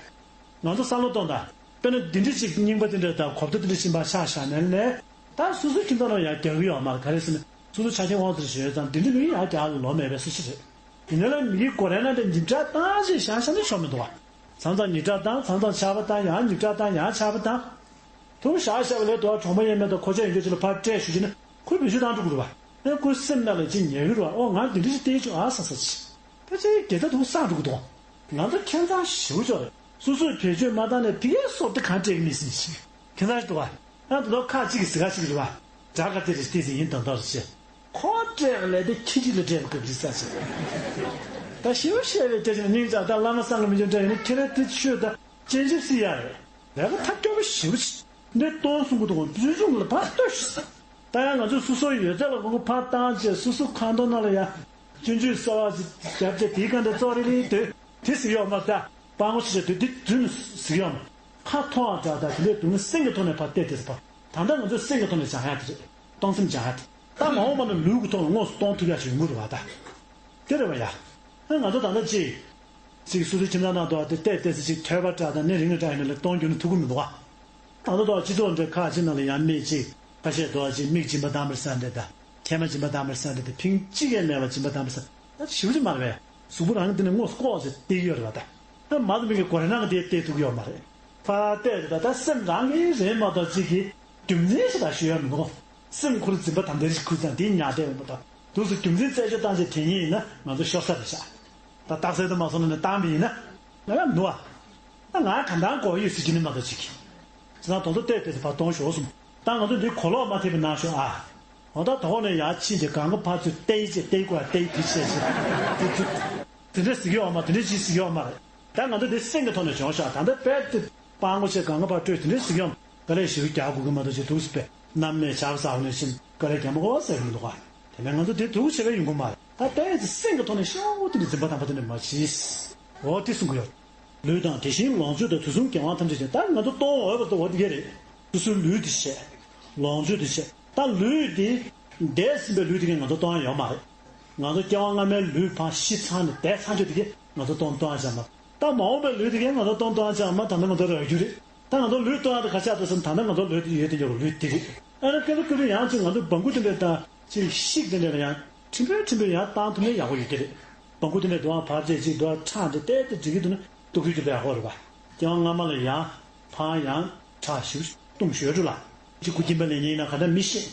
བ། ང་ཚོ་བསམ་བློ་གཏོང་དང་། དཔེར་ན་འདི་འདྲ་ཞིག་རྙིང་པ་འདི་འདྲ་དང་གོ་བརྡ་འདི་འདྲ་ཞིག་ཕར་ཆགས་བཞག་ནས་ལས། ད་སོ་སོའི་ཁྱིམ་ཚང་ནང་ཡང་རྒྱག་གི་ཡོད་མ་རེད། ག་རེ་ཟེར་ན་སོ་སོ་ཆ་རྐྱེན་དབང་ཚད་ཞིག་ཡོད་ཙང་འདི་འདྲ་མི་ཡང་རྒྱག་ལོ་མེད་པའི་སུ་ཞིག་རེད། ཡིན་ན་ལས་མི་གི་གོ་རེ་ན་འདྲ་ཉིན་གྲངས་བཏང་ཞེས་བཞག་བཞག་ན་ཆོག་མི་འདུག་བ། མཚམས་མཚམས་ཉིན་གྲངས་བཏང་། མཚམས་མཚམས་ཆར་པ་བཏང་། ཡང་ཉིན་གྲངས་བཏང་། ཡང་ཆར་པ་བཏང་། དུ་བཞག་བཞག་པ་ལས་དུ་བ་གྲོང་པ་ཡས་མས་དང་ཁོ་ཅག་ཡིན་རྒྱུ་ཅིག་ལ་ཕར་སྤྲད་ཞུ་རྒྱུ་ན་ཁོས་བེད་སྤྱོད་བཏང་འགྲོ་གི་རེད་བ། ཨེ་ཁོའི་སེམས་ནང་ལ་ཅིག་ཉལ་གི་རེད་བ། ཨོ་ང་འདི་འདྲ་ཞིག་བལྟས་ཆོག་ཨ་ས་ས་ཅིག་ད་ཅིག་དགེ་རྩ་དུ་སངས་འགྲོ་གི་འདུག་ང་ཚོ་ཁྱད་མཚར་ཞེ་པོ་ཅིག་རེད། སོ་སོས་བེད་སྤྱོད་མ་བཏང་ནས་ཕ་གིའི་སྲོག་དེ་གང་སྤྲད་གི་མི་སྲིད་ཞིག་ཁྱད་མཚར་ཞིག་འདུག་བ། ཨ་དེ་ཚོ་ཁག་ཅིག་གི་ཟི་ག་ཅིག་རེད་བ། དགྲ་ག་དེ་རེད་དེ་ཟིག་ཡིན་དང་དག་རེད་ཅེས། ཁོ་སྤྲད་ལས་དེ་ཁྱི་གཅིག་ལ་སྤྲད་པ་གི་རིགས་ས་ཞིག་ད་ཞེ་པོ་བཤད་པའི་སྐད་ཆ་ནི་སྙིང་རྗེ། ད་བླ་མ་སངས་རྒྱས་མི་འཇོན་འདྲ་ཡིན་ན་ཁྱེད་རང་དེ་ཆོས་དང་སྤྱན་ཆབ་སྲིད་ཡ་རེད། ལས་ཀ་ཐབས་སྐྱོ་པོ་ཞེ་པོ་ཅིག་འདི་གཏོང་གསུང་གི་འདུག་སྤྱོད་གསུང་ལ་ཕར་ལྟོས་ཤིག་ད་ཡང་ང་ཚོས་སོ་སོའི་ཡོད་ཚད་ལ་མགོ་སྐོར་ཕར་བཏང་བྱས། སོ་སོ་ཁང་ཐོག་ནང་ལ་ཡང་སྤྱོད་འཇུག་གསར་བ་ཞིག་བརྒྱབ་བྱས་དེའི་སྒང་དེ་ཙོག་རི་རི་དོད་དེ་ཟིག་ཡོད་མ་རེད། ད་སྤྲང་པོ་ཞིག་བྱས་དོད་དེ་རྫུན་ཟིག་ཡོད་མ། ཁ་མཐོང་བ་འདྲ། ད་དེ་འདྲའི་སྡུག་བསྔལ་སེམས་ཀྱི་ཐོག་ནས་ཕར་བལྟས་ཏེ་ཕར། ད་ལྟ་ང་ཚོས་སེམས་ཀྱི་ཐོག་ནས་སྦྱང་ཡ་དེ་རེད། གཏོང་སེམས་སྦྱང་ཡ་དེ། ད་མ་འོངས་པ་ན་ལུས་ཀྱི་ཐོག་ལ་དངོས་སུ་གཏོང་ཐུབ་ཡ་ཞིག་ཡོང་གི་རེད་བ་ད། དེ་རེད་བ་ཡ། ཨ་ང་ཚོ་ད་ལྟ་ཅིག་ཅིག་སོ་སོའི་ཁྱིམ་ཚང་ནང་དུ་དེ་བལྟས་ཏེ་ཅིག་ཐོས་པ་འདྲ་དང་ནི་རིག་གནས་འདྲ་ཡིན་ན་ལ་གཏོང་རྒྱུ་ནི་ཐུབ་ཀྱི་མི་འདུག་བ། ད་ལྟ་དུ་སྤྱི་ཚོགས་འདྲ་ཁག་ཅིག་ནང་ལ་ཡང་མི་ཅིག་ཁ་ཤས་དུ་ཅིག་མིག་སྦྱིན་པ་བཏང་བར་ས་འདྲ་དང་། མཆན་མ་སྦྱིན་པ་བཏང་བར་ས་འདྲ་དང་། ཕིང་གཅིག་ཡང་མེད་པ་སྦྱིན་པ་བཏང་བར་ས། ད་ཞིབ་ཅིག་མ་རེད་པས། གཟུགས་པོ་རང་གི་དེ་ནས་དངོས་སུ་ལྐོག་ཟེར་བལྟས་ཡོད་རེད་བ་ད། ད་མ་དུ་མི་གི་གོ་རེ་ནང་གི་དེ་བལྟས་ཐུབ་ཀྱི་ཡོད་མ་རེད། ཕར་བལྟས་ཏེ་ད་ད་སེམས་རང་གི་རེད་མ་གཏོགས་ཅིག་གི་རྒྱུ་མཚན་ཞིག་ད་ཞུ་ཡ་མི་འདུག་སེམས་ཁུར་འཛིན་པ་དམ་དེ་རིགས་ཁུར་ཙང་དེ་ཉག་བསྡད་ཡོད་མ་གཏོགས་དུས་སུ་རྒྱུ་མཚན་རྩད་གཅོད་བཏང་ཚེ་དེ་ཉིད་ཡིན་ན་ང་ཚོ་ཤོར་ས་རེད་ཤག་ད་རྟགས་གསལ་དུ་མ་སོང་ན་ནི་བཏང་བ་ཡིན་ན་ང་ཡང་མི་འདུག་བ། ད་ང་ག་འདྲ་གོ་ཡོད་ཟེར་གྱི་ནི་མ་གཏོགས་ཅིག་གི་ཟེར་ན་དོན་དུ་བལྟས་ཏེ་ཕར་གཏོང་ཤོག་གསུངས། ད་ང་ཚོ་འདི་གོ་ལོག་མ་ཐེབས་པའི་ནང་ཤོག་ཨ། འོ་ད་དོགས་ནས་ཡར་ཕྱིན་ཏེ་གང་ག་ཕར་ཚུར་བལྟས་བྱས་བལྟས་དགོས་ཡ་བལྟས་དེ་བྱས་བྱས་དེ་ཚུར་དེ་འདྲ་ཟེར་གྱི་ཡོད་མ། དེ་འདྲ་ཅིག་ཟེར་གྱི་ཡོད་མ་རེད། ད་ང་ཚོ་འདི་སེམས་ཀྱི་ཐོག་ནས་བྱུང་ཤག་ད་ལྟ་དཔེ་དེ་སྤྲང་པོ་བྱས་གང་ག་ཕར་སྤྲོད་དེ་འདྲ་ཟེར་གྱི་ཡོད་མ། དཀའ་ལས་ཞེ་པོ་རྒྱག་དགོས་ཀྱི་མ་གཏོགས་ཅིག་འདུག་སེ་དཔེ་གནམ་ནས་ཆར་པ་ཟག་ནས་ཕྱིན་དཀའ་ལས་རྒྱག་མ་དགོས་པ་ཟེར་གྱི་མི་འདུག་ག་དེ་ནས་ང་ཚོ་དེ་ཐུགས་ཆེ་བའི་ཡོང་གི་མ་རེད། ད་དཔེ་དེ་སེམས་ཀྱི་ཐོག་ནས་ཤོག་དེ་འདྲ་འཛིན་པ་དམ་པ་དེ་འདྲ་མ་བྱེད། འོ་དེ་གསུང་གི་ཡོད། ལུས་དང་དེ་བཞིན་ལོངས་སྤྱོད་དང་དུས་གསུམ་སྐྱེ་བ་ཐམས་ཅད་ཀྱང་། ད་ང་ཚོ་གཏོང་འོས་པ་དེ་འོ་དེ་ག་རེད། སོ་སོའི་ལུས་དེ་བྱས། ལོངས་སྤྱོད་དེ་བྱས། ད་ལུས་དེ་འདས་ཟིན་པའི་ལུས་དེ་གས་ང་ཚོ་གཏོང་ཡ་ཡོད་མ་རེད། ང་ཚོ་སྐྱེ་བ་སྔ་མའི་ལུས་ཕར་ཤི་ཚར་ནས་འདས་ཚར་རྒྱུ་དེ་གས་ང་ཚོ་གཏོང་གཏོང་ཡ་ཅང་མ། ད་མ་འོངས་པའི་ལུས་དེ་གས་ང་ཚོ་གཏོང་གཏོང་ཡ་ཅང་མ། ད་ནི་ང་ཚོ་རག་རྒྱུ་རེད། ད་ང་ཚོ་ལུས་གཏོང་ཡ་དེ་ག་ཆགས་འདུག་ཟེར་ན་ད་ནི་ང་ཚོ་ལུས་དེ་ཡོད་དེ་ཡོད་ལུས་དེ་རེད། ཨ་ནི་སྐབས་ལ་སྐབས་ལ་ཡང་ཅིག་ང་ཚོ་སྦྲང་ཁུ་དེ་འདྲ་དང་ཅིག་ཤིག་དེ་འདྲ་ལ་ཡང་ཕྲན་བུ་ཕྲན་བུ་ཡང་བཏང་ཐུབ་ན་ཡག་པོ་ཡོད་ཀྱི་རེད། སྦྲང་ཁུ་དེ་འདྲ་དུ་བ་ཕར་བྱས་ཅིག་དུ་བ་ཁྲག་འདྲ་བལྟས་ཏེ་འགྲིག་གི་འདུག་ན། ལྟོགས་ཤི་རྒྱུ་དཔེ་ཡག་པོ་རེད་པ། སྐྱེ་བ་སྔ་མ་ལ་ཡང་ཕར་ཡང་ཁྲག་ཞིབ་བཏུང་ཞོར་དུ་ལ། ཅིག་སྐུ་སྐྱིན་པ་ལེན་མཁན་ཡིན་ན་ག་འདྲ་མི་ཤེས།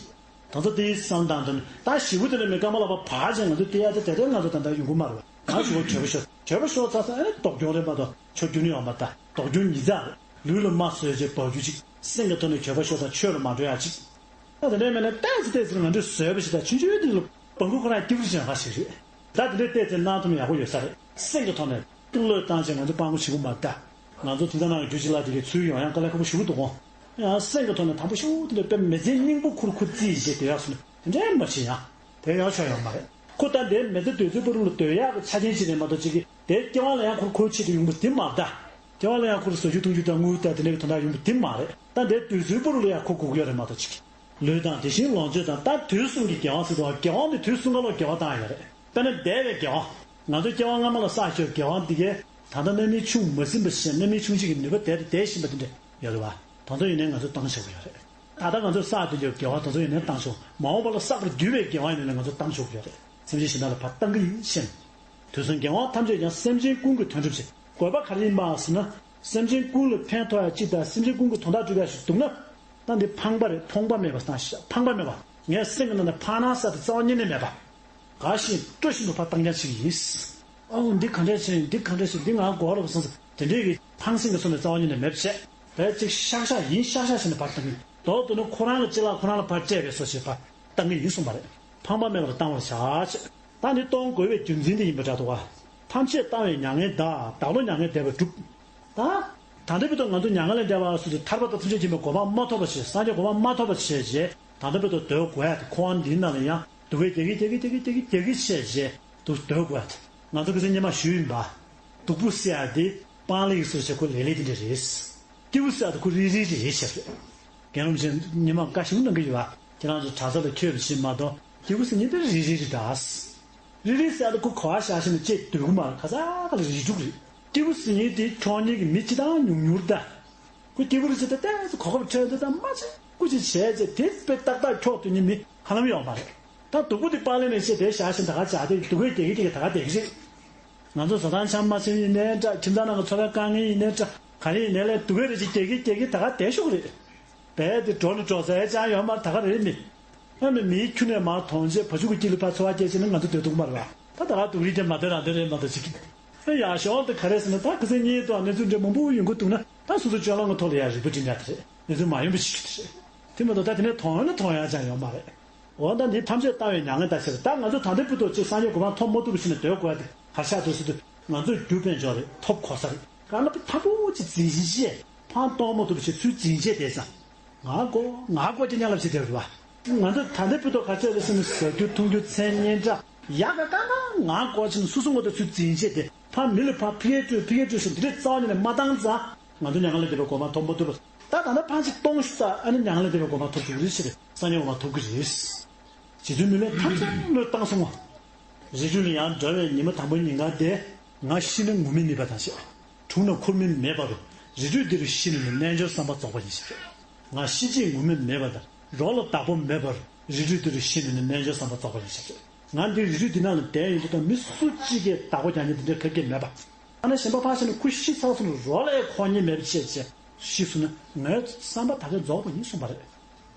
ད་ཚོ་དེའི་བསམ་སྟངས་དང་ད་ཞི་བོ་དེ་ལ་མི་སྐར་མ་ལ་བ་བར་ཅན་ང་ཚོ་དེ་ཡ་དེ་དེ་དེ་ང་ཚོ་ད་ལྟ་ཡོང་གི་མ་རེད་པ། ང་ཞི་བོ་གྱོད་པ་ཤོར་གྱོད་པ་ཤོར་ཚར་ས་ཨེ་ལྡོག་གྱོང་རེད་མ་གཏོགས་ཆོ་རྒྱུ་ནི་ཡོང་མ་ད་ལྡོག་གྱོང་ཉིས་རྩ་རེད། ལུས་ལ་མ་བཟོད་ཅེས་འབབ་རྒྱུ་ཅིག་སེམས་ཀྱི་ཐོག་ནས་གྱོད་པ་ཤོར་ད་ཆོས་ལ་མ་འགྲོ་ཡ་ཅིག་ད་དེ་འདྲའི་མེད་ན་ཏོག་ཙམ་ཏོག་ཙམ་ང་ཚོས་བཟོས་པ་ཞིག་དང་ཆུང་ཆུང་དེ་ལ་སྦྲང་ཁུ་ཁོ་རང་སྐྱུག་བྲོ་ཞིག་འགའ་ཞིག་རེད། ད་དེ་འདྲའི་ཏོག་ཙམ་གནང་ཐུབ་ན་ཡག་པོ་ཡོད་ས་རེད། སེམས་ཀྱི་ཐོག་ནས་བློས་བཏང་བྱས་ང་ཚོ་སྤྲང་པོ་བྱེད་དགོས་མ་རེད་ད། ང་ཚོ་དེང་སང་ནང་གི་རྒྱུད་གཅིག་ལ་དེ་གའི་ཚུལ་ཡོང་ཡང་དཀའ་ལས་ཁག་པོ་ཞེ་པོ་འདུག་གོ། ཡང་སེམས་ཀྱི་ཐོག་ནས་དམ་པོ་ཞེ་པོ་དེ་འདྲ་དཔེ་མི་ཚེ་སྙིང་པོ་ཁུར་ཁུར་རྩིས་བྱས་དེ་ཡག་སོང་ན་དེ་འདྲའི་མ་བྱེད་ཡང་། དེ་ཡག་ཆོག་ཡོད་མ་རེད། ཁོ་ད་འདིར་མི་ཚེ་འདོད་ཚུལ་པོ་རུ་ལ་སྡོད་ཡག་གི་ཆ་རྐྱེན་ཅིག་རེད་མ་གཏོགས་ཅིག་གིས་དེ་སྐྱེ་བ་ལ་ཡང་ཁོར་ཁོའི་ཆེད་དུ་ཡོང་གི་དེ་མ་རེད་ད། སྐྱེ་བ་ལ་ཡང་ཁོར་ཟ་རྒྱུ་འཐུང་རྒྱུ་དང་དངུལ་དང་དེ་འདྲའི་གི་དོན་དག་ཡོང་གི་དེ་མ་རེད། ད་འདིར་འདོད་ཚུལ་པོ་རུ་ལ་ཡང་ཁོ་དགོས་ཀྱི་ཡོད་རེད་མ་གཏོགས་ཅིག་གིས། ལུས་དང་དེ་བཞིན་ལོངས་སྤྱོད་དང་། ད་དུས་གསུམ་གྱི་དགེ་བ་ཟེར་དུས་དགེ་བ་ནི་དུས་གསུམ་ཀ་ལོ་དགེ་བ་བཏང་ཡོད་རེད། དཔེར་ན་འདས་པའི་དགེ་བ། ང་ཚོ་སྐྱེ་བ་སྔ་མ་ལ་བསགས་ཡོད་དགེ་བ་འདི་གས་ད་ལྟ་རྣམ་སྨིན་ཆུང་མ་ཟིན་པ་ཞིག་རྣམ་སྨིན་ཆུང་ཆེ་གི་ནུས་པ་དེ་དེ་བཞིན་པ་དེ་འདྲ་ཡོད་རེད་བ། དེ་ཚོ་ཡིན་ནའི་ང་ཚོས་བཏང་ཆོག་གི་ཡོད་རེད། ད་ལྟ་ང་ཚོས་བསགས་ཡོད་དགེ་བ་དེ་ཚོ་ཡིན་ནའི་བཏང་ཆོག་མ་འོངས་པ་ལ་བསགས་པར་འགྱུར་བའི་དགེ་བ་ཡིན་ནའི་ང་ཚོས་བཏང་ཆོག་གི་ཡོད་རེད། སེམས་ཅན་གཞན་དག་ལ་ཕར་བཏང་གི་ཡིན་ཞེས། དུས་གསུམ་རྒྱལ་བ་ཐམས་ཅད་ཀྱང་སེམས་ཅན་ཀུན་གྱི་དོན་སྒྲུབ་ཕྱིར། དགོས་པ་ག་རེ་ཡིན་པ་ཟེར་ན། སེམས་ཅན་ཀུན་ལ་ཕན་ཐོགས་ཡ་གཅིག་དང་སེམས་ཅན་ཀུན་གྱི་དོན་དག་སྒྲུབ་ཡ་ཞིག་འདུག་ན། ད་འདི་ཕངས་པ་རེད། ཕོངས་པ་མེད་པ་བཏང་ཤག་ཕངས་པ་མེད་པ། ངས་སེམས་ཀྱི་ནང་ནས་ཕངས་སྣང་ཟེར་དེ་རྩ་བ་ཉིད་ནས་མེད་པ། དགའ་བཞིན་སྤྲོ་བཞིན་དུ་ཕར་བཏང་རྐྱང་ཞིག་ཡིན། ཨོ་འདི་ག་འདྲས་བྱས་ཡིན། འདི་ག་འདྲས་བྱས། འདི་ང་དགོས་རེད་བསམ་སོང་ དེ་འདྲའི་གི་ཕངས་སེམས་ཀྱི་སོ་ནས་རྩ་བ་ཉིད་ནས་མེད་པ་བྱས། བས་ཅིག་ཤག་ཤག་ཡིན་ཤག་ཤག་བྱས་ནས་ཕར་བཏང་གི། མདོར་བསྡུ་ན་ཁོ་རང་གི་ལྕེ་ལ་ཁོ་རང་ལ་ཕར་སྤྲད་པའི་སོ་ཞེས་ཕར་བཏང་གི་ཡིན་གསུངས་པ་རེད། ཕངས་པ་མེད་པར་བཏང་བར་བྱ་ཞེས། ད་འདི་གཏོང་དགོས་པའི་རྒྱུ་མཚན་འདི་ཡིན་པ་འདྲ་འདུག་ག་ཐམས་ཅད་བཏང་བས་མྱ་ངན་འདའ། བདག་བློ་མྱ་ངན་འདས་པ་སྒྲུབ། ད། ད་ལྟ་བར་དུ་ང་ཚོ་མྱ་ངན་ལས་འདས་པ་སོགས་ཀྱི་ཐར་པ་དང་ཐམས་ཅད་མཁྱེན་པའི་གོ་འཕང་མ་ཐོབ་པ་བྱས། སངས་རྒྱས་གོ་འཕང་མ་ཐོབ་པ་བྱས་རྗེས་ད་ལྟ་བར་དུ་སྡོད་དགོས་ཡ་དེ་ཁོ་བ་འདིའི་ནང་ལ་ཡང་སྡུག་བས་རྒྱག་གི་རྒྱག་གི་རྒྱག་གི་རྒྱག་གི་རྒྱག་གི་བྱས་རྗེས་དུ་སྡོད་དགོས་ཡ་དེ། ང་ཚོ་གི་ཚེ་སྔོན་མ་ཞུས་ཡིན་པ། སྡུག་པོ་ཟེར་ཡ་དེ་སྤང་ལེགས་སུ་བྱས་ཁོ་ལེགས་ལེགས་དེ་འདྲ་རེད། སྐྱིད་པོ་ཟེར་ཡ་དེ་ཁོ་རིལ་རིལ་རེད་བྱས་རེད། རྒན་རབས་ཆེན་ཉི་མ་བཀའ་ཞིག་གནང་གི་ཡོད་པ། ཁྱེད་རང་ཚོ་གྲྭ་ས་ལ་འཁྱོལ་བ་ཞིག་མ་གཏོགས་སྐྱིད་པོ་ཟེར་མཁན་དེ་རིལ་རིལ་རེད་ད། རི་རི་ཟེར་ཡ་དེ་ཁོ་ག་བ་བཞག་ཤེ་ན་ཅེས་སྡོད་གི་མ་རེད། ག་ས་ག་ལ་རི་ཕྲུག་རེད། སྐྱིད་པོ་ཟེར་མཁན་དེ་འཁྱོག་མཁན་གྱི་མི་སྤྱི་དང་ཉུང་ཉུང་རེད་ད། ཁོ་སྐྱིད་པོ་རེད་ཟེར་ཏེ་ཏོག་ཙམ་གོ་སྐབས་འཕྲོད་དེ་ད་མ་བྱེད་སྐུ་མཁྱེན་བྱས་ཚེ་དེ་དཔེ་ཏག་ཏག་འཁྱོག་སྡོད་མཁན་མི་ཧ་ལམ་ཡོད་མ་རེད། ད་སྡུག་པོ་དེ་པང་ལེབ་ནས་བཤད་དེ་བཞག་ཤེ་ན་ད་ག་བྱ་དེ་སྡུག་པོའི་རྒྱག་གི་རྒྱག་གི་ད་ག་བསྡད་ཀྱི་རེད། ང་ཚོ་བཟའ་ཚང་ཆ་མ་ཚང་ཡིན་ནའི་འདྲ། ཁྱིམ་ཚང་ནང་གི་འཚོ་བའི་དཀའ་ངལ་ཡིན་ནའི་འདྲ། ག་རེ་ཡིན་ནའི་ལས་སྡུག་པོའི་རེ་ཅིག་རྒྱག་གི་རྒྱག་གི་ད་ག་བསྡད་ཤོག་རེད། རྦད་དེ་འགྲོ་ནི་འགྲོ་ས་ཡ་ཅང་ཡོད་མ་རེད། ད་ག་རེད་མི། ཨ་ནི་མིའི་ཁྱུ་ནས་མར་དོང་ཆེ་བ་ཕྱུགས་ཀྱི་དཀྱིལ་ལ་ཕར་འཚོ་བ་སྐྱེལ་བྱས་ནས་ང་ཚོ་སྡོད་ཐུབ་ཀྱི་མ་རེད་བ། ད་ད་ག་སྡུག་རིགས་དེ་མ་སྡོད་རང་སྡོད་རེད་མ་གཏོགས་ཅིག་ཨ་ཡག་ཤོས་དེ་ག་རེ་ཟེར་ན་ད་ཁ་སང་གཉིས་ཐོག་གནས་ཚུལ་འདྲ་མང་པོ་ཡོང་གི་འདུག་ན་ད་སོ་སོ་སྤྱོད་ལམ་གྱི་ཐོག་ལ་ཡ་རིག་པ་སྒྲིམ་ཡ་དེ་རེད། གནས་ཚུལ་མ་ཡོང་པ་ཞིག་རེད། དེ་མ་གཏོགས་ད་དེ་ནས་མཐོང་ན་མཐོང་ཡ་ཅང་ཡོད་མ་རེད། འོ་ད་འདི་ཐམས་ཅད་བཏང་བའི་མྱ་ངན་འདའ་ཟེར། ད་ང་ཚོ་ད་ལྟའི་བར་དུ་ཅིག་སངས་རྒྱས་གོ་འཕང་ཐོབ་མ་ཐུབ་པ་ཞིག་ནས་སྡོད་དགོས་ཡ་དེ་ག་རེ་ཆགས་འདུག་ཟེར་དུས་ང་ཚོས་རྒྱུ་དཔལ་འབྱོར་རེད། ཐོབ་གོ་ས་རེད། གང་ལ་ཕར་ཕར་པོ་ཅིག་འཛིན་བཞིན་བྱས་ཕར་གཏོང་མ་ཐུབ་པ་ཞིག་ཚུར་འཛིན་བྱས་བསྡད་ཙང་། ང་དགོས་ང་དགོས་ཀྱི་སྙན་ལབ་བྱེད་བསྡད་རེད་བ། ང་ཚོ་ད་ལྟའི་བར་དུ་ག་ཚོད་རེད་ཟེར་ན་ཟ་རྒྱུ་འཐུང་རྒྱུ་མཚན་སྙན་གྲས་ཡག་ག་གང་གང་ང་དགོས་ཕྱིན་སོ་སོ་ངོ་ད་ཚུར་འཛིན་བྱས་ཏེ་ཕར་མི་ལ་ཕར་ཕི་གེ་སྤྲོད་ཕི་གེ་སྤྲོད་ཟེར་འདི་འདྲའི་རྩ་བ་ཉིད་ནས་མ་བཏང་ཙང་ང་ཚོ་མྱ་ངན་ལས་འདས་པའི་གོ་འཕང་ཐོབ་མ་ཐུབ་པ། ད་ད་ལྟ་ཕར་ཅིག་གཏོང་ཤུགས་ད་ཨ་ནི་མྱ་ངན་ལས་འདས་པའི་གོ་འཕང་ཐོབ་ཐུབ་ཀྱི་རེད་ཟེར་སང་ཉིན་གོ་འཕང་ཐོབ་ཀྱི་རེད། རྗེ་བཙུན་མི་ལས་ཐམས་ཅད་བློས་བཏང་སོང་བ། རི་ཁྲོད་ལ་ཡང་འགྲོ་བའི་ཉི་མ་དང་པོ་ཉིན་གང་དེ། ང་ཤི་ན་ངུར་སྨྲིག་མེད་པ་དང་བཅས། འཁྲུངས་ན་འཁོར་མིང་མེད་པ་རུ། རི་ཁྲོད་འདི་རུ་ཤི་ནས་ནི་རྣལ་འབྱོར་བསམ་པ་རྫོགས་པ་ཡིན་ཞེས། ང་ཤི་རྗེས་ངུར་སྨྲིག་མེད་པ་དང་རོ་ལ་བདག་པོ་མེད་པར་རི་ཁྲོད་འདི་རུ་ཤི་ནས་ནི་རྣལ་འབྱོར་བསམ་པ་རྫོགས་པ་ཡིན་ཞེས། ང་འདི་རི་ཁྲོད་འདི་ནང་ལ་བསྡད་ཡོད་དུས་ད་མི་སུ་གཅིག་གིས་བདག་པོ་རྒྱག་མཁན་འདི་འདྲ་ག་གེ་མེད་པ། ཐ་ན་གཞན་པ་ཕར་ཕྱིན་ནས་ཁོ་ཤི་ཚར་སོང་ན་རོ་ལ་ཡང་འཁོར་མཁན་མེད་པ་བྱས་བྱས་ཤི་སོང་ན་ངའི་བསམ་པ་ད་ག་རྫོགས་པ་ཡིན་གསུངས་པ་རེད།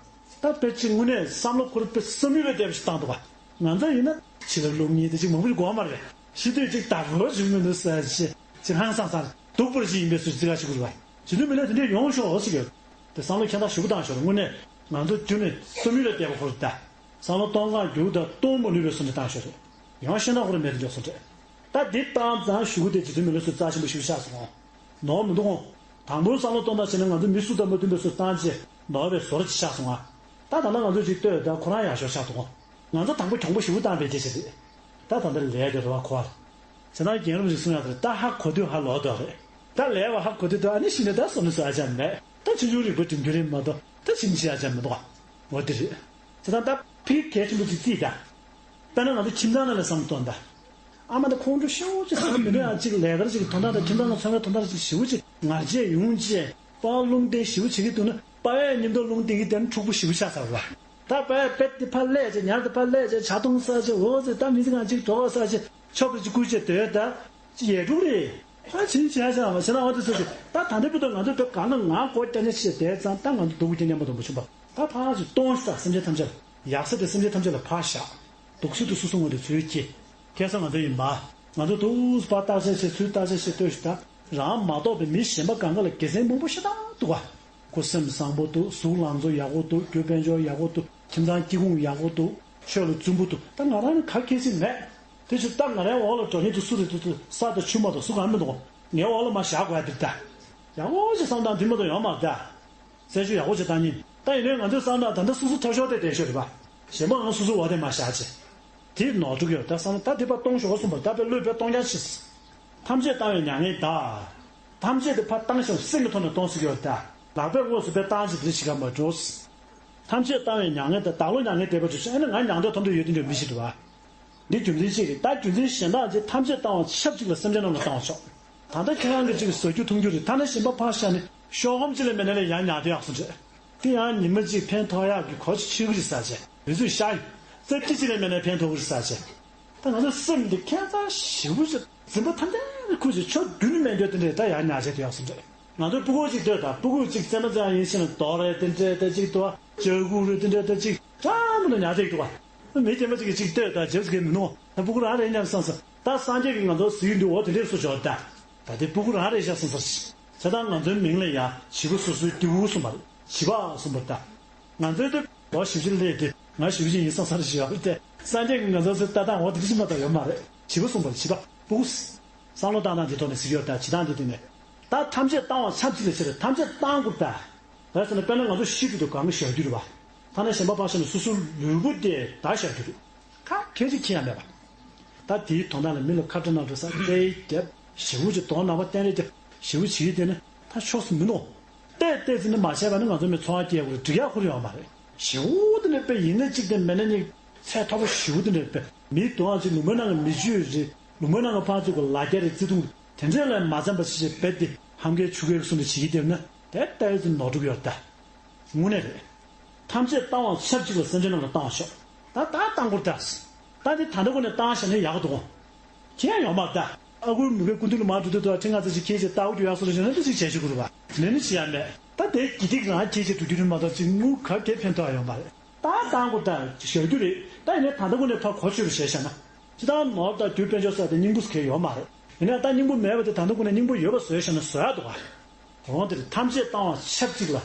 ད་དཔེ་ཅིག་དངོས་གནས་བསམ་བློ་འཁོར་དཔེ་བསམ་ཡུལ་ལས་འདས་པ་ཞིག་བཏང་འདུག་ག་ང་ཚོ་ཡིན་ན་ཕྱི་ལ་རླུང་ཉིད་དེ་ཅིག་མང་པོ་ཞིག་གོ་བ་མ་རེད། ཤི་དུས་ཅིག་བདག་པོ་ཞིག་མི་འདུག་ཟེར་ཅིག་ཅིག་ཧང་སང་སང་སྡུག་པོ་ཞིག་ཡིན་པའི་ཚུལ་རྩི་ག་ཞིག་དགོས་རེད་བ། བྱེད་དུས་མི་ལས་དེ་འདྲས་ཡོང་ཤོག་ཟེར་གྱི་ཡོད། དེ་བསམ་བློ་ཁྱད་མཚར་ཞེ་པོ་བཏང་ཤོར་རེད། དངོས་གནས་ང་ཚོ་རྒྱུན་ནས་བསམ་ཡུལ་ལས་འདས་པ་ཁོ་རེད་ད། བསམ་བློ་གཏོང་སྟངས་རྒྱུ་དང་གཏོང་མ་ནུས་པའི་བཟོ་འདྲ་བཏང་ཤོར་རེད། ཡང་ཤེས་ན་ཁོ་རང་མེད་དུ་འཇོག་སོང་རེད། ད་འདི་བཏང་ཙང་གཞུག་གུ་དེ་རྗེ་བཙུན་མི་ལ་སོགས་རྩ་ཆེན་པོ་ཞིག་ཆགས་སོང་། ནོར་མི་འདུག་གོ་དང་པོ་བསམ་བློ་གཏོང་སྟངས་བྱས་ན་ང་ཚོ་མི་སུ་དང་མ་མཐུན་པའི་སུ་བཏང་རྗེས་ནོར་བའི་བཟོ་འདྲ་ཅིག་ཆགས་སོང་ང་། ད་ད་ལྟ་ང་ཚོ་ཅིག་ལྟོས་ད་ཁོ་རང་ཡག་ཤོས་ཆགས་འདུག་གོ་ང་ཚོ་དང་པོ་གྱོང་པོ་ཞེ་པོ་བཏང་བའི་རྗེས་ཆེ་རེད། ད་ད་ལྟ་ལས་དེ་རེ་བ་གོ་བ་ལ། བྱས་ཙང་རྒན་རབས་ཅིག་གསུང་ཡག་དེ་རེད། ད་ཧ་གོ་དུས་ཧ་ལོག་འདོད་རེད། ད་ལས་བ་ཧ་གོ་དུས་ད་ཨ་ནི་ཤི་ནས་ད་སོ་ནི་སུ་ཨ་ཅག་མེད། ད་ཆུང་ཆུང་རིག་པ་སྒྲིམ་རྒྱུ་རེད་མ་གཏོགས་ད་ཕྱིན་ཆད་ཨ་ཅག་མི་འདུག་ག་འོ་དེ་རེད། བྱས་ཙང་ད་ཕི་གལ་ཆེན་པོ་ཅིག་རྩིས་ད། དཔེར་ན་ང་ཚོ་ཁྱིམ་ཚང་ནང་ལ་བསམ་བློ་གཏོང་ད། ཨ་མ་ད་ཁོང་ཁྲོ་ཞེ་པོ་ཅིག་ཟ་མི་འདོད་ཡ་ཅིག་ལས་ཀར་ཅིག་དོན་དག་དང་ཁྱིམ་ཚང་ནང་འཚོ་བའི་དོན་དག་ཅིག་ཞེ་པོ་ཅིག་ངར་བྱས་ཡོང་བྱས་པ་རླུང་བསྟན་ཞེ་པོ་བྱེད་ཀྱི་འདུག་ན་པ་ཡས་མཉམ་དུ་རླུང་བསྟན་གྱི་དེ་ནི་འཁྲུག་པོ་ཞེ་པོ་ཆགས་ཚར་བ། ད་པ་ཡས་པད་དེ་ཕར་སླེབས་བྱས་ཉར་དེ་ཕར་སླེབས་བྱས་ཇ་འཐུང་ས་བྱས་འོ་ཟེར་ད་མི་ཚེ་གང་ཅིག་འགྲོ་བ་ས་བྱས་ཆོབ་རེ་ཅིག་བསྐུར་བྱས་སྡོད་ད་ཅི་ཡས་འཁྲུག་རེད། ད་ཕྱིན་བྱས་བྱས་བྱས་ན་འོ་དེ་ཚོ་ཞིག་ད་ད་ལྟའི་བར་དུ་ང་ཚོ་བོད་གང་ན་ང་གོ་རྒྱ་ཉེ་ཞེས་བསྡད་ཙང་ད་ང་ཚོ་སྡུག་གི་རྒྱ་ཉེ་མ་དང་པོ་བྱུང་བ། ད་ཕར་ཅིག་གཏོང་ཤོག་ད་སེམས་ཅན་ཐམས་ཅད་ལ། ཡག་ས་དེ་སེམས་ཅན་ཐམས་ཅད་ལ་ཕར་བཞག་སྡུག་ས་དེ་སོ་སོ་ངོས་དེ་ཚུར་སྐྱེ། ཁ་སང་ང་ཚོ་ཡིན་པ། ང་ཚོ་དུས་ཕར་བརྟག་དཔྱད་བྱེད་ཚུར་བརྟག་དཔྱད་བྱེད་ལྟོས་ཤིག་ད། རང་མ་གཏོགས་པའི་མི་གཞན་པ་གང་ག་ལ་དགེ་མཚན་མང་པོ་ཞེ་དྲག་འདུག་ག་ཁོ་སེམས་བཟང་པོ་འདུག་གཟུགས་ལང་ཚོ་ཡག་པོ་འདུག་རྒྱུ་དཔལ་འབྱོར་ཡག་པོ་འདུག་ཁྱིམ་ཚང་སྐྱིད་ཁུངས་ཡག་པོ་འདུག་ཆོས་ལ་བརྩོན་པོ་འདུག་ད་ང་རང་ནི་ག་གེ་སྲིད་མེད། དེ་ཕྱིར་ད་ང་རའི་འོག་ལ་འགྲོ་མཁན་དེ་སུ་རེད་འདུག་ས་དང་ཆུ་མ་གཏོགས་སུ་གང་མི་འདུག་ངའི་འོག་ལ་མར་བཞག་དགོས་ཡ་དེ་རེད་ད། ཡག་པོ་ཞིག་བསམ་སྟངས་དེ་མ་གཏོགས་ཡོད་མ་རེད་ད། སེམས་ཤུགས་ཡག་པོ་ཅིག་བཏང་ཉིན། ད་ཡིན་ནའི་ང་ཚོའི་བསམ་བློ་ད་ལྟ་སོ་སོ་ཐོབ་ཤོར་དེ་བསྡད་ཤོར་རེད་པ། གཞན་པ་ང་སོ་སོའི་འོག་དེ་མ་བཞག་ཅེས། དེ་ནོར་འཁྲུལ་ཡོད་ད་བསམ་བློ་ད་དེ་ཕར་གཏོང་ཤོག་གསུངས་པ་ད་དཔེ་བློས་དཔེ་གཏོང་རྐྱང་ཤིས། ཐམས་ཅད་བཏང་བའི་མྱ་ངན་འདའ། ཐམས་ཅད་དེ་ཕར་བཏང་ཞིང་སེམས་ཀྱི་ཐོག་ནས་གཏོང་སྲིད་ཀྱི་ཡོད་ད། ལག་པས་དངོས་སུ་དཔེ་བཏང་ཞིང་དེ་ཞིག་ག་མ་འགྲོ། ཐམས་ཅད་བཏང་བའི་མྱ་ངན་དང་བདག་བློ་མྱ་ངན་འདས་པ་དུ་ཞིང་ཨེ་ན་ང་མྱང་འདས་ཐོབ་འདོད་ཡོད་དེ་འདྲ་མི་ཞིག་རེད་བ། འདི་རྒྱུ་མཚན་གཅིག་རེད། ད་རྒྱུ་མཚན་གཞན་དག་ཅིག་ཐམས་ཅད་བཏང་བ་ཆབས་ཅིག་ལ་སེམས་ཅན་རྣམས་ལ་བཏང་བ་ཆོག་ད་ལྟ་ཁྱེད་རང་གི་ཅིག་ཟ་རྒྱུ་འཐུང་རྒྱུ་རེད། ཐ་ན་གཞན་པ་ཕར་བཞག་ནས་ཤོག་སྒམ་ཅིག་ལ་མེད་ན་ལས་ཡང་ཉར་དེ་ཡག་སོང་རེད། དེ་ཡང་ཉི་མ་གཅིག་ཕན་ཐོགས་ཡག་གི་གོ་ཆ་ཆོད་གི་རེད་ཟེར་བྱས། དུས་ཚོད་ཤར་ཡོད། རྩེ་ཏི་ཅིག་ལ་མེད་ན་ཕན་ཐོགས་གི་རེད་ཟེར་བྱས། ད་ང་ཚོ་སེམས་འདི་ཁྱད་མཚར་ཞེ་པོ་ཞིག་འཛིན་པ་ཐམས་ཅད་ཁུར་ཅིག་ཕྱོགས་བདུན་ནས་མེད་འདོད་དེ་འདྲས་ད་ཡང་ཉར་བྱས་དེ་ཡག་སོང་རེད། ང་ཚོའི་སྤུ་གུ་གཅིག་ལྟོས་དང་། སྤུ་གུ་གཅིག་བཙས་མ་བཙས་ཡིན་ཕྱིན་ན་རྡོ་རེད་དེ་འདྲས་དེ་གཅིག་ཏུ་ལྕགས་ཁུག་རེད་དེ་འདྲས་དེ་གཅིག་ཀྲང་མོ་ལ་ཉར་བསྡད་འདུག་བ། མི་རྒན་པ་གཅིག་གིས་གཅིག་ལྟོས་དང་རྗེས་སུ་གས་མི་ནུ་བ། ད་སྤུ་གུ་རང་རེད་སྙམ་བསམ་སོང་། ད་སངས་རྒྱས་ཀྱིས་ང་ཚོ་གཟིགས་འདུག་འོ་དེ་འདྲས་སུ་འབྱོར་ད། ད་དེ་སྤུ་གུ་རང་རེད་ཤག་བསམ་ས་རེད། བྱས་ཙང་ང་ཚོའི་མིང་ལ་ཡང་བྱིས་པ་སོ་སོའི་སྐྱེ་བོ་གསུངས་པ་རེད། བྱིས་པ་གསུངས་པ་རེད་ད། ང་ཚོའི་དེ་ལོ་བཞི་བཅུ་སླེབས་ཏེ་ང་བཞི་བཅུ་ཡིན་བསམ་ས་རེད་ཤག་ཡོད་རེད་དེ། སངས་རྒྱས་ཀྱིས་ང་ཚོ་ཚོའི་ལྟ་སྟངས་འོ་དེ་འདྲ་ཞིག་མ་གཏོགས་ཡོད་མ་རེད། བྱིས་པ་གསུངས་པ་རེད། བྱིས་པ་སྤུ་གུ། བསམ་བློ་བཏང་སྟངས་དེ་ཐོག་ནས་ཟེར་གྱི་ཡོད་རེད་ད། བྱེད་སྟངས་དེ་དེ་ནས། ད་ཐམས་ཅད་བཏང་བ་ཆབས་ཅིག་ལ་ཟེར་རེད། ཐམས་ཅད་བཏང་དགོས་ད། རེད་ཟེར་ན་དཔེར་ན་ང་ཚོ་ཤི་དུས་དུ་གང་གི་བཞག་རྒྱུ་རེད་བ། ཐ་ན་གཞན་པ་ཕར་བཞག་ན་སོ་སོའི་ལུས་པོ་དེ་ད་བཞག་རྒྱུ་རེད། ཁ་ཁྱེར་ཅིག་ཁྱེར་ཡ་མེད་པ། ད་དེའི་དོན་དག་ལ་མི་ལ་ཁ་བྲལ་ན་འགྲོ་ས་དཔེ་རྒྱབ། ཞེ་པོ་ཅིག་དོན་ནག་པ་བསྟན་རེ་རྒྱབ། ཞེ་པོ་བྱེད་ཀྱི་དེ་ནི་ད་ཕྱོགས་སུ་མི་འདུག་བལྟས་བལྟས་ཚེ་ནི་མ་བྱས་པ་ནི་ང་ཚོ་མི་འཚོ་བ་སྐྱེལ་དགོས་རེད། འགྲིག་ཡག་ཁུར་ཡོང་མ་རེད། ཞེ་པོ་དེ་ནི་དཔེ་ཡིན་ན་གཅིག་དེ་མེད་ན་གཉིས་ཚད་མཐོ་པོ་ཞེ་པོ་དེ་ནི་དཔེ་མིའི་དོན་ཨ་ཅིག་ལུང་པའི་ནང་གི་མི་ཆོས་རེད། ལུང་པའི་ནང་གི་ཕར་ཚུར་གི་ལ་རྒྱ་རེད། བརྩེ་དུང་དེ་འདྲས་ལ་མ་འཚམས་པ་ཞིག་བྱས་རྦད་དེ་ཧམ་གའི་ཆུ་གའི་གསུང་དུ་བྱེད་ཀྱི་དེ་ནི་ད་ལྟ་ཡོད་ཚེ་ནོར་འགྲུབ་ཡོད་ད། དངོས་གནས་རེད། ཐམས་ཅད་བཏང་བ་ཆབས་ཅིག་ལ་སེམས་ཅན་རྣམས་ལ་བཏང་བ་ཤོག་ད་ད་བཏང་དགོས་ད། ད་འདི་ད་ལྟ་ཁོ་ནས་བཏང་བཞག་ན་ཡག་གི་འདུག་ཁྱེད་ཡོང་མ་ད། ཨ་ཁུའི་མི་དགེ་སྐུ་མདུན་ལ་མར་འགྲོ་དུས་དུ་ཁྲི་ལྔ་ཙམ་ཞིག་ཁྱེད་ཀྱིས་ལྟ་བུ་རྒྱུ་ཡག་སོ་རེ་བྱས་ན་འདི་ཞིག་བྱས་ཤིག་དགོས་རེད་བ། དེ་ནས་ནི་བྱེད་ཡ་མེད། ད་དེ་དགེ་སྡིག་རང་ཁྱེད་ཀྱིས་འགྲོ་རྒྱུ་རེད་མ་གཏོགས་ཅིག་དངུལ་ག་གེ་ཕན་ཐོགས་ཡ་ཡོད་མ་རེད། ད་བཏང་དགོས་ད་བཞག་རྒྱུ་རེད། ད་ཡིན་ནའི་ད་ལྟ་ཁོ་ནས་ཕར་གོ་ཆོད་པ་བྱས་བཞག་ན། ཅི་ལྟར་ནོར་དང་རྒྱུ་དཔལ་འབྱོར་ས་དེ་སྙིང་པོ་གལ་ཡོད་མ་རེད། ཡིན་ནའི་ད་སྙིང་པོ་མེད་པ་དེ་ད་ལྟ་ཁོ་ནས་སྙིང་པོ་ཡོད་པ་བཟོས་བཞག་ན་བཟོ་ཡ་འདུག་ག་འོང་དེར་ཐམས་ཅད་བཏང་བ་ཆབས་ཅིག་ལ།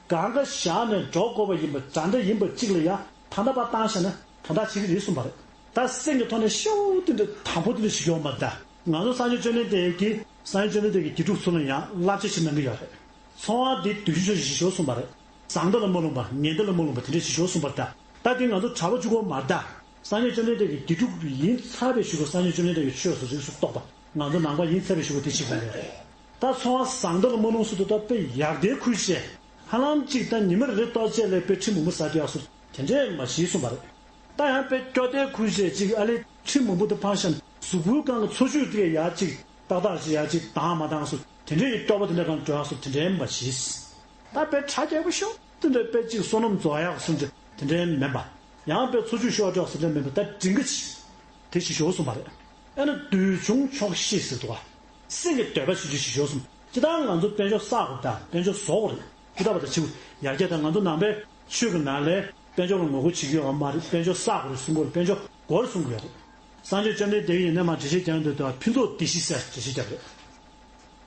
གང་ག་བཞག་ནས་འགྲོ་དགོས་པ་ཡིན་པ་འདྲ་འདྲ་ཡིན་པ་གཅིག་ལ་ཡ་ད་ལྟ་བ་བཏང་བཞག་ན་དོན་དག་བྱེད་ཀྱི་རེད་གསུངས་པ་རེད། ད་སེམས་ཀྱི་ཐོག་ནས་ཤོག་དེ་འདྲ་དང་པོ་དེ་འདྲ་ཞིག་ཡོང་བ་ད། ང་ཚོ་སངས་རྒྱས་བཅོམ་ལྡན་འདས་ཀྱིས་སངས་རྒྱས་བཅོམ་ལྡན་འདས་ཀྱི་དགེ་ཕྲུག་ཚོ་ལ་ཡང་བསླབ་བྱ་ཞིག་གནང་གི་ཡོད་རེད། ཚོང་བ་འདི་བདུད་བཞི་ཆོག་ཅིག་ཞིག་ཤོག་གསུངས་པ་རེད། བཟང་མཐའ་ལ་མ་ལྷུང་བ་ངན་མཐའ་ལ་མ་ལྷུང་བ་དེ་འདྲ་ཞིག་ཤོག་གསུངས་པ་རེད་ད། ད་དེ་ང་ཚོ་གྲྭ་པ་གཅིག་པོ་མ་རེད་ད། སངས་རྒྱས་བཅོམ་ལྡན་འདས་ཀྱི་དགེ་ཕྲུག་ཡིན་ཚར་བའི་གཞུག་གུ་སངས་རྒྱས་བཅོམ་ལྡན་འདས་ཀྱི་ཆོས་སུ་རིགས་སུ་གཏོགས་པ། ང་ཚོ་ནང་པ་ཡིན་ཚར་བའི་གཞུག་གུ་དེ་ཞིག་དགོས་རེད། ད་ཚོང་བ་བཟང་མཐའ་ལ་མ་ལྷུང་ཟེར་དུས་ད་དཔེ་ཡག་དེ་ཁུལ་བྱས། ཧ་ལམ་གཅིག་ད་ཉི་མ་རེ་རེ་ལྟོ་ཆས་ལས་དཔེ་ཁྲི་མང་པོ་ཟ་རྒྱུ་ཡག་སོ་དེ་འདྲས་མ་བྱེད་གསུངས་པ་རེད། ད་ཡང་དཔེ་སྐྱོ་དེ་ཁུལ་བྱས་གཅིག་ཨ་ལེ་ཁྲི་མང་པོ་དེ་འཕངས་ཤག་གཟུགས་པོའི་སྒང་གི་འཚོ་བཅུད་དེ་ཡག་གཅིག་ཏག་ཏག་ཞིག་ཡག་གཅིག་དང་མ་དང་སོ་དེ་འདྲས་ཡི་སྐྱོ་པོ་དེ་འདྲས་གང་འགྲོ་ཡག་སོ་དེ་འདྲས་མ་བྱེད། ད་དཔེ་གྲ་རྒྱས་པོ་ཤོག་དེ་འདྲས་དཔེ་གཅིག་བསོད་ནམས་རྫོགས་ཡག་སོ་དེ་འདྲས་མིན་པ། ཡང་དཔེ་འཚོ་བཅུད་ཤོར་འགྲོ་ཡག་སོ་དེ་འདྲས་མིན་པ་ད་འབྲིང་གི་ཆེ། དེ་ཞིག་ཤོག་གསུངས་པ་རེད། ཨ་ནི་འདོད་ཆུང་ཆོག་ཤེས་ཟེར་འདུག་ག་སེམས་ཀྱི་འདོད་པ་ཆེ་ཆེ་ཞིག་ཤོག་གསུངས། ཅི་ལྟར་ང་ཚོ་དཔལ་འབྱོར་བསགས་དགོས་དང་དཔལ་འབྱོར་བཟོ་དགོས་རེད། ཀུ་ཏ་པ་དང་ཕྱིའུ་ཡར་རྒྱས་དང་ང་ཚོ་ནང་པའི་ཆོས་ཀྱི་ནང་ལས་དཔལ་འབྱོར་ལ་ངོ་རྒོལ་བྱེད་ཀྱི་ཡོད་མ་རེད། དཔལ་འབྱོར་བསགས་དགོས་རེད་གསུང་གི་ཡོད་རེད། དཔལ་འབྱོར་དགོས་རེད་གསུང་གི་ཡོད་རེད། སངས་རྒྱས་བཅོམ་ལྡན་འདས་ཀྱིས་ཡིན་ནའི་མ་འགྲེལ་བཤད་རྒྱག་འདོད་དུ་ཕུན་ཚོགས་བདེ་གཤེགས་ཟེར་འགྲེལ་བཤད་རྒྱབ་རེད།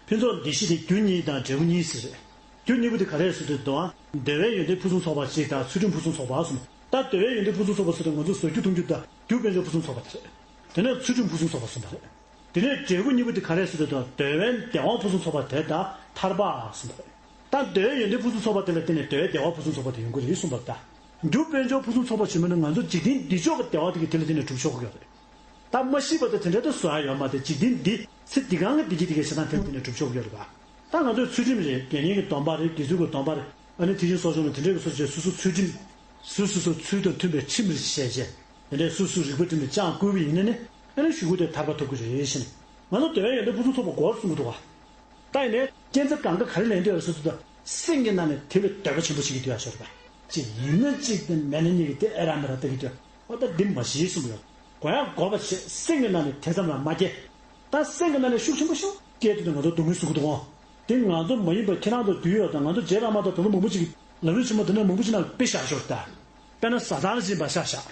ཕུན་ཚོགས་བདེ་གཤེགས་དེ་རྒྱུ་གཉིས་དང་འབྲས་བུ་གཉིས་ཟེར་རེད། རྒྱུ་གཉིས་པོ་དེ་ག་རེ་ཟེར་དུས་དང་། འདོད་པའི་ཡོན་ཏན་ཕུན་སུམ་ཚོགས་པ་གཅིག་དང་ཚུལ་ཁྲིམས་ཕུན་སུམ་ཚོགས་པ་གསུམ། ད་འདོད་པའི་ཡོན་ཏན་ཕུན་སུམ་ཚོགས་པ་ཟེར་དུས་ང་ཚོ་བཟོ་རྒྱུ་འཐུང་རྒྱུ་དང་རྒྱུ་དཔལ་འབྱོར་ཕུན་སུམ་ཚོགས་པ་དེ་རེད། དེ་ནས་ཚུལ་ཁྲིམས་ཕུན་སུམ་ཚོགས་པ་གསུམ་པ་རེད། དེ་ནས་འབྲས་བུ་གཉིས་པོ་དེ་ག་རེ་ཟེར་དུས་དང་འདོད་པའི་བདེ་བ་ཕུན་སུམ་ཚོགས་པ་དེ་དང་ཐར་པ་གསུམ་པ་རེད། ད་འདོད་པའི་ཡོན་ཏན་ཕུན་སུམ་ཚོགས་པ་དེ་ལ་བརྟེན་ནས་འདོད་པའི་བདེ་བ་ཕུན་སུམ་ཚོགས་པ་དེ་ཡོང་གི་རེད་གསུངས་པ་རེད་ད། རྒྱུ་དཔལ་འབྱོར་ཕུན་སུམ་ཚོགས་པ་ཞེས་མིན་ན་ང་ཚོ་འཇིག་རྟེན་འདི་ཕྱོགས་ཀྱི་བདེ་བ་དེ་གི་དེ་ལ་བརྟེན་ནས་འགྲུབ་ཆོག་གི་ཡོད་རེད། ད་མ་ཤི་བ་དེ་དེ་འདྲ་ད་བཟོ་ཡ་ཡོད་མ་རེད། འཇིག་རྟེན་འདི་ཚེ་འདི་གང་གི་བདེ་སྐྱིད་དེ་གའི་ཞེ་སྡང་དེ་ལ་བརྟེན་ནས་འགྲུབ་ཆོག་གི་ཡོད་རེད་པ། ད་ང་ཚོའི་ཚུལ་ཁྲིམས་རེད། དགེ་བསྙེན་གྱི་སྡོམ་པ་རེད། དགེ་ཚུལ་གྱི་སྡོམ་པ་རེད། ཨ་ནི་དེ་བཞིན་གསོ་སྦྱོང་ལ་དེ་འདྲའི་གི་སོ་སོའི་སོ་སོའི་ཚུལ་ཁྲིམས། སོ་སོ་སོ་ཚུལ་དང་མཐུན་པའི་ཁྲིམས་རེ་བཤད་བྱས། དེ་འདྲའི་སོ་སོའི་རིག་པ་བསྒྲིམས་ནས་བཅངས་བསྐུལ་བ་ཡིན་ན་ནི་ཨ་ནི་གཞུག་གུ་དེ་ཐར་པ་ཐོབ་ཀྱི་རེད་ཞེས། ང་ཚོ་འདོད་པའི་ཡོན་ཏན་ཕུན་སུམ་ཚོགས་པ་དགོས་གསུང་གི་འདུག་བ། ད་ཡིན་ནའི་རྐྱེན་རྩ་གང་ག་ག་རེ་ལེན་འདོད་རེད་ཟེར་དུས་ད་སེམས་ཀྱི་ནང་ནས་དེ་ལ་འདོད་པ་ཆེན་པོ་བྱེད་ཀྱི་འདུག་ཡ་ཤོར་བ། ཅིག་ཡིན་ན་གཅིག་དེ་མེད་ན་གཉིས་ཀྱི་དེ་ཨེ་ར་མེ་ར་ལྟ་གི་འདུག་འོ་ད་འདི་མ་ཤེས་གསུངས་ཡོད། དགོས་ཡ་དགོས་པ་བྱེད། སེམས་ཀྱི་ནང་ནས་དེ་ཙམ་ལ་མ་སྐྱེ། ད་སེམས་ཀྱི་ནང་ནས་ཤུགས་ཆེན་པོ་ཤུགས་སྐྱེས་དུས་ང་ཚོ་སྡུག་བསྔལ་གསུང་གི་འདུག་འོང་། དེ་ང་ཚོ་མ་ཡིན་པ་ཁྱེད་རང་ཚོ་རྒྱུས་ཡོད་དང་ང་ཚོ་རྗེ་བླ་མ་དང་དེ་ཚོ་མང་པོ་ཅིག་ལམ་རིམ་ཆེན་མོ་དེ་འདྲ་མང་པོ་ཅིག་ནང་ལ་དཔེ་བཞག་ཤོར་ད། དཔེར་ན་ཟ་ཐང་ལ་སྦྱིན་པ་བཞག་བཞག་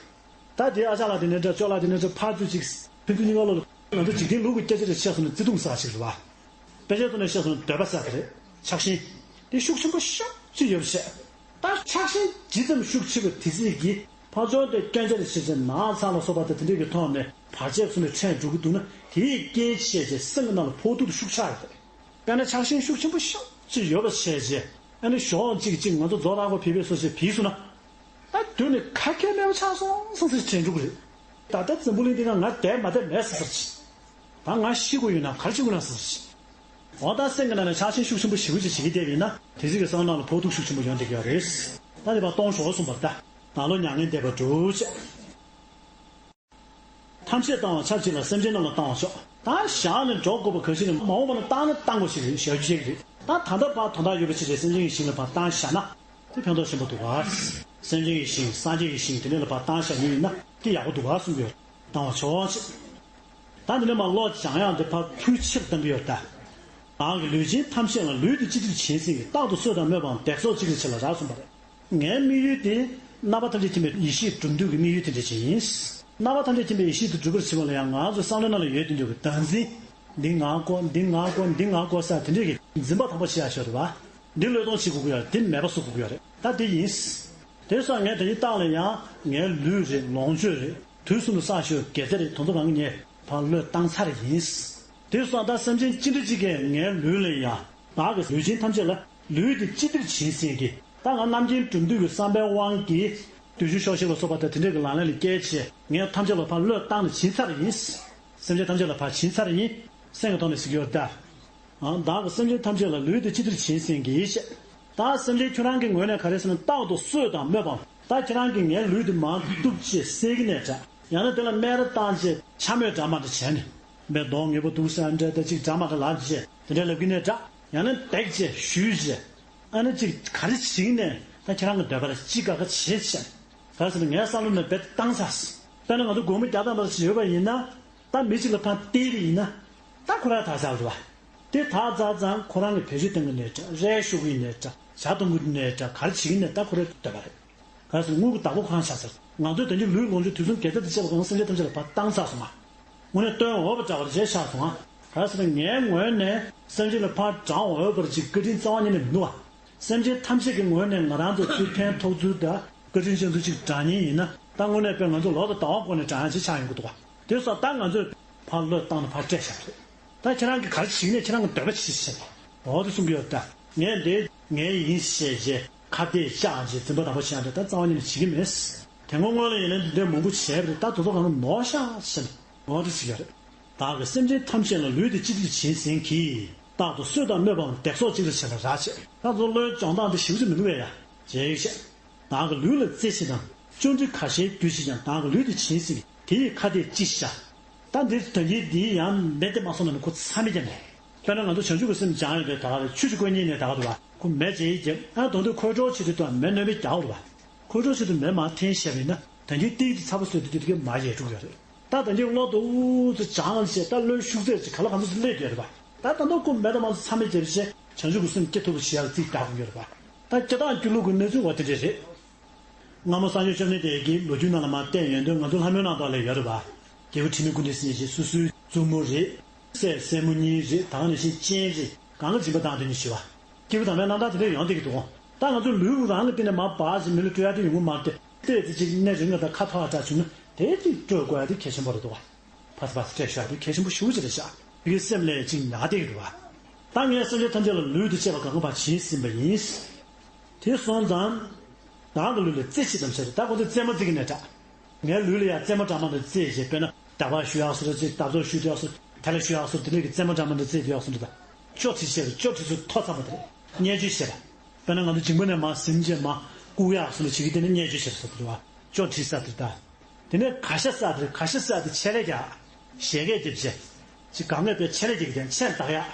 ད་དེ་ཨ་ཅག་ལགས་དེ་ནས་འདྲ་ཅོག་ལགས་དེ་ནས་འདྲ་ཕར་ཚུར་ཅིག་ཕན་ཚུན་གཉིས་ཀ་ལོ་ལ་ང་ཚོ་འཇིག་རྟེན་ལུགས་ཀྱི་སྐད་ཆ་རེ་བཤད་སོང་ན་བརྩེ་དུང་ཟེར་ཞིག་རེད་བ། དཔེ་ཆའི་ཐོག་ནས་བཤད་སོང་ན་འདོད་པ་ཟེར་དེ་རེད། ཆགས་ཞེན། དེ་ཤུགས་ཆེན་པོ་ཤོག་ཅིག་ཡོད་བཤད། ད་ཆགས་ཞེན་ཇི་ཙམ་ཤུགས་ཆེ་བ་དེ་ཚིག་གིས་ཕར་ཕྱོགས་དེ་སྐྱོན་ཆ་རེ་བྱས་ཚེ་ནག་ཚང་ལ་སོགས་པ་དེ་དེ་འདྲས་ཀྱི་ཐོག་ནས་བར་ཆད་སོང་ནས་ཕྲན་འགྲོ་གི་འདུག་ན་དེའི་རྐྱེན་བཤད་ཅེས་སེམས་ཀྱི་ནང་ལ་ཕོག་ཐུག་ཏུ་ཤུགས་ཆག་རེད། དཔེར་ན་ཆགས་ཞེན་ཤུགས་ཆེན་པོ་ཤོག་ཅིག་ཡོད་པ་བཤད་ཅེས་ཨ་ནི་ཞོག་ཅིག་ཅིག་ང་ཚོ་རྫོགས་རག་པ་བེ་བེ་སོ་ཞེས་བིས་སོང་ན། ད་དུས་ནི་ཁ་ཁྱེར་མེད་པ་ཆགས་སོང་སང་སེ་དྲན་འགྲོ་གི་རེད། ད་ལྟ་འཛམ་བུ་གླིང་འདི་ན་ང་བསྡད་མ་བསྡད་མེད་ཟེར་ཟེར་ཅིག་ད་ང་ཤི་དགོས་ཡོད་ན་ག་རེ་བྱེད་དགོས་ན་ཟེར་ཟེར་ཅིག་འོ་ད་སེམས་ཀྱི་ནང་ནས་ཆགས་ཞེན་ཤུགས་ཆེན་པོ་ཞེ་པོ་ཅིག་བྱེད་ཀྱི་བསྡད་པ་ཡིན་ན་དེ་ཚིག་གི་བསམ་བློ་ནང་ལ་ཕོག་ཐུག་ཤུགས་ཆེན་པོ་ཡོང་བསྡད་ཀྱི་ཡོད་རེད། ད་དེ་བར་གཏོང་ཞོག་གསུངས་པར་ད། ནང་ལོ་མྱ་ངན་འདས་པར་འགྲུབ་ཅེས། ཐམས་ཅད་བཏང་བ་ཆབས་ཅིག་ལ་སེམས་ཅན་རྣམས་ལ་བཏང་བ་ཤོག་ད་བཞག་ནས་འགྲོ་དགོས་པ་ག་ཞིག་ནས་མ་འོངས་པ་ལ་བཏང་ན་བཏང་དགོས་ཞིག་རེད་བཞག་རྒྱུ་ཞིག་རེད། ད་ད་ལྟ་བར་དོན་དག་ཡོད་པ་ཞིག་རེད། སེམས་ཅན་གྱི་ཞིང་ལ་ཕར་བཏང་བཞག་ན་དེ་ཕན་ཐོགས་ཆེན་པོ་འདུག་ག་སེམས་ཅན་གྱི་ཞིང་སངས་རྒྱས་ཀྱི་ཞིང་དེ་འདྲ་ལ་ཕར་བཏང་བཞག་རྒྱུ་ཡིན་ན་དེ་ཡག་པོ་འདུག་ག་གསུང་གི་ཡོད། བཏང་བ་ཆོག་ཅེས། ད་འདི་ནས་མར་བློ་སྦྱང་ཡག་འདི་ཕར་ཚུར་ཕྱིར་བཏང་གི་ཡོད་ད། རང་གི་ལུས་ཅན་ཐམས་ཅད་ལ་ལུས་འདི་ཅི་སྟེ་བྱིན་ཟིན་གྱི་རྟག་ཏུ་གསོད་དང་སྨོད་པའམ་བརྡེག་སོགས་ཅི་རིགས་བྱེད་ལ་རག་གསུངས་པ་རེད། ངའི་དམིགས་ཡུལ་དེ་རྣམ་པ་ཐམས་ཅད་མཁྱེན་པའི་ཡེ་ཤེས་གྲུབ་འདོད་ཀྱི་དམིགས་ཡུལ་དེ་འདྲ་ཅིག་ཡིན། རྣམ་པ་ཐམས་ཅད་མཁྱེན་པའི་ཡེ་ཤེས་དེ་འགྲུབ་པར་བྱེད་པ་ལ་ཡང་ང་ཚོའི་བསམ་བློ་ནང་ལ་ཡོད་དེ་འདྲ་གི་བདག་འཛིན། འདི་ང་དགོས། འདི་ང་དགོས། འདི་ང་དགོས་ཟེར་དེ་འདྲས་ཀྱི་འཛིན་པ་དམ་པོ་བྱེད་ཡ་ཞིག་ཡོད་རེད་བ། འདི་བློས་གཏོང་བྱེད་དགོས་ཀྱི་ཡོད་རེད། འདི་མེད་པ་བཟོ་དགོས་ཀྱི་ཡོད་རེད། ད་འདི་ཡིན། དེ་སོང་ངས་དེ་ཉིད་བཏང་ལ་ཡང་ངའི་ལུས་རེད། ལོངས་སྤྱོད་རེད། དུས་གསུམ་དུ་བསགས་ཞོར་དགེ་རྩ་རེད། དེ་ཚོ་གང་གི་ངས་ཕར་བློས་བཏང་ཚར་ཡིན། དེ་སོང་ད་སེམས་ཅན་ཅི་འདྲ་ཅིག་གིས་ངའི་ལུས་ལ་ཡང་བདག་གི་ལུས་ཅན་ཐམས་ཅད་ལ་ལུས་འདི་ཅི་བདེར་བྱིན་ཟིན་གྱིས། ད་ང་རྣམ་མཁྱེན་གྲུབ་འདུས་ཀྱི་བསམ་པའི་དབང་གིས་བདུད་བཞི་ཤོག་ཤེས་ལ་སོགས་པ་དང་དེ་འདྲས་ཀྱི་ལག་ལེན་ལ་སྐྱེལ་བྱས་ངས་ཐམས་ཅད་ལ་ཕར་བློས་བཏང་ནས་བྱིན་ཚར་ཡིན། སེམས་ཅན་ཐམས་ཅད་ལ་ཕར་བྱིན་ཚར་ཡིན། སེམས་ཀྱི་ཐོག་ནས་ཟེར་གྱི་ཡོད་ད། ཨང་། བདག་གིས་སེམས་ཅན་ཐམས་ཅད་ལ་ལུས་འདི་ཅི་བདེར་བྱིན་ཟིན་གྱིས་ཞེས། ད་སེམས་ཅན་ཁྱོད་རང་གི་ངོས་ནས་ག་རེ་ཟེར་ན། རྟག་ཏུ་གསོད་དང་སྨོད་པའམ། ད་ཁྱེད་རང་གིས་ངའི་ལུས་འདི་མར་གཏུབ་བྱས་བསད་ཀྱི་ནས་འདྲ། ཡང་ན་དེ་ལ་སྨད་ར་བཏང་བྱས་འཕྱ་སྨོད་འདྲ་མ་འདྲ་བྱས་ནས། མེ་གདོང་ངེས་པོ་འདུག་ཟེར་འདྲ། ད་ཅིག་འདྲ་མ་འདྲ་ལབ་བྱས་དེ་འདྲ་ལབ་ཀྱི་ནས་འདྲ། ཡང་ན་བརྡེག་བྱས་གཞུས་བྱས། ཨ་ནི་ཅིག་ག་རེ་བྱེད་ཀྱི་ནས། ད་ཁྱེད་རང་གི་འདོད་པ་ལ་ཅི་དགའ་དགའ་བྱེད་བྱས། ག་རེ་ཟེར་ན་ངའི་བསམ་བློ་ནང་རྦད་བཏང་ཚར། དཔེར་ན་ང་ཚོ་སྒོར་མོ་བརྒྱ་ཐམ་པ་ཞིག་ཡོད་པ་ཡིན་ན། ད་མི་གཅིག་ལ་ཕར་སྟེར་བ་ཡིན་ན། ད་ཁོ་རང་དག་ཚར་རེད་བ། དེ་དག་ཚར་ཙང་ཁོ་རང་གི་བེད་སྤྱོད་གཏོང་གི་ནས་འདྲ། རས་ཤོར་གྱི་ནས་འདྲ། ཇ་འཐུང་གི་ནས་འདྲ། ག་རེ་བྱེད་ཀྱི་ནས། ད་ཁོ་རའི་འདོད་པ་རེད། ག་རེ་ཟེར་ན་དངུལ་གྱི་བདག་པོ་ཁོ་རང་ཆགས་ཚར། ང་ཚོས་ད་གིན་ལུས་ལོངས་སྤྱོད་དུས་གསུམ་དགེ་རྩ་དང་བཅས་པ་གང་སེམས་ཅན་ཐམས་ཅད་ལ་ཕར་བཏང་ཚར་སོང་ང་། དངོས་གནས་བཏོན་འོས་པ་འདྲ་བ་རེད་བྱས་ཆགས་སོང་ང་། ག་རེ་ཟེར་ན་ངའི་ངོས་ནས་སེམས་ཅན་ལ་ཕར་དྲང་འོས་པ་ཅིག་བཀའ་དྲིན་རྩ་བ་ཉིད་ནས་མི་འདུག་བ། སེམས་ཅན་ཐམས་ཅད་ཀྱི་ངོས་ནས་ང་རང་ཚོ་ཚུར་ཕན་ཐོགས་ཚུལ་དང་བཀའ་དྲིན་ཅན་ཚུལ་ཅིག་དྲང་མཁན་ཡིན་ན། ད་དངོས་གནས་དཔེ་ང་ཚོ་ལོ་དང་ཟླ་བ་འགོར་ནས་དྲང་ཡག་ཅིག་ཆགས་ཡོང་གི་འདུག་བ། དེ་སོགས་ད་ང་ཚོས་ཕར་བློས་བཏང་ནས་ཕར་སྤྲད་བཞག་པ་རེད། ད་ཁྱེད་རང་གིས་ག་རེ་བྱེད་ཀྱི་ནས་ཁྱེད་རང་གི་འདོད་པ་བྱེད་བྱེད། འོ་དེ་གསུང་གི་ཡོད་ད། ངས་འདི་ངའི་ཡིན་ཞེས་བྱས་ཁ་གཏད་བཅག་བྱས་འཛིན་པ་དམ་པོ་བྱས་ཡང་འདྲ། ད་རྩ་བ་ཉིད་ནས་བྱེད་ཀྱི་མེད། དེ་སྔོན་སྔོན་ལ་ཡིན་ན་འདི་འདྲའི་མང་པོ་བྱས་པ་རེད། ད་དེ་ཚོ་གང་ལ་ནོར་ཤག་ཟེར་ནས་འོ་དེ་ཟེར་གྱི་ཡོད་རེད། བདག་གིས་སེམས་ཅན་ཐམས་ཅད་ལ་ལུས་འདི་ཅི་བདེར་བྱིན་ཟིན་གྱིས། རྟག་ཏུ་གསོད་དང་སྨོད་པའམ་བརྡེག་སོགས་ཅི་ལ་བྱེད་པར་རག་བྱས། ད་གཙོ་བློའི་སྦྱོང་སྟངས་འདི་ཞིབ་ཅིག་མི་འདུག་པས་ཡ། ཅེས་བཤད། བདག་གི་ལུས་ལ་རྩེ་ཞིག་དང་། ཅོ་འདྲི་ཁ་ཤས་རྒྱུ་ཞིག་ཀྱང་བདག་གི་ལུས་འདི་བྱིན་ཟིན་གྱིས། དེ་ཡི་ཁ་གཏད་ཅི་ཞིག་བྱ། ད་འདིར་ད་གིན་འདིའི་ཡང་མེད་དེ་མ་སོང་ན་ནི་ཁོ་མཚམས་མེད་ཀྱང་མེད། དཔེར་ན་ང་ཚོ་བྱང་ཆུབ་ཀྱི་སེམས་སྦྱང་ཡོང་དུས་ད་ག་རེ་ཆུ་ཅིག་བསྐོལ་མཁན་ནས་ད་ག་རེད་བ། ཁོ་མེ་བྱས་ཡིན་ཀྱང་ཨ་དོན་དུ་ཁོའི་གྲོགས་བྱེད་དུས་ད་མེ་སྣོན་པའི་རྒྱག་རེད་བ། ཁོའི་གྲོགས་བྱེད་དུས་མེ་མར་འཐེན་བཞག་པ་ཡིན་ན་ད་གིན་ཏིག་ཏིག་ཚ་པོ་བཟོས་དུས་དེ་གིན་མར་ཡལ་འགྲོ་གི་ཡོད་རེད། ད་ད་གིན་བློ་དུ་ཚུར་སྦྱང་བྱས་ད་བློའི་ཤུགས་ཚད་ཅིག་ག་ལ་གང་འཚམ་ཞིག་སླེབས་ཡོད་རེད་བ། ད་ད་ལྟ་ཁོ་མེ་ད་མ་མཚམས་མེད་བྱས་པ་བྱས་བྱང་ཆུབ་ཀྱི་སེམས་སྐྱེ་ཐུབ་པ་བྱེད་ཡག་རྩིས་རྒྱག་གི་ཡོད་རེད་བ། ད་སྐྱེ་སྟངས་སྐྱེ་ལུགས་ཀྱི་གནས་ཚུལ་བ་དེ་འདྲ་རེད། སྔ་མོ་སངས་རྒྱས་བཅོམ་ལྡན་འདས་ཀྱིས་ལོ་རྒྱུས་ནང་ལ་མར་བསྟན་ཡོང་དུས་ང་ཚོ་ལྷ་མོའི་རྣམ་ཐར་ལ་ཡོད་རེད་བ། རྒྱལ་པོ་ཁྲི་མེད་ཀུན་ལྡན་ཟེར་མཁན་ཞིག་སོ་སོའི་བཙུན་མོ་རེད། སྲས་སྲས་མོ་གཉིས་རེད། ད་ག་ནང་བཞིན་སྤྱན་རེད། གང་ལ་སྦྱིན་པ་བཏང་དེ་ནི་ཞུ་བ། སྐྱེས་བུ་དམ་པའི་རྣམ་ཐར་དེ་འདྲ་ཡོང་བསྡད་ཀྱི་འདུག་གོ། ད་ང་ཚོ་ལུས་པོ་རང་གི་སྟེང་ནས་མར་འབག་ཅིག་མི་ལ་སྤྲོད་ཡག་དེ་ཡོང་གི་མ་རེད་དེ། ཏོག་ཙམ་ཅིག་སྣེ་རིང་ང་དང་ཁ་ཐོག་ཨ་དྲག་བྱུང་ན་དེ་ཅིག་སྤྲོད་དགོས་ཡག་དེ་གལ་ཆེན་པོ་རེད་འདུག་ག། ཕར་ཚུར་ཕར་ཚུར་སྤྲད་ཤོག་ཡག་དེ་གལ་ཆེན་པོ་ཞེ་པོ་ཅིག་རེད་ཤག། དེ་གའི་སེམས་ལ་ཅིག་ཉར་བསྡད་ཀྱི་འདུག་ག། ད་ངས་སེམས་ཅན་ཐམས་ཅད་ལ་ལུས་འདི་བཅས་པ་གང་ག་བར་བྱིན་ཟིན་པ་ཡིན། དེ་སོང་ཙང་། བདག་གི་ལུས་ལ་རྩེ་ཞིག་དང་བྱས་ཏེ། ད་ཁོ་ཚོས་རྩེད་མོ་རྩེ་གི་ནས་འདྲ། ངའི་ལུས་ལ་ཡང་རྩེད་མོ་འདྲ་མ་འདྲ་རྩེས་བྱས། དཔེར་ན་རྟ་ཕག་གཞུ་ཡག་བཟོ་འདྲ་ཅིག། འདབ་ཆགས་གཞུ་ཡག་བཟོ། དེ་ལ་གཞུ་ཡག་བཟོ། དེ་འདྲ་གི་རྩེད་མོ་འདྲ་མ་འདྲ་རྩེས་བསྡད་ཡག་བཟོ་འདྲ་དང་། ཅོ་འདྲི་བྱས་པ། ཅོ་འདྲི་ཚུལ་མཐོ་ཚ་པོ་དེ་རེད། བརྙས་བཅོས་བྱས་པ། དཔེར་ན་ང་ཚོ་མཇིང་པ་ནས་མར་ཟིན་བྱས་མར་བཀུག་ཡག་བཟོ་འདྲ་བྱེད་ཀྱི། དེ་ནི་བརྙས་བཅོས་བྱས་པ་ཟེར་དེ་རེད་བ། ཅོ་འདྲི་ས་དེ་རེད་ད། དེ་ནས་ག་ཤ་ཟ་དེ་རེད། ག་ཤ་ཟ་དེ་ཆེད་ལས་རྒྱག། བཞད་གད་རྒྱབ་བྱས། ཅིག་གང་གས་པའི་ཆེད་ལས་རྒྱག་གི་དེ་མཆན་བཏགས་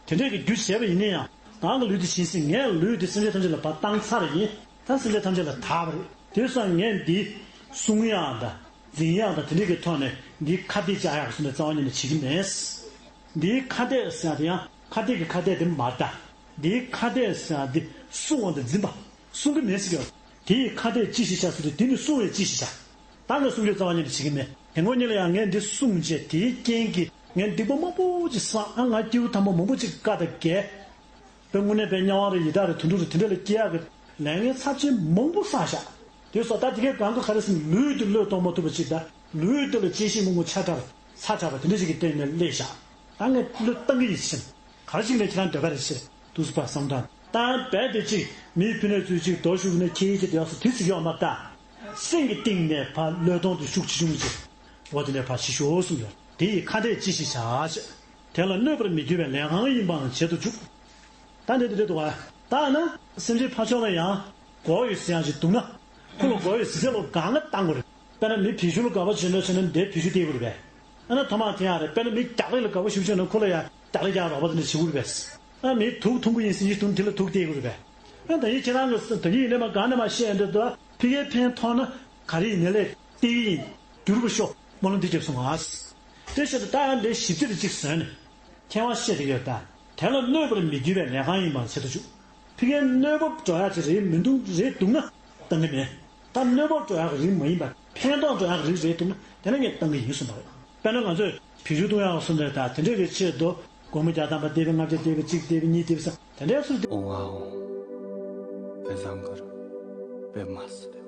ཡག། དེ་འདྲས་ཀྱི་རྒྱུ་བྱས་པ་ཡིན་ན་ཡང་། བདག་གི་ལུས་འདི་བྱིན་ཟིན། ངའི་ལུས་འདི་སེམས་ཅན་ཐམས་ཅད་ལ་ཕར་བཏང་ཚར་ཡིན། ད་སེམས་ཅན་ཐམས་ཅད་ལ་དག་པ་རེད། དེ་སོང་ངས་འདི་སྲུང་ཡག་དང་འཛིན་ཡག་དང་དེ་འདྲས་ཀྱི་ཐོག་ནས་འདིའི་ཁ་གཏད་བཅག་ཡག་སོགས་ནས་རྩ་བ་ཉིད་ནས་བྱེད་ཀྱི་མེད། འདིའི་ཁ་གཏད་ཟེར་ཡག་དེ་ཡང་ཁ་གཏད་ཀྱི་ཁ་གཏད་དེ་མ་རེད་ད། འདིའི་ཁ་གཏད་ཟེར་ཡག་འདི་སྲུང་བ་དང་འཛིན་པ། སྲུང་གི་མེད་ཟེར་གྱི་ཡོད། དེ་ཡི་ཁ་གཏད་ཅི་ཞིག་བྱ་ཟེར་དུས་དེ་ནི་སྲུང་བས་ཅི་ཞིག་བྱ། ད་ངས་སྲུང་སྐྱོབ་རྩ་བ་ཉིད་ནས་བྱེད་ཀྱི་མེད། དེ་སྔོན་ཉིད་ལ་ཡང་ངས་འདི་སྲུང་བྱས། དེའི་རྐྱེན་གྱིས་ངས་སྡིག་པ་མང་པོ་ཅིག་བསགས། ཨ་ང་སྐྱེས་བུ་དམ་པ་མང་པོ་ཅིག་བཀའ་དང་འགལ། དཔེ་དངོས་གནས་དཔེ་དམྱལ་བ་རེད། ཡི་དྭགས་རེད། དུད་འགྲོ་རེད། དེ་འདྲ་ལ་སྐྱེ་ཡག་གི་ལས་ངན་ཚབས་ཆེན་མང་པོ་བསགས་བཞག། དེ་སོགས་ད་དེ་གའི་གང་ག་ག་རེ་ཟེར་ན་ལུས་དེ་བློས་གཏོང་མ་ཐུབ་པ་ཅིག་དང་། ལུས་དེ་ལ་གཅེས་ཤིང་མུན་པ་ཆ་དྲགས་ཚ་དྲགས་པ་དེ་འདྲ་ཞིག་གི་སྟེང་ནས་སླེབས་བཞག། ད་ངས་བློས་བཏང་གི་ཡིན་ཟེར། ག་རེ་ཞིག་ལས་ཁྱེད་རང་འདོད་པ་རེ་ཕྱིར་དུས་སུ་ཕར་བསམ་དྲང་། ད་རྦད་དེ་གཅིག་མིའི་ཕུ་ནུ་ཚོས་གཅིག་རྡོ་གཞུས་ནས་ཁྱེར་ཡིན་གྱི་དེ་ཡག་སོ་དེ་ཚིག་ཡོག་མ་ད། སེམས་ཀྱི་གཏིང་ནས་ཕར་བློས་གཏོང་དུ་ཤུགས་ཆེ་ཆུང་གཅིག་འོ་དེ་ནས་ཕར་ཞི་ཤོག་གསུངས་ཡོད། དེ་ཡི་ཁ་གཏད་ཅི་ཞིག་བྱ་ཞེས། དེ་ལ་གནོད་པར་མི་འགྱུར་བའི་ལས་གང་ཡིན་པའང་བྱེད་དུ་འཇུག། ད་འདི་འདི་འདྲ་འདུག་ག། ད་ན་སེམས་ཅན་ཕར་ཕྱོགས་ལ་ཡང་མགོ་ཡོད་ཟེར་ཡག་ཞིག་འདུག་ན། ཁོ་ལ་མགོ་ཡོད་ཟེར་ཟེར་ལོ་གང་ལ་བཏང་དགོས་རེད། དཔེར་ན་མི་བེད་སྤྱོད་ལ་དགའ་བ་བྱེད་འདོད་བྱས་ན་འདིར་བེད་སྤྱོད་སྟེར་དགོས་རེད་པས། ཨ་ན་ཐོག་མར་དེ་ཡང་རེད། དཔེར་ན་མི་རྒྱག་རེས་ལ་དགའ་བ་ཞེ་པོ་བྱས་ན་ཁོ་ལ་ཡང་རྒྱག་རེས་རྒྱག་རོགས་པ་དེ་འདྲ་བྱེད་དགོས་རེད་པས། ཨ་མི་དུག་འཐུང་གི་ཡིན་ཟེར་ཡིན་དུང་དེ་ལ་དུག་སྟེར་དགོས་རེད་པས། ཨ་ད་ཡིན་ཁྱེད་རང་གི་ད་ཡིན་ཡིན་ནས་མ་གང་ནས་མ་བཤད་འདོད་དོ་ཕ་གིའི་ཕན་ཐོགས་ན་ག་རེ་ཡིན་ནས་ལས་སྟེར་གི་ཡིན། འགྱུར་བ་ཤོག་སྨོན་ལམ་འདི་བརྒྱབ་སོང་ཨ། དེ་བྱས་ཏེ་ད་ཡང་འདི་ཞིབ་རྩད་དེ་གཅིག་བཟོས་ནས། མཁས་དབང་བཤད་དེ་ཡོད་ད། དེ་ལ་གནོད་པར་མི་འགྱུར་བའི་ལས་གང་ཡིན་པའང་བྱེད་དུ་འཇུག། ཕ་གིའི་གནོད་པ་འགྲོ་ཡག་ཅིག་རེད་མི་འདུག་རེད་འདུག་ན་བཏང་གི་མེད། ད་གནོད་པ་འགྲོ་ཡག་རིགས་མ་ཡིན་པར་ཕན་ཐོགས་འགྲོ་ཡག་རིགས་རེད་འདུག་ན་དེ་ལ་ངས་བཏང་གི་ཡིན་གསུངས་པ་རེད། དཔེར་ན་ང་ཚོས་ བེད་སྤྱོད་གཏོང་ཡག་སོང་ནས་ད་དེ་འདྲ་གི་ཆེད་དུ་སྒོར་མོ་བརྒྱ་ཐམ་པ་དེ་བས་ལྔ་བརྒྱ་དེ་བས་གཅིག་དེ་བས་གཉིས་དེ་བས་ས་དེ་འདྲ་སོང་སྟེ། འོང་ང་འོང་། བེ་བཟང་གུར་བེ་མ་སི་རེ།